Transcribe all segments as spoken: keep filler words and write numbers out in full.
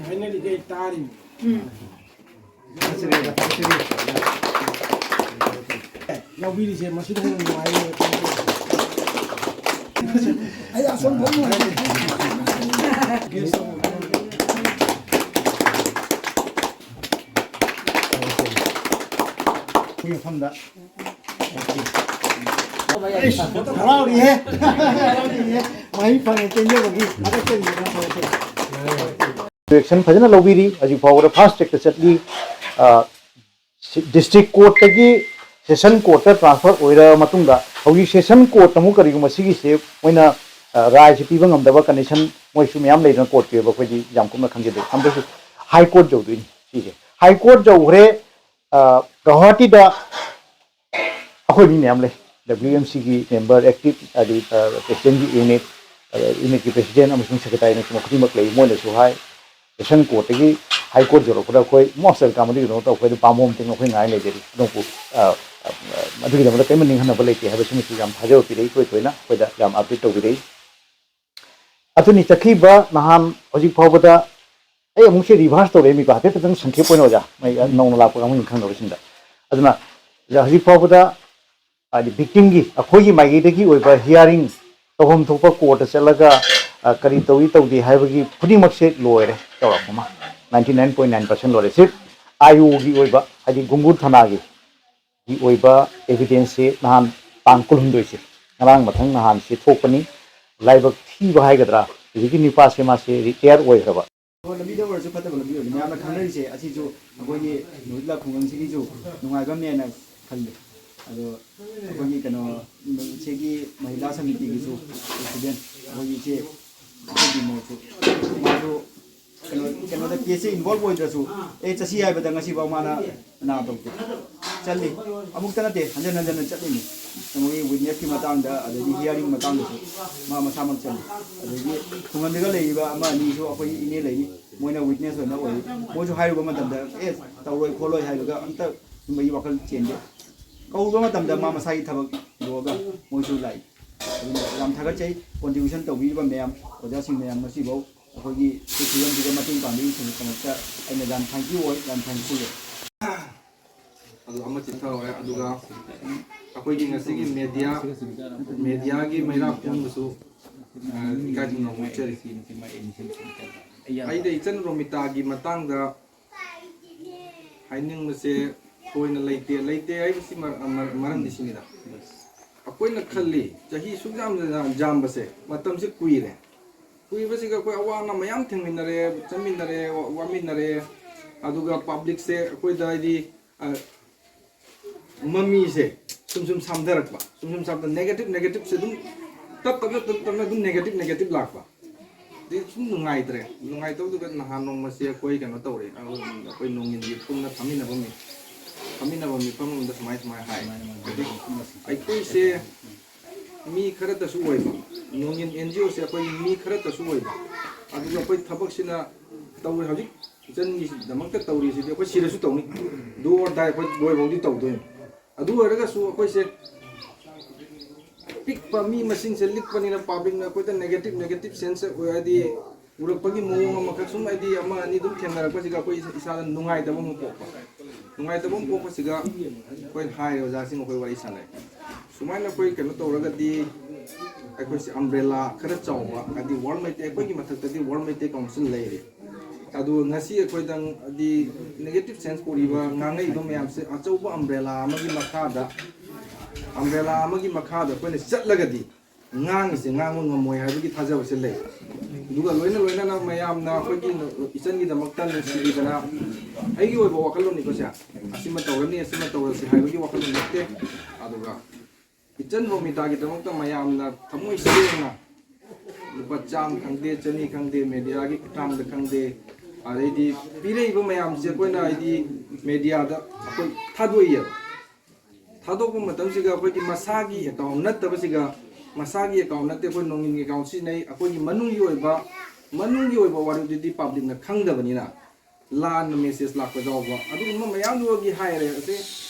Finally ꯀꯩ ꯇꯥꯔꯤꯅꯤ꯫ ꯂꯧꯕꯤꯔꯤꯁꯦ ꯃꯁꯤꯗ ꯍꯦꯟꯅ ꯅꯨꯡꯉꯥꯏꯔꯦ꯫ ꯑꯩ ꯑꯁꯣꯝ ꯐꯝ ꯅꯨꯡꯉꯥꯏꯔꯦ꯫ ꯃꯐꯝꯗ ꯍꯔꯥꯎꯔꯤꯍꯦ꯫ ꯍꯔꯥꯎꯔꯤꯍꯦ꯫ ꯃꯍꯩ ꯐꯪꯉꯦ ꯆꯦꯟꯖꯕꯒꯤ ꯊꯥꯒꯠꯆꯔꯤ꯫ ꯗꯤꯔꯦꯛꯁꯟ ꯐꯖꯅ ꯂꯧꯕꯤꯔꯤ꯫ ꯍꯧꯖꯤꯛ ꯐꯥꯎꯕꯗ ꯐꯥꯁ ꯇ꯭ꯔꯦꯛꯇ ꯆꯠꯂꯤ꯫ ꯗꯤꯁꯇ꯭ꯔꯤꯛ ꯀꯣꯔꯠꯇꯒꯤ ꯁꯦꯁꯟ ꯀꯣꯔꯠꯇ ꯇ꯭ꯔꯥꯟꯁꯐꯔ ꯑꯣꯏꯔꯕ ꯃꯇꯨꯡꯗ ꯍꯧꯖꯤꯛ ꯁꯦꯁꯟ ꯀꯣꯔꯠ ꯑꯃꯨꯛ ꯀꯔꯤꯒꯨꯝꯕ ꯁꯤꯒꯤꯁꯦ ꯃꯣꯏꯅ ꯔꯥꯏꯁꯦ ꯄꯤꯕ ꯉꯝꯗꯕ ꯀꯟꯗꯤꯁꯟ ꯃꯣꯏꯁꯨ ꯃꯌꯥꯝ ꯂꯩꯗꯅ ꯀꯣꯔꯠꯀꯤ ꯑꯣꯏꯕ ꯑꯩꯈꯣꯏꯗꯤ ꯌꯥꯝ ꯀꯨꯞꯅ ꯈꯪꯖꯗꯦ꯫ ꯑꯃꯗꯁꯨ ꯍꯥꯏ ꯀꯣꯔꯠ ꯌꯧꯗꯣꯏꯅꯤ꯫ ꯁꯤꯁꯦ ꯍꯥꯏ ꯀꯣꯔꯠ ꯌꯧꯈ꯭ꯔꯦ꯫ ꯒꯧꯍꯥꯇꯤꯗ ꯑꯩꯈꯣꯏ ꯃꯤ ꯃꯌꯥꯝ ꯂꯩ꯫ ꯗꯕ꯭ꯂꯤꯎ ꯑꯦꯝ ꯁꯤꯒꯤ ꯃꯦꯝꯕꯔ ꯑꯦꯛꯇꯤꯞ ꯍꯥꯏꯗꯤ ꯄ꯭ꯔꯦꯁꯤꯗꯦꯟꯒꯤ ꯌꯨꯅꯤꯠ, ꯌꯨꯅꯤꯠꯀꯤ ꯄ꯭ꯔꯦꯁꯤꯗꯦꯟ ꯑꯃꯁꯨꯡ ꯁꯦꯀ꯭ꯔꯦꯇꯥꯔꯤꯅꯆꯤꯡꯕ ꯈꯨꯗꯤꯡꯃꯛ ꯂꯩ꯫ ꯃꯣꯏꯅꯁꯨ ꯍꯥꯏ ꯁꯦꯁꯟ ꯀꯣꯔꯠꯇꯒꯤ ꯍꯥꯏ ꯀꯣꯔꯠ ꯌꯧꯔꯛꯄꯗ ꯑꯩꯈꯣꯏ ꯃꯣꯁ ꯋꯦꯜꯀꯝ ꯑꯗꯨꯒꯤꯗꯃꯛꯇ ꯑꯩꯈꯣꯏ ꯑꯗꯨꯝ ꯄꯥꯝꯕꯣꯝ ꯇꯤꯡ ꯑꯩꯈꯣꯏ ꯉꯥꯏ ꯂꯩꯖꯔꯤ꯫ ꯑꯗꯣꯝꯕꯨ ꯑꯗꯨꯒꯤꯗꯃꯛꯇ ꯀꯔꯤꯝꯇ ꯅꯤꯡꯍꯟꯅꯕ ꯂꯩꯇꯦ ꯍꯥꯏꯕꯁꯤꯃꯁꯨ ꯌꯥꯝ ꯊꯥꯖꯕ ꯄꯤꯔꯛꯏ꯫ ꯇꯣꯏ ꯇꯣꯏꯅ ꯑꯩꯈꯣꯏꯗ ꯌꯥꯝ ꯑꯞꯗꯦꯠ ꯇꯧꯕꯤꯔꯛꯏ꯫ ꯑꯗꯨꯅꯤ ꯆꯠꯈꯤꯕ ꯅꯍꯥꯟ ꯍꯧꯖꯤꯛ ꯐꯥꯎꯕꯗ ꯑꯩ ꯑꯃꯨꯛꯁꯦ ꯔꯤꯚꯥꯔꯁ ꯇꯧꯔꯛꯑꯦ ꯃꯤꯀꯣ, ꯍꯥꯏꯐꯦꯠ ꯈꯤꯇꯪ ꯁꯪꯈꯤꯞ ꯑꯣꯏꯅ ꯑꯣꯖꯥ, ꯃꯩ ꯅꯧꯅ ꯂꯥꯛꯄ ꯀꯥꯡꯕꯨꯁꯤꯡ ꯈꯪꯗꯕꯁꯤꯡꯗ꯫ ꯑꯗꯨꯅ ꯑꯣꯖꯥ, ꯍꯧꯖꯤꯛ ꯐꯥꯎꯕꯗ ꯍꯥꯏꯗꯤ ꯚꯤꯛꯇꯤꯝꯒꯤ ꯑꯩꯈꯣꯏꯒꯤ ꯃꯥꯏꯀꯩꯗꯒꯤ ꯑꯣꯏꯕ ꯍꯤꯌꯥꯔꯤꯡ ꯇꯧꯐꯝ ꯊꯣꯛꯄ ꯀꯣꯔꯠꯇ ꯆꯠꯂꯒ ꯀꯔꯤ ꯇꯧꯏ ꯇꯧꯗꯦ ꯍꯥꯏꯕꯒꯤ ꯈꯨꯗꯤꯡꯃꯛꯁꯦ ꯂꯣꯏꯔꯦ꯫ ꯆꯥꯎꯔꯥꯛꯄ ꯑꯃ ninety nine point nine percent ꯂꯣꯏꯔꯦ꯫ ꯁꯤ ꯑꯥꯏ ꯑꯣꯒꯤ ꯑꯣꯏꯕ ꯍꯥꯏꯗꯤ ꯒꯨꯡꯒꯨꯔ ꯊꯥꯅꯥꯒꯤ ꯒꯤ ꯑꯣꯏꯕ ꯑꯦꯚꯤꯗꯦꯟꯁꯁꯤ ꯅꯍꯥꯟ ꯇꯥꯡ ꯀꯨꯟꯍꯨꯝꯗꯣꯏꯁꯦ, ꯉꯔꯥꯡ ꯃꯊꯪ ꯅꯍꯥꯟꯁꯤ ꯊꯣꯛꯄꯅꯤ꯫ ꯂꯥꯏꯕꯛ ꯊꯤꯕ ꯍꯥꯏꯒꯗ꯭ꯔꯥ, ꯍꯧꯖꯤꯛꯀꯤ ꯅꯨꯄꯥꯁꯦ ꯃꯥꯁꯦ ꯔꯤꯇꯥꯌꯔ ꯑꯣꯏꯈ꯭ꯔꯕ꯫ ꯂꯝꯕꯤꯗ ꯑꯣꯏꯔꯁꯨ ꯐꯠꯇꯕ ꯂꯝꯕꯤ ꯑꯣꯏꯔꯁꯨ ꯃꯌꯥꯝꯅ ꯈꯪꯅꯔꯤꯁꯦ ꯑꯁꯤꯁꯨ ꯑꯩꯈꯣꯏꯒꯤ ꯅꯨꯃꯤꯠ ꯂꯥꯛ ꯈꯨꯡꯒꯪꯁꯤꯒꯤꯁꯨ ꯅꯨꯡꯉꯥꯏꯕ ꯑꯃꯅꯦꯅ ꯈꯜꯂꯤ꯫ ꯑꯗꯣ ꯑꯩꯈꯣꯏꯒꯤ ꯀꯩꯅꯣ ꯁꯤꯒꯤ ꯃꯍꯤꯂꯥ ꯁꯃꯤꯇꯤꯒꯤꯁꯨ ꯄ꯭ꯔꯦꯁꯤꯗꯦꯟ ꯑꯩꯈꯣꯏꯒꯤ ꯏꯆꯦ ꯑꯩꯈꯣꯏꯒꯤ ꯃꯣꯠꯁꯨ ꯃꯥꯁꯨ ꯀꯩꯅꯣ ꯀꯩꯅꯣꯗ ꯀꯦꯁꯁꯦ ꯏꯟꯚꯣꯜꯕ ꯑꯣꯏꯗ꯭ꯔꯁꯨ ꯑꯦ ꯆꯠꯁꯤ ꯍꯥꯏꯕꯗ ꯉꯁꯤꯐꯥꯎ ꯃꯥꯅ ꯅꯥ ꯇꯧꯗꯦ꯫ ꯆꯠꯂꯤ꯫ ꯑꯃꯨꯛꯇ ꯅꯠꯇꯦ, ꯍꯟꯖꯟ ꯍꯟꯖꯟꯅ ꯆꯠꯂꯤꯅꯤ꯫ ꯃꯣꯏꯒꯤ ꯋꯤꯠꯅꯦꯁꯀꯤ ꯃꯇꯥꯡꯗ ꯑꯗꯒꯤ ꯍꯤꯌꯥꯔꯤꯡ ꯃꯇꯥꯡꯗꯁꯨ ꯃꯥ ꯃꯁꯥꯃꯛ ꯆꯠꯂꯤ꯫ ꯑꯗꯒꯤ ꯈꯨꯡꯒꯪꯗꯒ ꯂꯩꯔꯤꯕ ꯑꯃ ꯑꯅꯤꯁꯨ ꯑꯩꯈꯣꯏꯒꯤ ꯏꯅꯦ ꯂꯩꯔꯤ, ꯃꯣꯏꯅ ꯋꯤꯠꯅꯦꯁ ꯑꯣꯏꯅ ꯑꯣꯏꯔꯤ꯫ ꯃꯣꯏꯁꯨ ꯍꯥꯏꯔꯨꯕ ꯃꯇꯝꯗ ꯑꯦ ꯇꯧꯔꯣꯏ ꯈꯣꯠꯂꯣꯏ ꯍꯥꯏꯕꯗ ꯑꯝꯇ ꯁꯨꯝꯕꯒꯤ ꯋꯥꯈꯜ ꯆꯦꯟꯗꯦ꯫ ꯀꯧꯔꯨꯕ ꯃꯇꯝꯗ ꯃꯥ ꯃꯁꯥꯒꯤ ꯊꯕꯛ ꯂꯣꯏꯔꯒ ꯃꯣꯏꯁꯨ ꯂꯥꯛꯏ꯫ ꯑꯗꯨꯅ ꯌꯥꯝ ꯊꯥꯒꯠꯆꯩ ꯀꯣꯟꯇ꯭ꯔꯤꯕ꯭ꯌꯨꯁꯟ ꯇꯧꯕꯤꯔꯤꯕ ꯃꯌꯥꯝ ꯑꯣꯖꯥꯁꯤꯡ ꯃꯌꯥꯝ ꯉꯁꯤꯐꯥꯎ ꯑꯩꯈꯣꯏꯒꯤ ꯁꯤ ꯐꯤꯕꯝꯁꯤꯗ ꯃꯇꯦꯡ ꯄꯥꯡꯕꯤꯔꯤꯕꯒꯤꯗꯃꯛꯇ ꯑꯩꯅ ꯌꯥꯝ thank you ꯑꯣꯏ, ꯌꯥꯝ thank you ꯑꯣꯏ꯫ ꯑꯗꯨ ꯑꯃ ꯆꯤꯠꯊꯍꯧꯔꯦ꯫ ꯑꯗꯨꯒ ꯑꯩꯈꯣꯏꯒꯤ ꯉꯁꯤꯒꯤ media, mediaꯒꯤ ꯃꯩꯔꯥ ꯄꯨꯝꯕꯁꯨ, ꯑ, ꯏꯀꯥꯏ ꯈꯨꯝꯅꯕ ꯎꯠꯆꯔꯤ꯫ ꯑꯩꯗ ꯏꯆꯟ ꯔꯣꯃꯤꯇꯥꯒꯤ ꯃꯇꯥꯡꯗ ꯍꯥꯏꯅꯤꯡꯕꯁꯦ ꯊꯣꯏꯅ ꯂꯩꯇꯦ꯫ ꯂꯩꯇꯦ ꯍꯥꯏꯕꯁꯤ ꯃꯔ-, ꯃꯔ-, ꯃꯔꯝꯗꯤ ꯁꯤꯅꯤꯗ, ꯑꯩꯈꯣꯏꯅ ꯈꯜꯂꯤ ꯆꯍꯤ ꯁꯨꯛ ꯌꯥꯝꯅ ꯌꯥꯝꯕꯁꯦ, ꯃꯇꯝꯁꯦ ꯀꯨꯏꯔꯦ꯫ ꯀꯨꯏꯕꯁꯤꯒ ꯑꯩꯈꯣꯏ ꯑꯋꯥ ꯑꯅꯥ ꯃꯌꯥꯝ ꯊꯦꯡꯃꯤꯟꯅꯔꯦ, ꯆꯠꯃꯤꯟꯅꯔꯦ, ꯋꯥ-, ꯋꯥꯃꯤꯟꯅꯔꯦ꯫ ꯑꯗꯨꯒ publicꯁꯦ ꯑꯩꯈꯣꯏꯗ ꯍꯥꯏꯗꯤ, ꯑ, ꯃꯃꯤꯁꯦ ꯁꯨꯝ ꯁꯨꯝ ꯁꯥꯝꯊꯔꯛꯄ, ꯁꯨꯝ ꯁꯨꯝ ꯁꯥꯝꯊ-, negative, negativeꯁꯦ ꯑꯗꯨꯝ ꯇꯞ ꯇꯞꯅ, ꯇꯞ ꯇꯞꯅ ꯑꯗꯨꯝ negative, negative ꯂꯥꯛꯄ꯫ ꯑꯗꯩ ꯁꯨꯝ ꯅꯨꯡꯉꯥꯏꯇ꯭ꯔꯦ꯫ ꯅꯨꯡꯉꯥꯏꯇꯕꯗꯨꯗ ꯅꯍꯥꯟ ꯅꯣꯡꯃꯁꯦ ꯑꯩꯈꯣꯏ ꯀꯩꯅꯣ ꯇꯧꯔꯦ, ꯑꯩꯈꯣꯏ ꯅꯣꯡꯏꯟꯒꯤ ꯄꯨꯟꯅ ꯐꯝꯃꯤꯟꯅꯕ ꯃꯤ-, ꯐꯝꯃꯤꯟꯅꯕ ꯃꯤꯐꯝ ꯑꯃꯗ ꯁꯨꯃꯥꯏ ꯁꯨꯃꯥꯏ ꯍꯥꯏ꯫ ꯑꯩꯈꯣꯏꯁꯦ ꯃꯤ ꯈꯔꯇꯁꯨ ꯑꯣꯏꯕ, ꯅꯣꯡꯏꯟ NGOꯁꯦ ꯑꯩꯈꯣꯏ ꯃꯤ ꯈꯔꯇꯁꯨ ꯑꯣꯏꯕ, ꯑꯗꯨꯒ ꯑꯩꯈꯣꯏ ꯊꯕꯛꯁꯤꯅ ꯇꯧꯔꯤ, ꯍꯧꯖꯤꯛ ꯏꯆꯟꯒꯤꯗꯃꯛꯇ ꯇꯧꯔꯤꯁꯤꯗꯤ ꯑꯩꯈꯣꯏ ꯁꯤꯔꯁꯨ ꯇꯧꯅꯤ, do or die ꯑꯩꯈꯣꯏ ꯂꯣꯏꯐꯥꯎꯗꯤ ꯇꯧꯗꯣꯏꯅꯤ꯫ ꯑꯗꯨ ꯑꯣꯏꯔꯒꯁꯨ ꯑꯩꯈꯣꯏꯁꯦ ꯄꯤꯛꯄ, ꯃꯤ ꯃꯁꯤꯡꯁꯦ ꯂꯤꯛꯄꯅꯤꯅ publicꯅ ꯑꯩꯈꯣꯏꯗ negative, negative sense ꯑꯣꯏ, ꯍꯥꯏꯗꯤ ꯎꯔꯛꯄꯒꯤ ꯃꯑꯣꯡ ꯑꯃꯈꯛ ꯁꯨꯝ ꯍꯥꯏꯗꯤ ꯑꯃ ꯑꯅꯤ ꯑꯗꯨꯝ ꯊꯦꯡꯅꯔꯛꯄꯁꯤꯒ ꯑꯩꯈꯣꯏ ꯏꯁꯥꯗ ꯅꯨꯡꯉꯥꯏꯇꯕ ꯑꯃ ꯄꯣꯛꯄ꯫ ꯅꯨꯡꯉꯥꯏꯇꯕ ꯑꯃ ꯄꯣꯛꯄꯁꯤꯒ ꯑꯩꯈꯣꯏ ꯍꯥꯏꯔꯦ, ꯑꯣꯖꯥꯁꯤꯡ ꯑꯩꯈꯣꯏ ꯋꯥꯔꯤ ꯁꯥꯟꯅꯩ꯫ ꯁꯨꯃꯥꯏꯅ ꯑꯩꯈꯣꯏ ꯀꯩꯅꯣ ꯇꯧꯔꯒꯗꯤ ꯑꯩꯈꯣꯏꯁꯦ umbrella ꯈꯔ ꯆꯥꯎꯕ, ꯍꯥꯏꯗꯤ world ꯃꯩꯇꯩ, ꯑꯩꯈꯣꯏꯒꯤ ꯃꯊꯛꯇꯗꯤ World ꯃꯩꯇꯩ Council ꯂꯩꯔꯦ꯫ ꯑꯗꯨ ꯉꯁꯤ ꯑꯩꯈꯣꯏꯗꯪ ꯍꯥꯏꯗꯤ negative sense ꯄꯨꯔꯤꯕ, ꯉꯥꯡꯉꯛꯏꯕ ꯃꯌꯥꯝꯁꯦ ꯑꯆꯧꯕ umbrella ꯑꯃꯒꯤ ꯃꯈꯥꯗ, umbrella ꯑꯃꯒꯤ ꯃꯈꯥꯗ ꯑꯩꯈꯣꯏꯅ ꯆꯠꯂꯒꯗꯤ ꯉꯥꯡꯉꯤꯁꯦ ꯉꯥꯡꯕ ꯉꯝꯃꯣꯏ ꯍꯥꯏꯕꯒꯤ ꯊꯥꯖꯕꯁꯦ ꯂꯩ꯫ ꯑꯗꯨꯒ ꯂꯣꯏꯅ ꯂꯣꯏꯅꯅ ꯃꯌꯥꯝꯅ ꯑꯩꯈꯣꯏꯒꯤ ꯏꯆꯟꯒꯤꯗꯃꯛꯇ ꯅꯨꯡꯁꯤꯕꯤꯗꯅ, ꯑꯩꯒꯤ ꯑꯣꯏꯕ ꯋꯥꯈꯜꯂꯣꯟꯅꯤꯀꯣ ꯁꯦ, ꯑꯁꯤꯃ ꯇꯧꯔꯅꯤ, ꯑꯁꯤꯃ ꯇꯧꯔꯁꯤ ꯍꯥꯏꯕꯒꯤ ꯋꯥꯈꯜꯂꯣꯟ ꯅꯠꯇꯦ꯫ ꯑꯗꯨꯒ ꯏꯆꯟ ꯔꯣꯃꯤꯇꯥꯒꯤꯗꯃꯛꯇ ꯃꯌꯥꯝꯅ ꯊꯃꯣꯏ ꯁꯦꯡꯅ ꯂꯨꯄꯥ ꯆꯥꯝꯃ ꯈꯪꯗꯦ, ꯆꯅꯤ ꯈꯪꯗꯦ, mediaꯒꯤ ꯈꯨꯠꯊꯥꯡꯗ ꯈꯪꯗꯦ, ꯑꯗꯩꯗꯤ ꯄꯤꯔꯛꯏꯕ ꯃꯌꯥꯝꯁꯦ ꯑꯩꯈꯣꯏꯅ ꯍꯥꯏꯗꯤ mediaꯗ ꯑꯩꯈꯣꯏ ꯊꯥꯗꯣꯛꯏꯑꯕ꯫ ꯊꯥꯗꯣꯛꯄ ꯃꯇꯝꯁꯤꯗ ꯑꯩꯈꯣꯏꯒꯤ ꯃꯁꯥꯒꯤ account ꯅꯠꯇꯕꯁꯤꯒ, ꯃꯁꯥꯒꯤ account ꯅꯠꯇꯦ, ꯑꯩꯈꯣꯏ ꯅꯣꯡꯏꯟꯒꯤ account ꯁꯤꯖꯤꯟꯅꯩ, ꯑꯩꯈꯣꯏꯒꯤ ꯃꯅꯨꯡꯒꯤ ꯑꯣꯏꯕ, ꯃꯅꯨꯡꯒꯤ ꯑꯣꯏꯕ ꯋꯥꯔꯦꯞꯇꯨꯗꯤ publicꯅ ꯈꯪꯗꯕꯅꯤꯅ ꯂꯥꯟꯅ message ꯂꯥꯛꯄ ꯌꯥꯎꯕ, ꯑꯗꯨꯒꯨꯝꯕ ꯃꯌꯥꯝꯗꯨꯒꯤ ꯍꯥꯏꯔꯦ꯫ ꯑꯁꯤ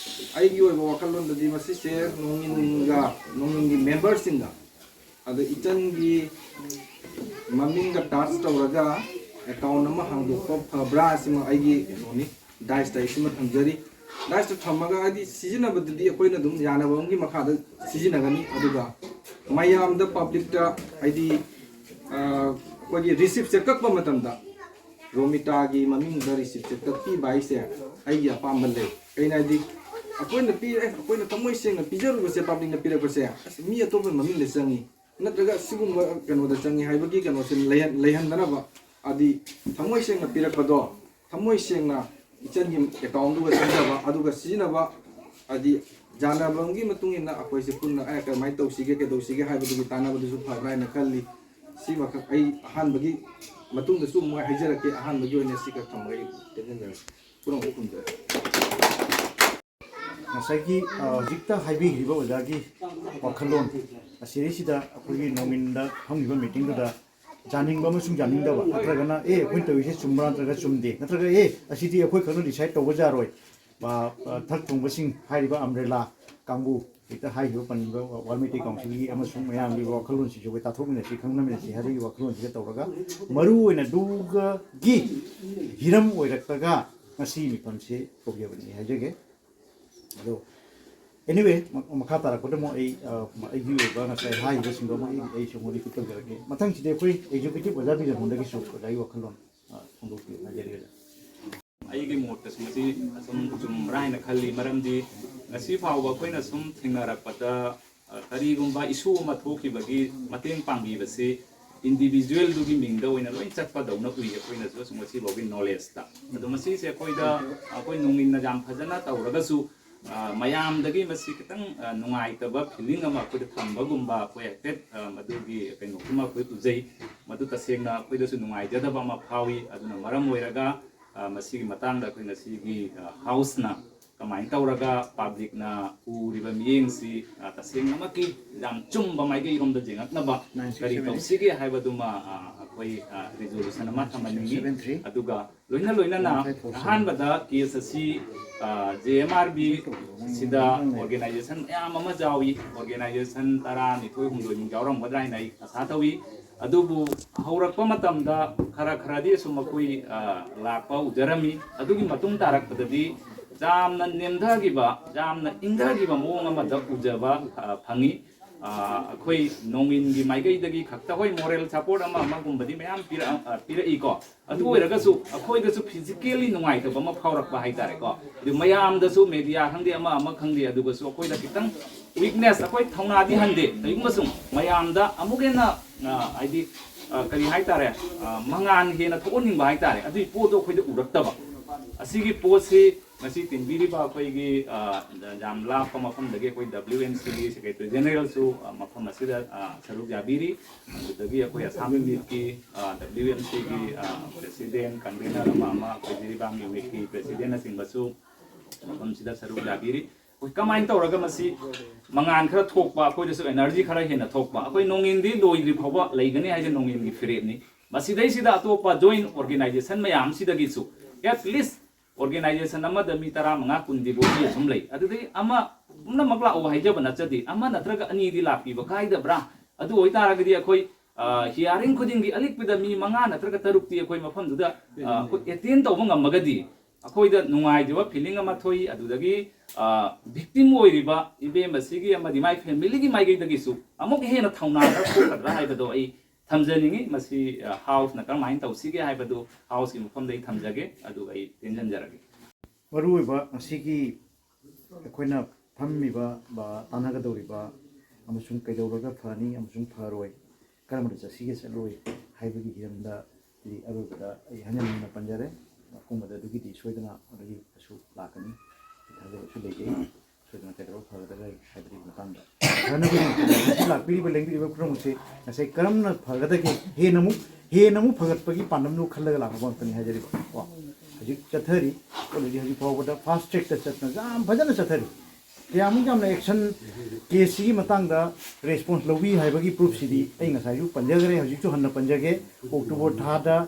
ꯑꯩꯒꯤ ꯑꯣꯏꯕ ꯋꯥꯈꯜꯂꯣꯟꯗꯗꯤ ꯃꯁꯤꯁꯦ ꯅꯣꯡꯏꯟꯒ, ꯅꯣꯡꯏꯟꯒꯤ memberꯁꯤꯡꯒ, ꯑꯗ ꯏꯆꯟꯒꯤ ꯃꯃꯤꯡꯒ ꯇꯥꯁ ꯇꯧꯔꯒ ꯑꯦꯀꯥꯎꯟ ꯑꯃ ꯍꯥꯡꯗꯣꯛꯄ ꯐꯕ꯭ꯔꯥ? ꯁꯤꯃ ꯑꯩꯒꯤ ꯀꯩꯅꯣꯅꯤ, ꯗꯥꯏꯁꯇ ꯑꯩ ꯁꯤꯃ ꯊꯝꯖꯔꯤ꯫ ꯗꯥꯏꯁꯇ ꯊꯝꯃꯒ, ꯍꯥꯏꯗꯤ, ꯁꯤꯖꯤꯟꯅꯕꯗꯨꯗꯤ ꯑꯩꯈꯣꯏꯅ ꯑꯗꯨꯝ ꯌꯥꯅꯕ ꯑꯃꯒꯤ ꯃꯈꯥꯗ ꯁꯤꯖꯤꯟꯅꯒꯅꯤ꯫ ꯑꯗꯨꯒ ꯃꯌꯥꯝꯗ, ꯄꯕ꯭ꯂꯤꯛꯇ, ꯍꯥꯏꯗꯤ, ꯑ, ꯑꯩꯈꯣꯏꯒꯤ ꯔꯤꯁꯤꯞꯁꯦ ꯀꯛꯄ ꯃꯇꯝꯗ ꯔꯣꯃꯤꯇꯥꯒꯤ ꯃꯃꯤꯡꯗ ꯔꯤꯁꯤꯞꯁꯦ ꯀꯛꯄꯤꯕ ꯍꯥꯏꯁꯦ ꯑꯩꯒꯤ ꯑꯄꯥꯝꯕ ꯂꯩ꯫ ꯀꯩꯅꯣ ꯍꯥꯏꯗꯤ, ꯑꯩꯈꯣꯏꯅ ꯄꯤꯔꯦ, ꯑꯩꯈꯣꯏꯅ ꯊꯃꯣꯏ ꯁꯦꯡꯅ ꯄꯤꯖꯔꯨꯕꯁꯦ, ꯄꯕ꯭ꯂꯤꯛꯅ ꯄꯤꯔꯛꯄꯁꯦ, ꯑꯁ, ꯃꯤ ꯑꯇꯣꯞꯄ ꯃꯃꯤꯡꯗ ꯆꯪꯉꯤ, ꯅꯠꯇ꯭ꯔꯒ ꯁꯤꯒꯨꯝꯕ ꯀꯩꯅꯣꯗ ꯆꯪꯉꯤ ꯍꯥꯏꯕꯒꯤ ꯀꯩꯅꯣꯁꯦ ꯂꯩꯍꯟ-, ꯂꯩꯍꯟꯗꯅꯕ, ꯍꯥꯏꯗꯤ, ꯊꯃꯣꯏ ꯁꯦꯡꯅ ꯄꯤꯔꯛꯄꯗꯣ, ꯊꯃꯣꯏ ꯁꯦꯡꯅ ꯏꯆꯟꯒꯤ ꯑꯦꯀꯥꯎꯟꯗꯨꯒ ꯆꯪꯖꯕ, ꯑꯗꯨꯒ ꯁꯤꯖꯤꯟꯅꯕ, ꯍꯥꯏꯗꯤ, ꯌꯥꯅꯕꯒꯤ ꯃꯇꯨꯡ ꯏꯟꯅ ꯑꯩꯈꯣꯏꯁꯦ ꯄꯨꯟꯅ, ꯑꯦ, ꯀꯃꯥꯏꯅ ꯇꯧꯁꯤꯒꯦ, ꯀꯩꯗꯧꯁꯤꯒꯦ ꯍꯥꯏꯕꯗꯨꯒꯤ ꯇꯥꯟꯅꯕꯗꯨꯁꯨ ꯐꯕ꯭ꯔꯥ ꯍꯥꯏꯅ ꯈꯜꯂꯤ꯫ ꯁꯤꯃꯈꯛ ꯑꯩ ꯑꯍꯥꯟꯕꯒꯤ, ꯃꯇꯨꯡꯗꯁꯨ ꯑꯃꯨꯛ ꯍꯥꯏꯖꯔꯛꯀꯦ꯫ ꯑꯍꯥꯟꯕꯒꯤ ꯑꯣꯏꯅ ꯁꯤꯈꯛ ꯊꯝꯃꯒ ꯑꯩ ꯇꯦꯟꯖꯟꯖꯔꯒꯦ꯫ ꯄꯨꯝꯅꯃꯛꯄꯨ ꯈꯨꯔꯨꯝꯖꯔꯤ꯫ ꯉꯁꯥꯏꯒꯤ, ꯑ, ꯍꯧꯖꯤꯛꯇ ꯍꯥꯏꯕꯤꯈ꯭ꯔꯤꯕ ꯑꯣꯖꯥꯒꯤ ꯋꯥꯈꯜꯂꯣꯟ ꯑꯁꯤꯗꯩꯁꯤꯗ ꯑꯩꯈꯣꯏꯒꯤ ꯅꯣꯡꯃꯤꯟꯗ ꯐꯝꯈꯤꯕ ꯃꯤꯇꯤꯡꯗꯨꯗ ꯌꯥꯅꯤꯡꯕ ꯑꯃꯁꯨꯡ ꯌꯥꯅꯤꯡꯗꯕ, ꯅꯠꯇ꯭ꯔꯒꯅ, "ꯑꯦ, ꯑꯩꯈꯣꯏꯅ ꯇꯧꯔꯤꯁꯦ ꯆꯨꯝꯕ꯭ꯔꯥ ꯅꯠꯇ꯭ꯔꯒ ꯆꯨꯝꯗꯦ", ꯅꯠꯇ꯭ꯔꯒ, "ꯑꯦ, ꯑꯁꯤꯗꯤ ꯑꯩꯈꯣꯏ ꯈꯛꯅ ꯗꯤꯁꯥꯏꯠ ꯇꯧꯕ ꯌꯥꯔꯣꯏ", ꯑ, ꯑ, ꯊꯛ ꯊꯣꯡꯕꯁꯤꯡ ꯍꯥꯏꯔꯤꯕ ꯑꯝꯕ꯭ꯔꯦꯂꯥ ꯀꯥꯡꯕꯨ ꯍꯦꯛꯇ ꯍꯥꯏꯈꯤꯕ ꯄꯟꯈꯤꯕ ꯋꯥꯜꯃꯤꯀꯤ ꯀꯥꯎꯟꯁꯤꯜꯒꯤ ꯑꯃꯁꯨꯡ ꯃꯌꯥꯝꯒꯤ ꯋꯥꯈꯜꯂꯣꯟꯁꯤꯁꯨ ꯑꯩꯈꯣꯏ ꯇꯥꯊꯣꯛꯃꯤꯟꯅꯁꯤ, ꯈꯪꯅꯃꯤꯟꯅꯁꯤ ꯍꯥꯏꯕꯒꯤ ꯋꯥꯈꯜꯂꯣꯟꯁꯤꯒ ꯇꯧꯔꯒ, ꯃꯔꯨ ꯑꯣꯏꯅ ꯑꯗꯨꯒꯤ ꯍꯤꯔꯝ ꯑꯣꯏꯔꯛꯂꯒ ꯉꯁꯤ ꯃꯤꯐꯝꯁꯤ ꯀꯧꯖꯕꯅꯤ ꯍꯥꯏꯖꯒꯦ꯫ ꯑꯗꯣ, anyway, ꯃ-, ꯃꯈꯥ ꯇꯥꯔꯛꯄꯗ ꯑꯃꯨꯛ ꯑꯩ, ꯑ, ꯑꯩꯒꯤ ꯑꯣꯏꯕ ꯉꯁꯥꯏ ꯍꯥꯏꯔꯤꯕꯁꯤꯡꯗꯣ ꯑꯃꯨꯛ ꯑꯩ, ꯑꯩꯁꯨ ꯑꯃꯨꯛ ꯔꯤꯄꯤꯠ ꯇꯧꯖꯔꯛꯀꯦ꯫ ꯃꯊꯪꯁꯤꯗꯤ ꯑꯩꯈꯣꯏ ꯑꯦꯛꯖꯤꯀ꯭ꯌꯨꯇꯤꯚ ꯑꯣꯖꯥ ꯕꯤꯖꯟꯗꯣꯟꯗꯒꯤꯁꯨ ꯑꯣꯖꯥꯒꯤ ꯋꯥꯈꯜꯂꯣꯟ, ꯑ, ꯐꯣꯡꯗꯣꯛꯄꯤꯌꯨ ꯍꯥꯏꯖꯔꯤ, ꯑꯣꯖꯥ꯫ ꯑꯩꯒꯤ ꯃꯣꯠꯇꯁꯨ ꯃꯁꯤ ꯑꯁꯨꯝ ꯆꯨꯝꯕ꯭ꯔꯥ ꯍꯥꯏꯅ ꯈꯜꯂꯤ꯫ ꯃꯔꯝꯗꯤ ꯉꯁꯤ ꯐꯥꯎꯕ ꯑꯩꯈꯣꯏꯅ ꯁꯨꯝ ꯊꯦꯡꯅꯔꯛꯄꯗ, ꯑ, ꯀꯔꯤꯒꯨꯝꯕ ꯏꯁꯨ ꯑꯃ ꯊꯣꯛꯈꯤꯕꯒꯤ ꯃꯇꯦꯡ ꯄꯥꯡꯕꯤꯕꯁꯤ ꯏꯟꯗꯤꯕꯤꯖꯨꯋꯦꯜꯗꯨꯒꯤ ꯃꯤꯡꯗ ꯑꯣꯏꯅ ꯂꯣꯏ ꯆꯠꯄꯗꯧꯅ ꯎꯏ, ꯑꯩꯈꯣꯏꯅꯁꯨ ꯑꯁꯨꯝ ꯉꯁꯤ ꯐꯥꯎꯒꯤ ꯅꯣꯂꯦꯖꯇ꯫ ꯑꯗꯣ ꯃꯁꯤꯁꯦ ꯑꯩꯈꯣꯏꯗ, ꯑꯩꯈꯣꯏ ꯅꯣꯡꯃꯤꯟꯅ ꯌꯥꯝ ꯐꯖꯅ ꯇꯧꯔꯒꯁꯨ, ꯑ, ꯃꯌꯥꯝꯗꯒꯤ ꯃꯁꯤ ꯈꯤꯇꯪ, ꯑ, ꯅꯨꯡꯉꯥꯏꯇꯕ ꯐꯤꯂꯤꯡ ꯑꯃ ꯑꯩꯈꯣꯏꯗ ꯊꯝꯕꯒꯨꯝꯕ, ꯑꯩꯈꯣꯏ ꯍꯥꯏꯐꯦꯠ, ꯑ, ꯃꯗꯨꯒꯤ ꯀꯩꯅꯣꯗꯨꯃ ꯑꯩꯈꯣꯏ ꯎꯖꯩ꯫ ꯃꯗꯨ ꯇꯁꯦꯡꯅ ꯑꯩꯈꯣꯏꯗꯁꯨ ꯅꯨꯡꯉꯥꯏꯖꯗꯕ ꯑꯃ ꯐꯥꯎꯏ꯫ ꯑꯗꯨꯅ ꯃꯔꯝ ꯑꯣꯏꯔꯒ, ꯑ, ꯃꯁꯤꯒꯤ ꯃꯇꯥꯡꯗ ꯑꯩꯈꯣꯏ ꯉꯁꯤꯒꯤ, ꯑ, ꯍꯥꯎꯁꯅ ꯀꯃꯥꯏꯅ ꯇꯧꯔꯒ ꯄꯕ꯭ꯂꯤꯛꯅ ꯎꯔꯤꯕ ꯃꯤꯠꯌꯦꯡꯁꯤ, ꯑ, ꯇꯁꯦꯡꯅꯃꯛꯀꯤ ꯌꯥꯝ ꯆꯨꯝꯕ ꯃꯥꯏꯀꯩꯔꯣꯝꯗ ꯌꯦꯡꯉꯛꯅꯕ ꯀꯔꯤ ꯇꯧꯁꯤꯒꯦ ꯍꯥꯏꯕꯗꯨꯃ, ꯑ, ꯑꯩꯈꯣꯏ, ꯑ, ꯔꯤꯖꯣꯂꯨꯁꯟ ꯑꯃ ꯊꯝꯍꯟꯅꯤꯡꯏ꯫ ꯑꯗꯨꯒ ꯂꯣꯏꯅ ꯂꯣꯏꯅꯅ ꯑꯍꯥꯟꯕꯗ ꯀꯦꯁ ꯑꯁꯤ, ꯑ, ꯖꯦ ꯑꯦꯝ ꯑꯥꯔ ꯕꯤ ꯁꯤꯗ ꯑꯣꯔꯒꯦꯅꯥꯏꯖꯦꯁꯟ ꯃꯌꯥꯝ ꯑꯃ ꯌꯥꯎꯏ꯫ ꯑꯣꯔꯒꯦꯅꯥꯏꯖꯦꯁꯟ ꯇꯔꯥꯅꯤꯊꯣꯏ ꯍꯨꯝꯗꯣꯏꯃꯨꯛ ꯌꯥꯎꯔꯝꯒꯗ꯭ꯔꯥ ꯍꯥꯏꯅ ꯑꯩ ꯑꯁꯥ ꯇꯧꯏ꯫ ꯑꯗꯨꯕꯨ ꯍꯧꯔꯛꯄ ꯃꯇꯝꯗ ꯈꯔ ꯈꯔꯗꯤ ꯑꯁꯨꯝ ꯃꯈꯣꯏ, ꯑ, ꯂꯥꯛꯄ ꯎꯖꯔꯝꯃꯤ꯫ ꯑꯗꯨꯒꯤ ꯃꯇꯨꯡ ꯇꯥꯔꯛꯄꯗꯗꯤ ꯌꯥꯝꯅ ꯅꯦꯝꯊꯈꯤꯕ, ꯌꯥꯝꯅ ꯏꯪꯊꯈꯤꯕ ꯃꯑꯣꯡ ꯑꯃꯗ ꯎꯖꯕ, ꯑ, ꯐꯪꯉꯤ꯫ ꯑ, ꯑꯩꯈꯣꯏ ꯅꯣꯡꯏꯟꯒꯤ ꯃꯥꯏꯀꯩꯗꯒꯤ ꯈꯛꯇ, ꯍꯣꯏ, moral support ꯑꯃ ꯑꯃꯒꯨꯝꯕꯗꯤ ꯃꯌꯥꯝ ꯄꯤꯔꯛ-, ꯑ, ꯄꯤꯔꯛꯏꯀꯣ꯫ ꯑꯗꯨ ꯑꯣꯏꯔꯒꯁꯨ ꯑꯩꯈꯣꯏꯗꯁꯨ physically ꯅꯨꯡꯉꯥꯏꯇꯕ ꯑꯃ ꯐꯥꯎꯔꯛꯄ ꯍꯥꯏꯇꯥꯔꯦꯀꯣ꯫ ꯑꯗꯨ ꯃꯌꯥꯝꯗꯁꯨ, media ꯈꯪꯗꯦ, ꯑꯃ ꯑꯃ ꯈꯪꯗꯦ, ꯑꯗꯨꯒꯁꯨ ꯑꯩꯈꯣꯏꯗ ꯈꯤꯇꯪ weakness, ꯑꯩꯈꯣꯏ ꯊꯧꯅꯥꯗꯤ ꯍꯟꯗꯦ꯫ ꯀꯔꯤꯒꯨꯝꯕ ꯁꯨꯝ ꯃꯌꯥꯝꯗ ꯑꯃꯨꯛ ꯍꯦꯟꯅ, ꯑ, ꯍꯥꯏꯗꯤ, ꯑ, ꯀꯔꯤ ꯍꯥꯏꯇꯥꯔꯦ, ꯑ, ꯃꯉꯥꯜ ꯍꯦꯟꯅ ꯊꯣꯛꯍꯟꯅꯤꯡꯕ ꯍꯥꯏꯇꯥꯔꯦ, ꯑꯗꯨꯒꯤ ꯄꯣꯠꯇꯣ ꯑꯩꯈꯣꯏꯗ ꯎꯔꯛꯇꯕ꯫ ꯑꯁꯤꯒꯤ ꯄꯣꯠꯁꯤ ꯉꯁꯤ ꯇꯤꯟꯕꯤꯔꯤꯕ ꯑꯩꯈꯣꯏꯒꯤ, ꯑ, ꯌꯥꯝ ꯂꯥꯞꯄ ꯃꯐꯝꯗꯒꯤ ꯑꯩꯈꯣꯏ W M Cꯒꯤ Secretary Generalꯁꯨ, ꯑ, ꯃꯐꯝ ꯑꯁꯤꯗ, ꯑ, ꯁꯔꯨꯛ ꯌꯥꯕꯤꯔꯤ꯫ ꯑꯗꯨꯗꯒꯤ ꯑꯩꯈꯣꯏ ꯑꯁꯥꯝ ꯌꯨꯅꯤꯠꯀꯤ, ꯑ, W M Cꯒꯤ, ꯑ, President, Convener ꯑꯃ ꯑꯃ ꯑꯩꯈꯣꯏ ꯖꯤꯔꯤꯕꯥꯝ ꯌꯨꯅꯤꯠꯀꯤ Presidentꯅꯆꯤꯡꯕꯁꯨ ꯃꯐꯝꯁꯤꯗ ꯁꯔꯨꯛ ꯌꯥꯕꯤꯔꯤ꯫ ꯑꯩꯈꯣꯏ ꯀꯃꯥꯏꯅ ꯇꯧꯔꯒ ꯃꯁꯤ ꯃꯉꯥꯜ ꯈꯔ ꯊꯣꯛꯄ, ꯑꯩꯈꯣꯏꯗꯁꯨ energy ꯈꯔ ꯍꯦꯟꯅ ꯊꯣꯛꯄ, ꯑꯩꯈꯣꯏ ꯅꯣꯡꯏꯟꯗꯤ ꯂꯣꯏꯗ꯭ꯔꯤ ꯐꯥꯎꯕ ꯂꯩꯒꯅꯤ ꯍꯥꯏꯁꯦ ꯅꯣꯡꯏꯟꯒꯤ ꯐꯤꯔꯦꯞꯅꯤ꯫ ꯃꯁꯤꯗꯩꯁꯤꯗ ꯑꯇꯣꯞꯄ joint organization ꯃꯌꯥꯝꯁꯤꯗꯒꯤꯁꯨ at least organization ꯑꯃꯗ ꯃꯤ ꯇꯔꯥꯃꯉꯥ ꯀꯨꯟꯗꯤ ꯕꯣꯗꯤ ꯑꯁꯨꯝ ꯂꯩ꯫ ꯑꯗꯨꯗꯩ ꯑꯃ ꯄꯨꯝꯅꯃꯛ ꯂꯥꯛꯎ ꯍꯥꯏꯖꯕ ꯅꯠꯆꯗꯦ, ꯑꯃ ꯅꯠꯇ꯭ꯔꯒ ꯑꯅꯤꯗꯤ ꯂꯥꯛꯄꯤꯕ ꯀꯥꯏꯗꯕ꯭ꯔꯥ? ꯑꯗꯨ ꯑꯣꯏꯇꯥꯔꯒꯗꯤ ꯑꯩꯈꯣꯏ, ꯑ, hearing ꯈꯨꯗꯤꯡꯒꯤ ꯑꯂꯤꯛꯄꯗ ꯃꯤ ꯃꯉꯥ ꯅꯠꯇ꯭ꯔꯒ ꯇꯔꯨꯛꯇꯤ ꯑꯩꯈꯣꯏ ꯃꯐꯝꯗꯨꯗ, ꯑ, ꯑꯩꯈꯣꯏ attend ꯇꯧꯕ ꯉꯝꯃꯒꯗꯤ ꯑꯩꯈꯣꯏꯗ ꯅꯨꯡꯉꯥꯏꯖꯕ feeling ꯑꯃ ꯊꯣꯛꯏ꯫ ꯑꯗꯨꯗꯒꯤ, ꯑ, victim ꯑꯣꯏꯔꯤꯕ ꯏꯕꯦꯝ ꯑꯁꯤꯒꯤ ꯑꯃꯗꯤ ꯃꯥꯏ familyꯒꯤ ꯃꯥꯏꯀꯩꯗꯒꯤꯁꯨ ꯑꯃꯨꯛ ꯍꯦꯟꯅ ꯊꯧꯅꯥ ꯈꯔ ꯊꯣꯛꯀꯗ꯭ꯔꯥ ꯍꯥꯏꯕꯗꯣ ꯑꯩ ꯊꯝꯖꯅꯤꯡꯉꯤ꯫ ꯃꯁꯤ, ꯑ, Houseꯅ ꯀꯔꯝꯍꯥꯏꯅ ꯇꯧꯁꯤꯒꯦ ꯍꯥꯏꯕꯗꯨ Houseꯀꯤ ꯃꯐꯝꯗ ꯑꯩ ꯊꯝꯖꯒꯦ, ꯑꯗꯨꯒ ꯑꯩ ꯇꯦꯟꯖꯟꯖꯔꯒꯦ꯫ ꯃꯔꯨꯑꯣꯏꯕ ꯉꯁꯤꯒꯤ ꯑꯩꯈꯣꯏꯅ ꯐꯝꯃꯤꯕ, ꯕ-, ꯇꯥꯟꯅꯒꯗꯧꯔꯤꯕ ꯑꯃꯁꯨꯡ ꯀꯩꯗꯧꯔꯒ ꯐꯅꯤ ꯑꯃꯁꯨꯡ ꯐꯔꯣꯏ, ꯀꯔꯝꯕꯗ ꯆꯠꯁꯤꯒꯦ ꯆꯠꯂꯣꯏ ꯍꯥꯏꯕꯒꯤ ꯍꯤꯔꯝꯗ ꯑꯩ ꯑꯔꯣꯏꯕꯗ ꯑꯩ ꯍꯟꯖꯤꯟ ꯍꯟꯖꯤꯟꯅ ꯄꯟꯖꯔꯦ꯫ ꯑꯀꯣꯡꯕꯗ ꯑꯗꯨꯒꯤꯗꯤ ꯁꯣꯏꯗꯅ ꯑꯗꯨꯒꯤ ꯀꯩꯁꯨ ꯂꯥꯛꯀꯅꯤ, ꯊꯥꯖꯕꯁꯨ ꯂꯩꯖꯩ꯫ ꯁꯣꯏꯗꯅ ꯀꯩꯗꯧꯕ ꯐꯒꯗꯒꯦ ꯍꯥꯏꯕꯗꯨꯒꯤ ꯃꯇꯥꯡꯗ ꯐꯅꯕꯒꯤ ꯉꯁꯤ ꯂꯥꯛꯄꯤꯔꯤꯕ ꯂꯦꯡꯕꯤꯔꯤꯕ ꯈꯨꯗꯤꯡꯃꯛꯁꯦ ꯉꯁꯥꯏ ꯀꯔꯝꯅ ꯐꯒꯗꯒꯦ, ꯍꯦꯟꯅ ꯑꯃꯨꯛ, ꯍꯦꯟꯅ ꯑꯃꯨꯛ ꯐꯒꯠꯄꯒꯤ ꯄꯥꯟꯗꯝꯗꯨ ꯈꯜꯂꯒ ꯂꯥꯛꯄ ꯉꯥꯛꯇꯅꯤ ꯍꯥꯏꯖꯔꯤꯕ ꯀꯣ꯫ ꯍꯧꯖꯤꯛ ꯆꯠꯊꯔꯤ, already ꯍꯧꯖꯤꯛ ꯐꯥꯎꯕꯗ fast trackꯇ ꯆꯠꯇꯅ ꯌꯥꯝ ꯐꯖꯅ ꯆꯠꯊꯔꯤ꯫ ꯀꯌꯥꯃꯨꯛ ꯌꯥꯝꯅ action caseꯁꯤꯒꯤ ꯃꯇꯥꯡꯗ response ꯂꯧꯕꯤ ꯍꯥꯏꯕꯒꯤ proofꯁꯤꯗꯤ ꯑꯩ ꯉꯁꯥꯏꯁꯨ ꯄꯟꯖꯈ꯭ꯔꯦ, ꯍꯧꯖꯤꯛꯁꯨ ꯍꯟꯅ ꯄꯟꯖꯒꯦ꯫ October ꯊꯥꯗ,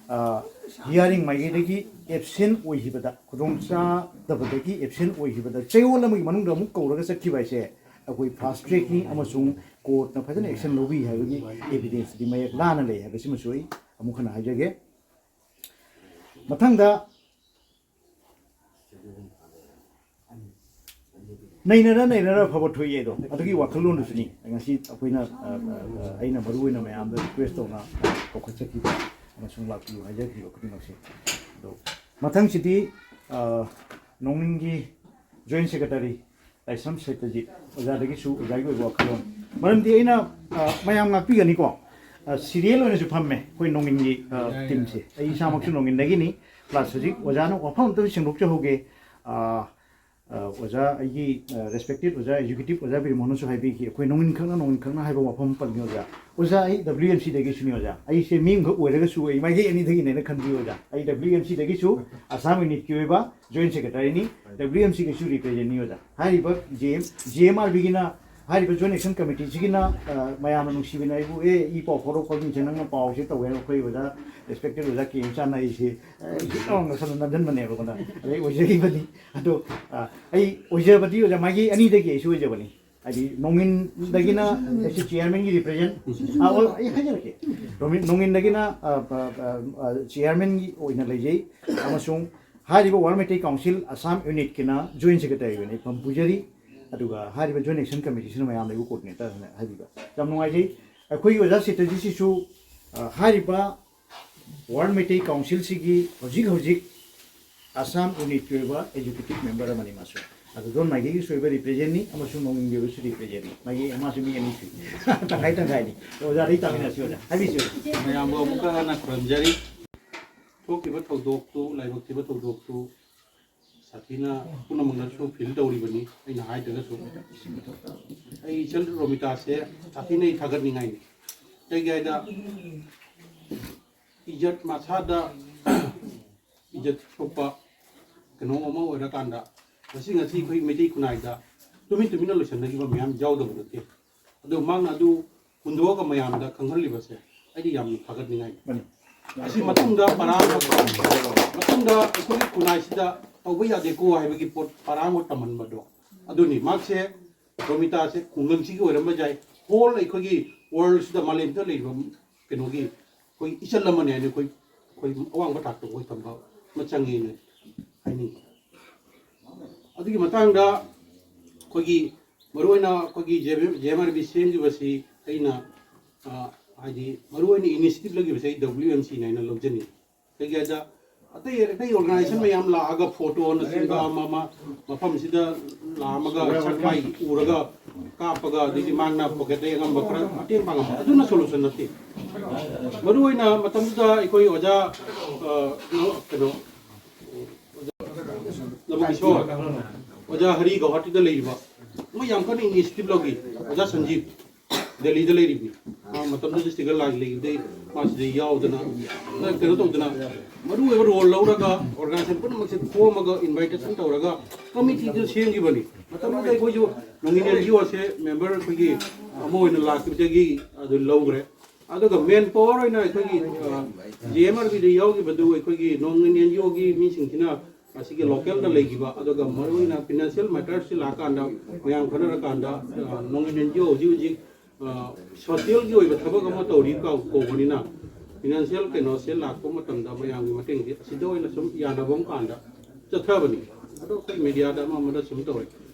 ꯑ, hearing ꯃꯥꯏꯀꯩꯗꯒꯤ absent ꯑꯣꯏꯈꯤꯕꯗ, ꯈꯨꯗꯣꯡ ꯆꯥꯗꯕꯗꯒꯤ absent ꯑꯣꯏꯈꯤꯕꯗ ꯆꯌꯣꯜ ꯑꯃꯒꯤ ꯃꯅꯨꯡꯗ ꯑꯃꯨꯛ ꯀꯧꯔꯒ ꯆꯠꯈꯤꯕ ꯍꯥꯏꯁꯦ, ꯑꯩꯈꯣꯏ ꯐꯥꯁ ꯇ꯭ꯔꯦꯛꯅꯤ ꯑꯃꯁꯨꯡ ꯀꯣꯔꯠꯅ ꯐꯖꯅ ꯑꯦꯛꯁꯟ ꯂꯧꯕꯤ ꯍꯥꯏꯕꯒꯤ ꯑꯦꯚꯤꯗꯦꯟꯁꯇꯤ ꯃꯌꯦꯛ ꯂꯥꯅ ꯂꯩ ꯍꯥꯏꯕꯁꯤꯃꯁꯨ ꯑꯩ ꯑꯃꯨꯛ ꯍꯟꯅ ꯍꯥꯏꯖꯒꯦ꯫ ꯃꯊꯪꯗ ꯅꯩꯅꯔ ꯅꯩꯅꯔ ꯑꯐꯕ ꯊꯣꯛꯏ ꯑꯗꯣ, ꯑꯗꯨꯒꯤ ꯋꯥꯈꯜꯂꯣꯟꯗꯨꯁꯨꯅꯤ ꯉꯁꯤ ꯑꯩꯈꯣꯏꯅ, ꯑ, ꯑ, ꯑ, ꯑꯩꯅ ꯃꯔꯨ ꯑꯣꯏꯅ ꯃꯌꯥꯝꯗ ꯔꯤꯀ꯭ꯋꯦꯁ ꯇꯧꯅ ꯀꯧꯈꯠꯆꯈꯤꯕ ꯑꯃꯁꯨꯡ ꯂꯥꯛꯄꯤꯌꯨ ꯍꯥꯏꯖꯈꯤꯕ ꯈꯨꯗꯤꯡꯃꯛꯁꯦ꯫ ꯑꯗꯣ ꯃꯊꯪꯁꯤꯗꯤ, ꯑ, ꯅꯣꯡꯅꯤꯡꯒꯤ ꯖꯣꯏꯟ ꯁꯦꯀ꯭ꯔꯦꯇꯔꯤ ꯂꯥꯏꯁ꯭ꯔꯝ ꯁꯩꯇꯖꯤꯠ ꯑꯣꯖꯥꯗꯒꯤꯁꯨ ꯑꯣꯖꯥꯒꯤ ꯑꯣꯏꯕ ꯋꯥꯈꯜꯂꯣꯟ, ꯃꯔꯝꯗꯤ ꯑꯩꯅ, ꯑ, ꯃꯌꯥꯝ ꯉꯥꯛꯄꯤꯒꯅꯤꯀꯣ, ꯑ, ꯁꯤꯔꯤꯌꯦꯜ ꯑꯣꯏꯅꯁꯨ ꯐꯝꯃꯦ ꯑꯩꯈꯣꯏ ꯅꯣꯡꯅꯤꯡꯒꯤ, ꯑ, ꯇꯤꯝꯁꯦ꯫ ꯑꯩ ꯏꯁꯥꯃꯛꯁꯨ ꯅꯣꯡꯅꯤꯡꯗꯒꯤꯅꯤ, ꯄ꯭ꯂꯁ ꯍꯧꯖꯤꯛ ꯑꯣꯖꯥꯅ ꯋꯥꯐꯝ ꯑꯝꯇꯁꯨ ꯁꯦꯡꯗꯣꯛꯆꯍꯧꯒꯦ꯫ ꯑ, ꯑ, ꯑꯣꯖꯥ ꯑꯩꯒꯤ, ꯑ, ꯔꯦꯁꯄꯦꯛꯇꯦꯠ ꯑꯣꯖꯥ ꯑꯦꯛꯖꯤꯀ꯭ꯌꯨꯇꯤꯚ ꯑꯣꯖꯥ ꯕꯤꯔꯃꯣꯍꯟꯅꯁꯨ ꯍꯥꯏꯕꯤꯈꯤ, ꯑꯩꯈꯣꯏ ꯅꯣꯡꯅꯤꯡꯈꯛꯅ ꯅꯣꯡꯅꯤꯡꯈꯛꯅ ꯍꯥꯏꯕ ꯋꯥꯐꯝ ꯑꯃ ꯄꯟꯈꯤ ꯑꯣꯖꯥ꯫ ꯑꯣꯖꯥ ꯑꯩ ꯗꯕ꯭ꯂꯤꯎ ꯑꯦꯝ ꯁꯤꯗꯒꯤꯁꯨꯅꯤ ꯑꯣꯖꯥ꯫ ꯑꯩꯁꯦ ꯃꯤ ꯑꯃꯈꯛ ꯑꯣꯏꯔꯒꯁꯨ ꯑꯩ ꯃꯥꯏꯀꯩ ꯑꯅꯤꯗꯒꯤꯅꯦꯅ ꯈꯟꯕꯤꯌꯨ ꯑꯣꯖꯥ꯫ ꯑꯩ ꯗꯕ꯭ꯂꯤꯎ ꯑꯦꯝ ꯁꯤꯗꯒꯤꯁꯨ ꯑꯁꯥꯝ ꯌꯨꯅꯤꯠꯀꯤ ꯑꯣꯏꯕ ꯖꯣꯏꯟ ꯁꯦꯀ꯭ꯔꯦꯇꯔꯤꯅꯤ, ꯗꯕ꯭ꯂꯤꯎ ꯑꯦꯝ ꯁꯤꯒꯤꯁꯨ ꯔꯤꯄ꯭ꯔꯦꯖꯦꯟꯅꯤ ꯑꯣꯖꯥ꯫ ꯍꯥꯏꯔꯤꯕ G M, G M R ꯕꯤꯒꯤꯅ, ꯍꯥꯏꯔꯤꯕ ꯖꯣꯏꯟ ꯑꯦꯛꯁꯟ ꯀꯃꯤꯇꯤꯁꯤꯒꯤꯅ, ꯑ, ꯃꯌꯥꯝꯅ ꯅꯨꯡꯁꯤꯕꯤꯅ ꯑꯩꯕꯨ, "ꯑꯦ, ꯏ ꯄꯥꯎ ꯐꯥꯎꯔꯛꯑꯣ ꯈꯣꯠꯂꯣ, ꯅꯪꯅ ꯄꯥꯎꯁꯦ ꯇꯧꯋꯦ", ꯑꯩꯈꯣꯏ ꯑꯣꯖꯥ ꯔꯦꯁꯄꯦꯛꯇꯦꯠ ꯑꯣꯖꯥ ꯀꯦ ꯑꯦꯝ ꯆꯥꯟꯅ ꯑꯩꯁꯦ, ꯑ, ꯍꯧꯖꯤꯛ ꯅꯧꯅ ꯁꯟꯅ ꯅꯝꯁꯤꯟꯕꯅꯦꯕꯀꯣ ꯅꯪ꯫ ꯑꯗꯩ ꯑꯣꯏꯖꯈꯤꯕꯅꯤ꯫ ꯑꯗꯣ, ꯑ, ꯑꯩ ꯑꯣꯏꯖꯕꯗꯤ ꯑꯣꯖꯥ ꯃꯥꯒꯤ ꯑꯅꯤꯗꯒꯤ ꯑꯩꯁꯨ ꯑꯣꯏꯖꯕꯅꯤ꯫ ꯍꯥꯏꯗꯤ ꯅꯣꯡꯏꯟꯗꯒꯤꯅ ꯑꯩꯁꯨ ꯆꯤꯌꯥꯔꯃꯦꯟꯒꯤ ꯔꯤꯄ꯭ꯔꯦꯖꯦꯟ-, ꯑ, ꯑꯣ, ꯑꯩ ꯍꯥꯏꯖꯔꯛꯀꯦ꯫ ꯅꯣꯡꯏꯟ-, ꯅꯣꯡꯏꯟꯗꯒꯤꯅ, ꯑ, ꯑ, ꯑ, ꯑ, ꯆꯤꯌꯥꯔꯃꯦꯟꯒꯤ ꯑꯣꯏꯅ ꯂꯩꯖꯩ, ꯑꯃꯁꯨꯡ ꯍꯥꯏꯔꯤꯕ ꯋꯥꯔꯜ ꯃꯩꯇꯩ ꯀꯥꯎꯟꯁꯤꯜ ꯑꯁꯥꯝ ꯌꯨꯅꯤꯠꯀꯤꯅ ꯖꯣꯏꯟ ꯁꯦꯀ꯭ꯔꯦꯇꯔꯤ ꯑꯣꯏꯅ ꯑꯩ ꯐꯝ ꯄꯨꯖꯔꯤ꯫ ꯑꯗꯨꯒ ꯍꯥꯏꯔꯤꯕ ꯖꯣꯏꯟ ꯑꯦꯛꯁꯟ ꯀꯃꯤꯇꯤꯁꯤꯅ ꯃꯌꯥꯝ ꯂꯩꯕ ꯀꯣꯑꯣꯔꯗꯤꯅꯦꯇꯔ ꯍꯥꯏꯅ ꯍꯥꯏꯕꯤꯕ ꯌꯥꯝ ꯅꯨꯡꯉꯥꯏꯖꯩ꯫ ꯑꯩꯈꯣꯏꯒꯤ ꯑꯣꯖꯥ ꯁꯤꯇꯖꯤꯠꯁꯤꯁꯨ, ꯑ, ꯍꯥꯏꯔꯤꯕ ꯋꯥꯔꯜ ꯃꯩꯇꯩ ꯀꯥꯎꯟꯁꯤꯜꯁꯤꯒꯤ ꯍꯧꯖꯤꯛ ꯍꯧꯖꯤꯛ ꯑꯁꯥꯝ ꯌꯨꯅꯤꯠꯀꯤ ꯑꯣꯏꯕ ꯑꯦꯛꯖꯤꯀ꯭ꯌꯨꯇꯤꯚ ꯃꯦꯝꯕꯔ ꯑꯃꯅꯤ ꯃꯥꯁꯨ꯫ ꯑꯗꯨ ꯖꯣꯟ ꯃꯥꯏꯀꯩꯒꯤꯁꯨ ꯑꯣꯏꯕ ꯔꯤꯄ꯭ꯔꯦꯖꯦꯟꯅꯤ ꯑꯃꯁꯨꯡ ꯅꯣꯡꯏꯟꯒꯤ ꯑꯣꯏꯕꯁꯨ ꯔꯤꯄ꯭ꯔꯦꯖꯦꯟꯅꯤ꯫ ꯃꯥꯒꯤ ꯃꯥꯁꯨ ꯃꯤ ꯑꯅꯤ ꯁꯨꯏ꯫ ꯇꯪꯈꯥꯏ ꯇꯪꯈꯥꯏꯅꯤ꯫ ꯑꯣꯖꯥꯗꯒꯤ ꯇꯥꯃꯤꯟꯅꯁꯤ ꯑꯣꯖꯥ꯫ ꯍꯥꯏꯕꯤꯁꯤ ꯑꯣꯖꯥ꯫ ꯃꯌꯥꯝꯕꯨ ꯑꯃꯨꯛꯀ ꯍꯟꯅ ꯈꯨꯔꯨꯝꯖꯔꯤ꯫ ꯊꯣꯛꯈꯤꯕ ꯊꯧꯗꯣꯛꯇꯨ, ꯂꯥꯏꯕꯛ ꯊꯤꯕ ꯊꯧꯗꯣꯛꯇꯨ ꯁꯥꯊꯤꯅ ꯄꯨꯝꯅꯃꯛꯅꯁꯨ ꯐꯤꯜ ꯇꯧꯔꯤꯕꯅꯤ, ꯑꯩꯅ ꯍꯥꯏꯗ꯭ꯔꯒꯁꯨ꯫ ꯑꯩ ꯏꯆꯟ ꯔꯣꯃꯤꯇꯥꯁꯦ ꯁꯥꯊꯤꯅ ꯑꯩ ꯊꯥꯒꯠꯅꯤꯡꯉꯥꯏꯅꯤ꯫ ꯀꯩꯒꯤ ꯍꯥꯏꯗ ꯏꯖꯠ ꯃꯁꯥꯗ ꯏꯖꯠ ꯁꯣꯛꯄ ꯀꯩꯅꯣ ꯑꯃ ꯑꯣꯏꯔꯀꯥꯟꯗ ꯉꯁꯤ, ꯉꯁꯤ ꯑꯩꯈꯣꯏ ꯃꯩꯇꯩ ꯈꯨꯟꯅꯥꯏꯗ ꯇꯨꯃꯤꯟ ꯇꯨꯃꯤꯟꯅ ꯂꯣꯏꯁꯤꯟꯅꯈꯤꯕ ꯃꯌꯥꯝ ꯌꯥꯎꯗꯕ ꯅꯠꯇꯦ꯫ ꯑꯗꯣ ꯃꯍꯥꯛꯅ ꯑꯗꯨ ꯍꯨꯟꯗꯣꯛꯑꯒ ꯃꯌꯥꯝꯗ ꯈꯪꯍꯜꯂꯤꯕꯁꯦ ꯑꯩꯗꯤ ꯌꯥꯝꯅ ꯊꯥꯒꯠꯅꯤꯡꯉꯥꯏꯅꯤ꯫ ꯃꯥꯅꯤ꯫ ꯑꯁꯤ ꯃꯇꯨꯡꯗ ꯄꯔꯥ ꯑꯃ, ꯃꯇꯨꯡꯗ ꯑꯩꯈꯣꯏꯒꯤ ꯈꯨꯟꯅꯥꯏꯁꯤꯗ ꯇꯧꯕ ꯌꯥꯗꯦꯀꯣ ꯍꯥꯏꯕꯒꯤ ꯄꯣꯠ ꯄꯔꯥ ꯑꯃ ꯇꯝꯍꯟꯕꯗꯣ ꯑꯗꯨꯅꯤ꯫ ꯃꯍꯥꯛꯁꯦ ꯄꯥꯔꯣꯃꯤꯇꯥꯁꯦ ꯈꯨꯡꯒꯪꯁꯤꯒꯤ ꯑꯣꯏꯔꯝꯕ ꯌꯥꯏ꯫ ꯍꯣꯜ ꯑꯩꯈꯣꯏꯒꯤ ꯋꯥꯔꯜꯁꯤꯗ, ꯃꯥꯂꯦꯝꯁꯤꯗ ꯂꯩꯔꯤꯕ ꯀꯩꯅꯣꯒꯤ ꯑꯩꯈꯣꯏ ꯏꯆꯜ ꯑꯃꯅꯤ ꯍꯥꯏꯅ ꯑꯩꯈꯣꯏ, ꯑꯩꯈꯣꯏ ꯑꯋꯥꯡꯕ ꯊꯥꯛꯇ ꯑꯩꯈꯣꯏ ꯊꯝꯕ ꯑꯃ ꯆꯪꯉꯦꯅ ꯍꯥꯏꯅꯤꯡꯉꯤ꯫ ꯑꯗꯨꯒꯤ ꯃꯇꯥꯡꯗ ꯑꯩꯈꯣꯏꯒꯤ ꯃꯔꯨꯑꯣꯏꯅ ꯑꯩꯈꯣꯏꯒꯤ ꯖꯦ ꯑꯦꯝ ꯑꯥꯔ ꯕꯤ ꯁꯦꯝꯈꯤꯕꯁꯤ ꯑꯩꯅ, ꯑ, ꯍꯥꯏꯗꯤ ꯃꯔꯨꯑꯣꯏꯅ ꯏꯅꯤꯁꯤꯌꯦꯇꯤꯚ ꯂꯧꯈꯤꯕꯁꯦ ꯑꯩ W M C ꯅ ꯍꯥꯏꯅ ꯂꯧꯖꯅꯤꯡꯉꯤ꯫ ꯀꯩꯒꯤ ꯍꯥꯏꯗ ꯑꯇꯩ ꯑꯇꯩ ꯑꯣꯔꯒꯅꯥꯏꯖꯦꯁꯟ ꯃꯌꯥꯝ ꯂꯥꯛꯑꯒ ꯐꯣꯇꯣꯅꯆꯤꯡꯕ ꯑꯃ ꯑꯃ ꯃꯐꯝꯁꯤꯗ ꯂꯥꯛꯑꯝꯃꯒ ꯁꯛ ꯃꯥꯏ ꯎꯔꯒ ꯀꯥꯞꯄꯒ, ꯑꯗꯒꯤ ꯃꯥꯅ ꯄꯣꯀꯦꯠꯇ ꯑꯉꯝꯕ ꯈꯔ ꯃꯇꯦꯡ ꯄꯥꯡꯉꯝꯕ, ꯑꯗꯨꯅ ꯁꯣꯂꯨꯁꯟ ꯅꯠꯇꯦ꯫ ꯃꯔꯨꯑꯣꯏꯅ ꯃꯇꯝꯗꯨꯗ ꯑꯩꯈꯣꯏ ꯑꯣꯖꯥ, ꯑ, ꯀꯩꯅꯣ, ꯂꯕꯨꯛ ꯏꯁꯣꯔ, ꯑꯣꯖꯥ ꯍꯔꯤ ꯒꯧꯍꯥꯇꯤꯗ ꯂꯩꯔꯤꯕ, ꯃꯣꯏ ꯌꯥꯝ ꯀꯟꯅ ꯏꯅꯤꯁꯤꯌꯦꯇꯤꯚ ꯂꯧꯈꯤ꯫ ꯑꯣꯖꯥ ꯁꯟꯖꯤꯞ ꯗꯦꯜꯂꯤꯗ ꯂꯩꯔꯤꯕꯅꯤ꯫ ꯃꯥ ꯃꯇꯝꯗꯨꯗ ꯁꯤꯒ ꯂꯥꯟ ꯂꯩꯈꯤꯕꯗꯩ ꯃꯥ ꯁꯤꯗ ꯌꯥꯎꯗꯅ, ꯀꯩꯅꯣ ꯇꯧꯗꯅ, ꯃꯔꯨ ꯑꯣꯏꯕ ꯔꯣꯜ ꯂꯧꯔꯒ ꯑꯣꯔꯒꯅꯥꯏꯖꯦꯁꯟ ꯄꯨꯝꯅꯃꯛꯁꯦ ꯈꯣꯝꯃꯒ ꯏꯟꯚꯥꯏꯇꯦꯁꯟ ꯇꯧꯔꯒ ꯀꯃꯤꯇꯤꯗꯨ ꯁꯦꯝꯈꯤꯕꯅꯤ꯫ ꯃꯇꯝꯗꯨꯗ ꯑꯩꯈꯣꯏꯁꯨ ꯅꯣꯡꯏꯟ ꯑꯦꯟ ꯖꯤ ꯑꯣꯁꯦ ꯃꯦꯝꯕꯔ ꯑꯩꯈꯣꯏꯒꯤ ꯑꯃ ꯑꯣꯏꯅ ꯂꯥꯛꯈꯤꯕꯗꯒꯤ ꯑꯗꯨ ꯂꯧꯈ꯭ꯔꯦ꯫ ꯑꯗꯨꯒ ꯃꯦꯟ ꯄꯥꯋꯔ ꯑꯣꯏꯅ ꯑꯩꯈꯣꯏꯒꯤ, ꯑ, ꯖꯦ ꯑꯦꯝ ꯑꯥꯔ ꯕꯤꯗ ꯌꯥꯎꯈꯤꯕꯗꯨ ꯑꯩꯈꯣꯏꯒꯤ ꯅꯣꯡꯏꯟ ꯑꯦꯟ ꯖꯤ ꯑꯣꯒꯤ ꯃꯤꯁꯤꯡꯁꯤꯅ ꯑꯁꯤꯒꯤ ꯂꯣꯀꯦꯜꯗ ꯂꯩꯈꯤꯕ, ꯑꯗꯨꯒ ꯃꯔꯨꯑꯣꯏꯅ ꯐꯤꯅꯥꯟꯁꯤꯌꯦꯜ ꯃꯦꯇꯔꯁꯁꯤ ꯂꯥꯛꯀꯥꯟꯗ ꯃꯌꯥꯝ ꯈꯟꯅꯔꯀꯥꯟꯗ, ꯑ, ꯅꯣꯡꯏꯟ ꯑꯦꯟ ꯖꯤ ꯑꯣ ꯍꯧꯖꯤꯛ ꯍꯧꯖꯤꯛ, ꯑ, ꯁꯣꯁꯤꯌꯦꯜꯒꯤ ꯑꯣꯏꯕ ꯊꯕꯛ ꯑꯃ ꯇꯧꯔꯤ ꯀꯧ-, ꯀꯧꯕꯅꯤꯅ ꯐꯤꯅꯥꯟꯁꯤꯌꯦꯜ ꯀꯩꯅꯣꯁꯦ ꯂꯥꯛꯄ ꯃꯇꯝꯗ ꯃꯌꯥꯝꯒꯤ ꯃꯇꯦꯡꯁꯦ ꯑꯁꯤꯗ ꯑꯣꯏꯅ ꯁꯨꯝ ꯌꯥꯅꯕ ꯑꯃ ꯀꯥꯟꯗ ꯆꯠꯊꯕꯅꯤ꯫ ꯑꯗꯣ ꯑꯩꯈꯣꯏ ꯃꯦꯗꯤꯌꯥꯗ ꯑꯃ ꯑꯃꯗ ꯁꯨꯝ ꯇꯧꯔꯦ꯫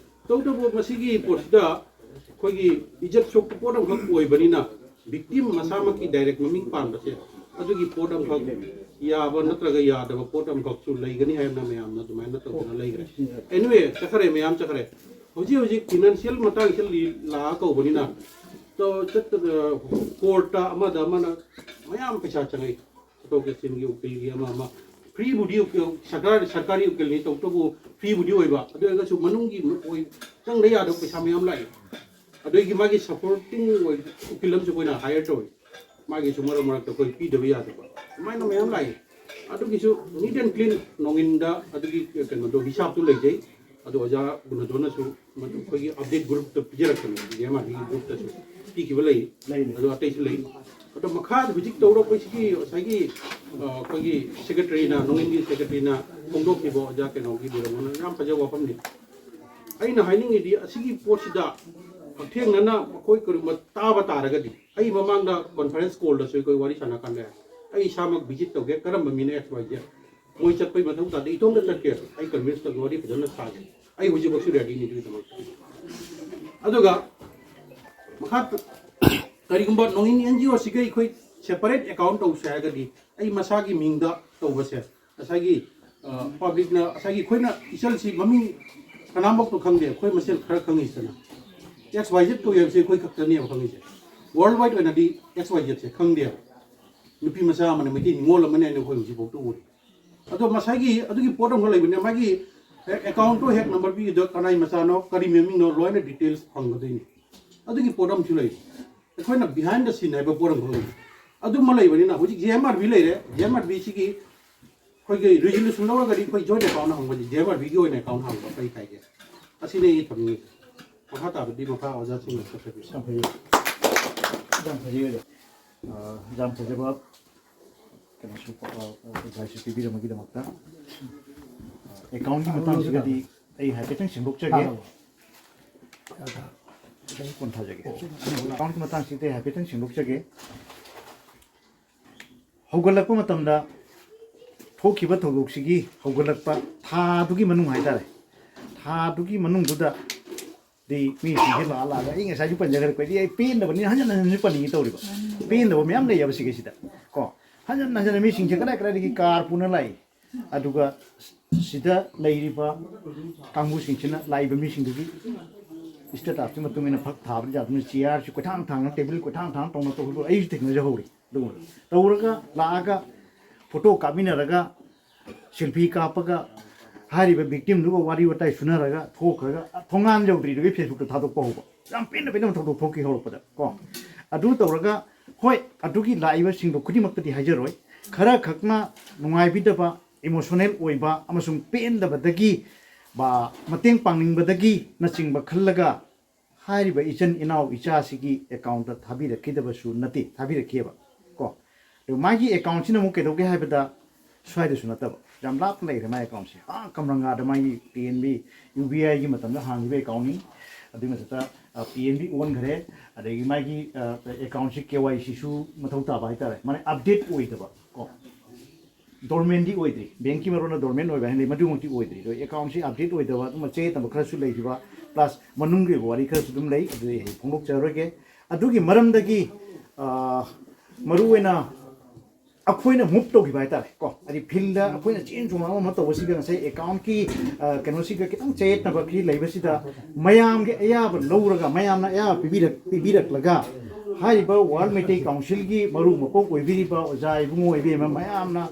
ꯇꯧꯕꯇꯕꯨ ꯃꯁꯤꯒꯤ ꯄꯣꯠꯁꯤꯗ ꯑꯩꯈꯣꯏꯒꯤ ꯏꯖꯠ ꯁꯣꯛꯄ ꯄꯣꯠ ꯑꯃꯈꯛ ꯑꯣꯏꯕꯅꯤꯅ ꯚꯤꯛꯇꯤꯝ ꯃꯁꯥꯃꯛꯀꯤ ꯗꯥꯏꯔꯦꯛ ꯃꯃꯤꯡ ꯄꯥꯟꯕꯁꯦ ꯑꯗꯨꯒꯤ ꯄꯣꯠ ꯑꯃꯈꯛ ꯌꯥꯕ ꯅꯠꯇ꯭ꯔꯒ ꯌꯥꯗꯕ ꯄꯣꯠ ꯑꯃꯈꯛꯁꯨ ꯂꯩꯒꯅꯤ ꯍꯥꯏꯅ ꯃꯌꯥꯝꯅ ꯑꯗꯨꯃꯥꯏꯅ ꯇꯧꯗꯅ ꯂꯩꯈ꯭ꯔꯦ꯫ ꯑꯦꯅꯤꯋꯦ, ꯆꯠꯈ꯭ꯔꯦ, ꯃꯌꯥꯝ ꯆꯠꯈ꯭ꯔꯦ꯫ ꯍꯧꯖꯤꯛ ꯍꯧꯖꯤꯛ ꯐꯤꯅꯥꯟꯁꯤꯌꯦꯜ ꯃꯇꯥꯡꯁꯤ ꯂꯤ-, ꯂꯥꯛꯑ ꯀꯧꯕꯅꯤꯅ ꯇꯣ-, ꯆꯠꯇ-, ꯀꯣꯔꯠꯇ ꯑꯃꯗ ꯑꯃꯅ ꯃꯌꯥꯝ ꯄꯩꯁꯥ ꯆꯪꯉꯛꯏ꯫ ꯆꯠꯊꯣꯛ ꯆꯠꯁꯤꯟꯒꯤ ꯎꯀꯤꯜꯒꯤ ꯑꯃ ꯑꯃ ꯐ꯭ꯔꯤꯕꯨꯗꯤ ꯎꯀꯤꯜ, ꯁꯔꯀꯥꯔ, ꯁꯔꯀꯥꯔꯤ ꯎꯀꯤꯜꯅꯤ, ꯇꯧꯕꯇꯕꯨ ꯐ꯭ꯔꯤꯕꯨꯗꯤ ꯑꯣꯏꯕ, ꯑꯗꯨ ꯑꯣꯏꯔꯒꯁꯨ ꯃꯅꯨꯡꯒꯤ ꯑꯣꯏ ꯆꯪꯗ ꯌꯥꯗꯕ ꯄꯩꯁꯥ ꯃꯌꯥꯝ ꯂꯥꯛꯏ꯫ ꯑꯗꯨꯒꯤ ꯃꯥꯒꯤ ꯁꯄꯣꯔꯇꯤꯡ ꯑꯣꯏ ꯎꯀꯤꯜ ꯑꯃꯁꯨ ꯑꯩꯈꯣꯏꯅ ꯍꯥꯏꯌꯔ ꯇꯧꯏ꯫ ꯃꯥꯒꯤꯁꯨ ꯃꯔꯛ ꯃꯔꯛꯇ ꯑꯩꯈꯣꯏ ꯄꯤꯗꯕ ꯌꯥꯗꯕ ꯑꯗꯨꯃꯥꯏꯅ ꯃꯌꯥꯝ ꯂꯥꯛꯏ꯫ ꯑꯗꯨꯒꯤꯁꯨ ꯅꯤꯠ ꯑꯦꯟ ꯀ꯭ꯂꯤꯟ ꯅꯣꯡꯏꯟꯗ ꯑꯗꯨꯒꯤ ꯀꯩꯅꯣꯗꯣ ꯍꯤꯁꯥꯞꯇꯨ ꯂꯩꯖꯩ꯫ ꯑꯗꯣ ꯑꯣꯖꯥ ꯒꯨꯅꯗꯣꯟꯅꯁꯨ ꯃꯗꯨ ꯑꯩꯈꯣꯏꯒꯤ ꯑꯞꯗꯦꯠ ꯒ꯭ꯔꯨꯞꯇ ꯄꯤꯖꯔꯛꯄꯅꯦ, ꯖꯦ ꯑꯦꯝ ꯑꯥꯔ ꯗꯤꯒꯤ ꯒ꯭ꯔꯨꯞꯇꯁꯨ ꯄꯤꯈꯤꯕ ꯂꯩ꯫ ꯂꯩꯅꯤ꯫ ꯑꯗꯣ ꯑꯇꯩꯁꯨ ꯂꯩ꯫ ꯑꯗꯣ ꯃꯈꯥꯗ ꯍꯧꯖꯤꯛ ꯇꯧꯔꯛꯄꯁꯤꯒꯤ ꯉꯁꯥꯏꯒꯤ, ꯑ, ꯑꯩꯈꯣꯏꯒꯤ ꯁꯦꯀ꯭ꯔꯦꯇꯔꯤꯅ, ꯅꯣꯡꯏꯟꯒꯤ ꯁꯦꯀ꯭ꯔꯦꯇꯔꯤꯅ ꯐꯣꯡꯗꯣꯛꯈꯤꯕ ꯑꯣꯖꯥ ꯀꯩꯅꯣꯒꯤ ꯕꯤꯔꯝꯒꯣꯟꯅ ꯌꯥꯝ ꯐꯖꯕ ꯋꯥꯐꯝꯅꯤ꯫ ꯑꯩꯅ ꯍꯥꯏꯅꯤꯡꯉꯤꯗꯤ, ꯑꯁꯤꯒꯤ ꯄꯣꯠꯁꯤꯗ ꯍꯛꯊꯦꯡꯅꯅ ꯃꯈꯣꯏ ꯀꯔꯤꯒꯨꯝꯕ ꯇꯥꯕ ꯇꯥꯔꯒꯗꯤ, ꯑꯩ ꯃꯃꯥꯡꯗ ꯀꯣꯟꯐꯔꯦꯟꯁ ꯀꯣꯜꯗꯁꯨ ꯑꯩꯈꯣꯏ ꯋꯥꯔꯤ ꯁꯥꯟꯅ ꯀꯥꯟꯗ, ꯑꯩ ꯏꯁꯥꯃꯛ ꯚꯤꯖꯤꯠ ꯇꯧꯒꯦ, ꯀꯔꯝꯕ ꯃꯤꯅ ꯑꯦꯛꯁ ꯋꯥꯏ ꯖꯦꯠ, ꯃꯣꯏ ꯆꯠꯄꯩ ꯃꯊꯧ ꯇꯥꯗꯦ, ꯏꯇꯣꯝꯇ ꯆꯠꯀꯦ, ꯑꯩ ꯀꯟꯚꯤꯟꯁ ꯇꯧꯒꯦ, ꯋꯥꯔꯤ ꯐꯖꯅ ꯁꯥꯒꯦ, ꯑꯩ ꯍꯧꯖꯤꯛꯃꯛꯁꯨ ꯔꯦꯗꯤꯅꯤ ꯑꯗꯨꯒꯤꯗꯃꯛꯇ꯫ ꯑꯗꯨꯒ ꯃꯈꯥ ꯀꯔꯤꯒꯨꯝꯕ ꯅꯣꯡꯏꯟ ꯑꯦꯟ ꯖꯤ ꯑꯣꯁꯤꯒ ꯑꯩꯈꯣꯏ ꯁꯦꯄꯔꯦꯠ ꯑꯦꯀꯥꯎꯟ ꯇꯧꯁꯦ ꯍꯥꯏꯔꯒꯗꯤ, ꯑꯩ ꯃꯁꯥꯒꯤ ꯃꯤꯡꯗ ꯇꯧꯕꯁꯦ, ꯉꯁꯥꯏꯒꯤ ꯄꯕ꯭ꯂꯤꯛꯅ, ꯉꯁꯥꯏꯒꯤ ꯑꯩꯈꯣꯏꯅ ꯏꯆꯜꯁꯤ ꯃꯃꯤꯡ ꯀꯅꯥꯃꯛꯇꯣ ꯈꯪꯗꯦ, ꯑꯩꯈꯣꯏ ꯃꯁꯦꯜ ꯈꯔ ꯈꯪꯉꯤꯁꯤꯅ꯫ ꯑꯦꯛꯁ ꯋꯥꯏ ꯖꯦꯠ ꯀꯧꯏ ꯍꯥꯏꯕꯁꯦ ꯑꯩꯈꯣꯏ ꯈꯛꯇꯅꯦꯕ ꯈꯪꯉꯤꯁꯦ꯫ ꯋꯥꯔꯜ ꯋꯥꯏꯗ ꯑꯣꯏꯅꯗꯤ ꯑꯦꯛꯁ ꯋꯥꯏ ꯖꯦꯠꯁꯦ ꯈꯪꯗꯦꯕ꯫ ꯅꯨꯄꯤ ꯃꯆꯥ ꯑꯃꯅ, ꯃꯩꯇꯩ ꯅꯤꯉꯣꯜ ꯑꯃꯅꯦ ꯍꯥꯏꯅ ꯑꯩꯈꯣꯏ ꯍꯧꯖꯤꯛꯐꯥꯎꯗ ꯎꯔꯤ꯫ ꯑꯗꯣ ꯉꯁꯥꯏꯒꯤ ꯑꯗꯨꯒꯤ ꯄꯣꯠ ꯑꯃꯈꯛ ꯂꯩꯕꯅꯦ, ꯃꯥꯒꯤ ꯑꯦꯀꯥꯎꯟꯗꯣ ꯍꯦꯛ ꯅꯝꯕꯔ ꯄꯤꯕꯗ ꯀꯅꯥꯏ ꯃꯆꯥꯅꯣ, ꯀꯔꯤ ꯃꯃꯤꯡꯅꯣ, ꯂꯣꯏꯅ ꯗꯤꯇꯦꯜꯁ ꯐꯪꯒꯗꯣꯏꯅꯤ꯫ ꯑꯗꯨꯒꯤ ꯄꯣꯠ ꯑꯃꯁꯨ ꯂꯩ꯫ ꯑꯩꯈꯣꯏꯅ ꯕꯤꯍꯥꯏꯟ ꯗ ꯁꯤꯟ ꯍꯥꯏꯕ ꯄꯣꯠ ꯑꯃꯈꯛ ꯂꯩ꯫ ꯑꯗꯨꯃ ꯂꯩꯕꯅꯤꯅ ꯍꯧꯖꯤꯛ ꯖꯤ ꯑꯦꯝ ꯑꯥꯔ ꯕꯤ ꯂꯩꯔꯦ, ꯖꯤ ꯑꯦꯝ ꯑꯥꯔ ꯕꯤꯁꯤꯒꯤ ꯑꯩꯈꯣꯏꯒꯤ ꯔꯤꯖꯣꯂꯨꯁꯟ ꯂꯧꯔꯒꯗꯤ ꯑꯩꯈꯣꯏ ꯖꯣꯏꯟ ꯑꯦꯀꯥꯎꯟ ꯍꯥꯡꯕꯁꯦ, ꯖꯤ ꯑꯦꯝ ꯑꯥꯔ ꯕꯤꯒꯤ ꯑꯣꯏꯅ ꯑꯦꯀꯥꯎꯟ ꯍꯥꯡꯕ ꯀꯔꯤ ꯀꯥꯏꯒꯦ? ꯑꯁꯤꯅꯤ ꯑꯩ ꯊꯝꯅꯤꯡꯉꯤꯁꯦ꯫ ꯃꯈꯥ ꯇꯥꯕꯗꯤ ꯃꯈꯥ ꯑꯣꯖꯥꯁꯤꯡꯅ ꯆꯠꯊꯕꯤꯔꯣ꯫ ꯌꯥꯝ ꯐꯖꯩ꯫ ꯌꯥꯝ ꯐꯖꯩ ꯑꯣꯖꯥ꯫ ꯑ, ꯌꯥꯝ ꯐꯖꯕ ꯀꯩꯅꯣꯁꯨ, ꯑ, ꯑꯦꯗꯚꯥꯏꯁꯁꯨ ꯄꯤꯕꯤꯔꯝꯕꯒꯤꯗꯃꯛꯇ꯫ ꯑꯦꯀꯥꯎꯟꯒꯤ ꯃꯇꯥꯡꯁꯤꯒꯗꯤ ꯑꯩ ꯍꯥꯏꯐꯦꯠꯇꯪ ꯁꯦꯝꯗꯣꯛꯆꯒꯦ꯫ ꯑꯩ ꯀꯣꯟꯊꯥꯖꯒꯦ꯫ ꯑꯦꯀꯥꯎꯟꯒꯤ ꯃꯇꯥꯡꯁꯤꯗꯤ ꯑꯩ ꯍꯥꯏꯐꯦꯠꯇꯪ ꯁꯦꯝꯗꯣꯛꯆꯒꯦ꯫ ꯍꯧꯒꯠꯂꯛꯄ ꯃꯇꯝꯗ ꯊꯣꯛꯈꯤꯕ ꯊꯧꯗꯣꯛꯁꯤꯒꯤ ꯍꯧꯒꯠꯂꯛꯄ ꯊꯥꯗꯨꯒꯤ ꯃꯅꯨꯡ ꯍꯥꯏꯇꯥꯔꯦ, ꯊꯥꯗꯨꯒꯤ ꯃꯅꯨꯡꯗꯨꯗ ꯗꯤ ꯃꯤꯁꯤꯡꯁꯦ ꯂꯥꯛꯑ ꯂꯥꯛꯑꯒ, ꯑꯩ ꯉꯁꯥꯏꯁꯨ ꯄꯟꯖꯈ꯭ꯔꯦ, ꯑꯩꯈꯣꯏꯗꯤ ꯑꯩ ꯄꯦꯟꯗꯕꯅꯤꯅ ꯍꯟꯖꯟ ꯍꯟꯖꯟꯁꯨ ꯄꯟꯅꯤꯡꯉꯤ ꯇꯧꯔꯤꯕ꯫ ꯄꯦꯟꯗꯕ ꯃꯌꯥꯝ ꯂꯩꯌꯦꯕ ꯁꯤꯒꯤꯁꯤꯗ ꯀꯣ꯫ ꯍꯟꯖꯟ ꯍꯟꯖꯟꯅ ꯃꯤꯁꯤꯡꯁꯦ ꯀꯗꯥꯏ ꯀꯗꯥꯏꯗꯒꯤ ꯀꯥꯔ ꯄꯨꯅ ꯂꯥꯛꯏ, ꯑꯗꯨꯒ ꯁꯤꯗ ꯂꯩꯔꯤꯕ ꯀꯥꯡꯕꯨꯁꯤꯡꯁꯤꯅ, ꯂꯥꯛꯏꯕ ꯃꯤꯁꯤꯡꯗꯨꯒꯤ ꯁ꯭ꯇꯦꯇꯁꯀꯤ ꯃꯇꯨꯡ ꯏꯟꯅ ꯐꯛ ꯊꯥꯕꯗꯤ ꯌꯥꯗꯕꯅꯤꯅ, ꯆꯤꯌꯥꯔꯁꯤ ꯀꯣꯏꯊꯥꯡ ꯊꯥꯡꯅ, ꯇꯦꯕꯜ ꯀꯣꯏꯊꯥꯡ ꯊꯥꯡ ꯇꯧꯅ ꯇꯧꯕꯗꯣ ꯑꯩꯁꯨ ꯊꯦꯡꯅꯖꯍꯧꯔꯤ꯫ ꯑꯗꯨꯒꯨꯝꯕꯗꯣ ꯇꯧꯔꯒ ꯂꯥꯛꯑꯒ ꯐꯣꯇꯣ ꯀꯥꯞꯃꯤꯟꯅꯔꯒ, ꯁꯦꯜꯐꯤ ꯀꯥꯞꯄꯒ, ꯍꯥꯏꯔꯤꯕ ꯚꯤꯛꯇꯤꯝꯗꯨꯒ ꯋꯥꯔꯤ ꯋꯥꯇꯥꯏ ꯁꯨꯅꯔꯒ ꯊꯣꯛꯈ꯭ꯔꯒ, ꯊꯣꯡꯒꯥꯟ ꯌꯧꯗ꯭ꯔꯤꯗꯨꯒꯤ ꯐꯦꯁꯕꯨꯛꯇ ꯊꯥꯗꯣꯛꯄ ꯍꯧꯕ꯫ ꯌꯥꯝ ꯄꯦꯟꯅ ꯄꯦꯟꯅꯕ ꯊꯧꯗꯣꯛ ꯊꯣꯛꯈꯤ ꯍꯧꯔꯛꯄꯗ ꯀꯣ꯫ ꯑꯗꯨ ꯇꯧꯔꯒ, ꯍꯣꯏ, ꯑꯗꯨꯒꯤ ꯂꯥꯛꯏꯕꯁꯤꯡꯗꯣ ꯈꯨꯗꯤꯡꯃꯛꯇꯗꯤ ꯍꯥꯏꯖꯔꯣꯏ, ꯈꯔ ꯈꯛꯅ ꯅꯨꯡꯉꯥꯏꯕꯤꯗꯕ, ꯏꯃꯣꯁꯅꯦꯜ ꯑꯣꯏꯕ ꯑꯃꯁꯨꯡ ꯄꯦꯟꯗꯕꯗꯒꯤ, ꯕꯥ-, ꯃꯇꯦꯡ ꯄꯥꯡꯅꯤꯡꯕꯗꯒꯤ ꯅꯆꯤꯡꯕ ꯈꯜꯂꯒ ꯍꯥꯏꯔꯤꯕ ꯏꯆꯟ ꯏꯅꯥꯎ ꯏꯆꯥꯁꯤꯒꯤ ꯑꯦꯀꯥꯎꯟꯗ ꯊꯥꯕꯤꯔꯛꯈꯤꯗꯕꯁꯨ ꯅꯠꯇꯦ, ꯊꯥꯕꯤꯔꯛꯈꯤꯑꯕ ꯀꯣ꯫ ꯑꯗꯨ ꯃꯥꯒꯤ ꯑꯦꯀꯥꯎꯟꯁꯤꯅ ꯑꯃꯨꯛ ꯀꯩꯗꯧꯒꯦ ꯍꯥꯏꯕꯗ, ꯁ꯭ꯋꯥꯏꯗꯁꯨ ꯅꯠꯇꯕ, ꯌꯥꯝ ꯂꯥꯞꯅ ꯂꯩꯔꯦ ꯃꯥꯏ ꯑꯦꯀꯥꯎꯟꯁꯦ꯫ ꯑꯥ, ꯀꯝꯔꯪꯒꯥꯗ ꯃꯥꯒꯤ P N B U B ꯑꯥꯏꯒꯤ ꯃꯇꯝꯗ ꯍꯥꯡꯈꯤꯕ ꯑꯦꯀꯥꯎꯟꯅꯤ꯫ ꯑꯗꯨꯒꯤ ꯃꯊꯛꯇ ꯄꯤ ꯑꯦꯟ ꯕꯤ ꯑꯣꯟꯈ꯭ꯔꯦ꯫ ꯑꯗꯒꯤ ꯃꯥꯒꯤ ꯑꯦꯀꯥꯎꯟꯁꯤ ꯀꯦ ꯋꯥꯏ ꯁꯤꯁꯨ ꯃꯊꯧ ꯇꯥꯕ ꯍꯥꯏꯇꯥꯔꯦ, ꯃꯥꯅ ꯑꯞꯗꯦꯠ ꯑꯣꯏꯗꯕ ꯀꯣ꯫ ꯗꯣꯔꯃꯦꯟꯗꯤ ꯑꯣꯏꯗ꯭ꯔꯤ, ꯕꯦꯡꯀꯤ ꯃꯔꯣꯟꯅ ꯗꯣꯔꯃꯦꯟ ꯑꯣꯏꯕ ꯍꯥꯏꯅ ꯂꯩ, ꯃꯗꯨꯃꯛꯇꯤ ꯑꯣꯏꯗ꯭ꯔꯤ꯫ ꯑꯗꯣ ꯑꯦꯀꯥꯎꯟꯁꯤ ꯑꯞꯗꯦꯠ ꯑꯣꯏꯗꯕ, ꯑꯗꯨꯝ ꯆꯌꯦꯠꯅꯕ ꯈꯔꯁꯨ ꯂꯩꯈꯤꯕ, ꯄ꯭ꯂꯁ ꯃꯅꯨꯡꯒꯤ ꯑꯣꯏꯕ ꯋꯥꯔꯤ ꯈꯔꯁꯨ ꯑꯗꯨꯝ ꯂꯩ, ꯑꯗꯨꯗꯤ ꯑꯩ ꯍꯧꯖꯤꯛ ꯐꯣꯡꯗꯣꯛꯆꯔꯔꯣꯏꯒꯦ꯫ ꯑꯗꯨꯒꯤ ꯃꯔꯝꯗꯒꯤ, ꯑꯥ, ꯃꯔꯨꯑꯣꯏꯅ ꯑꯩꯈꯣꯏꯅ ꯃꯨꯚ ꯇꯧꯈꯤꯕ ꯍꯥꯏꯇꯥꯔꯦ ꯀꯣ, ꯍꯥꯏꯗꯤ ꯐꯤꯜꯗ ꯑꯩꯈꯣꯏꯅ ꯆꯦꯟ ꯆꯣꯡ ꯑꯃ ꯑꯃ ꯇꯧꯕꯁꯤꯒ ꯉꯁꯥꯏ ꯑꯦꯀꯥꯎꯟꯀꯤ, ꯑ, ꯀꯩꯅꯣꯁꯤꯒ ꯈꯤꯇꯪ ꯆꯌꯦꯠꯅꯕꯒꯤ ꯂꯩꯕꯁꯤꯗ, ꯃꯌꯥꯝꯒꯤ ꯑꯌꯥꯕ ꯂꯧꯔꯒ, ꯃꯌꯥꯝꯅ ꯑꯌꯥꯕ ꯄꯤꯕꯤꯔꯛ-, ꯄꯤꯕꯤꯔꯛꯂꯒ, ꯍꯥꯏꯔꯤꯕ ꯋꯥꯔꯜ ꯃꯩꯇꯩ ꯀꯥꯎꯟꯁꯤꯜꯒꯤ ꯃꯔꯨ ꯃꯀꯣꯛ ꯑꯣꯏꯕꯤꯔꯤꯕ ꯑꯣꯖꯥ ꯏꯕꯨꯡꯉꯣ ꯏꯕꯦꯝꯃ ꯃꯌꯥꯝꯅ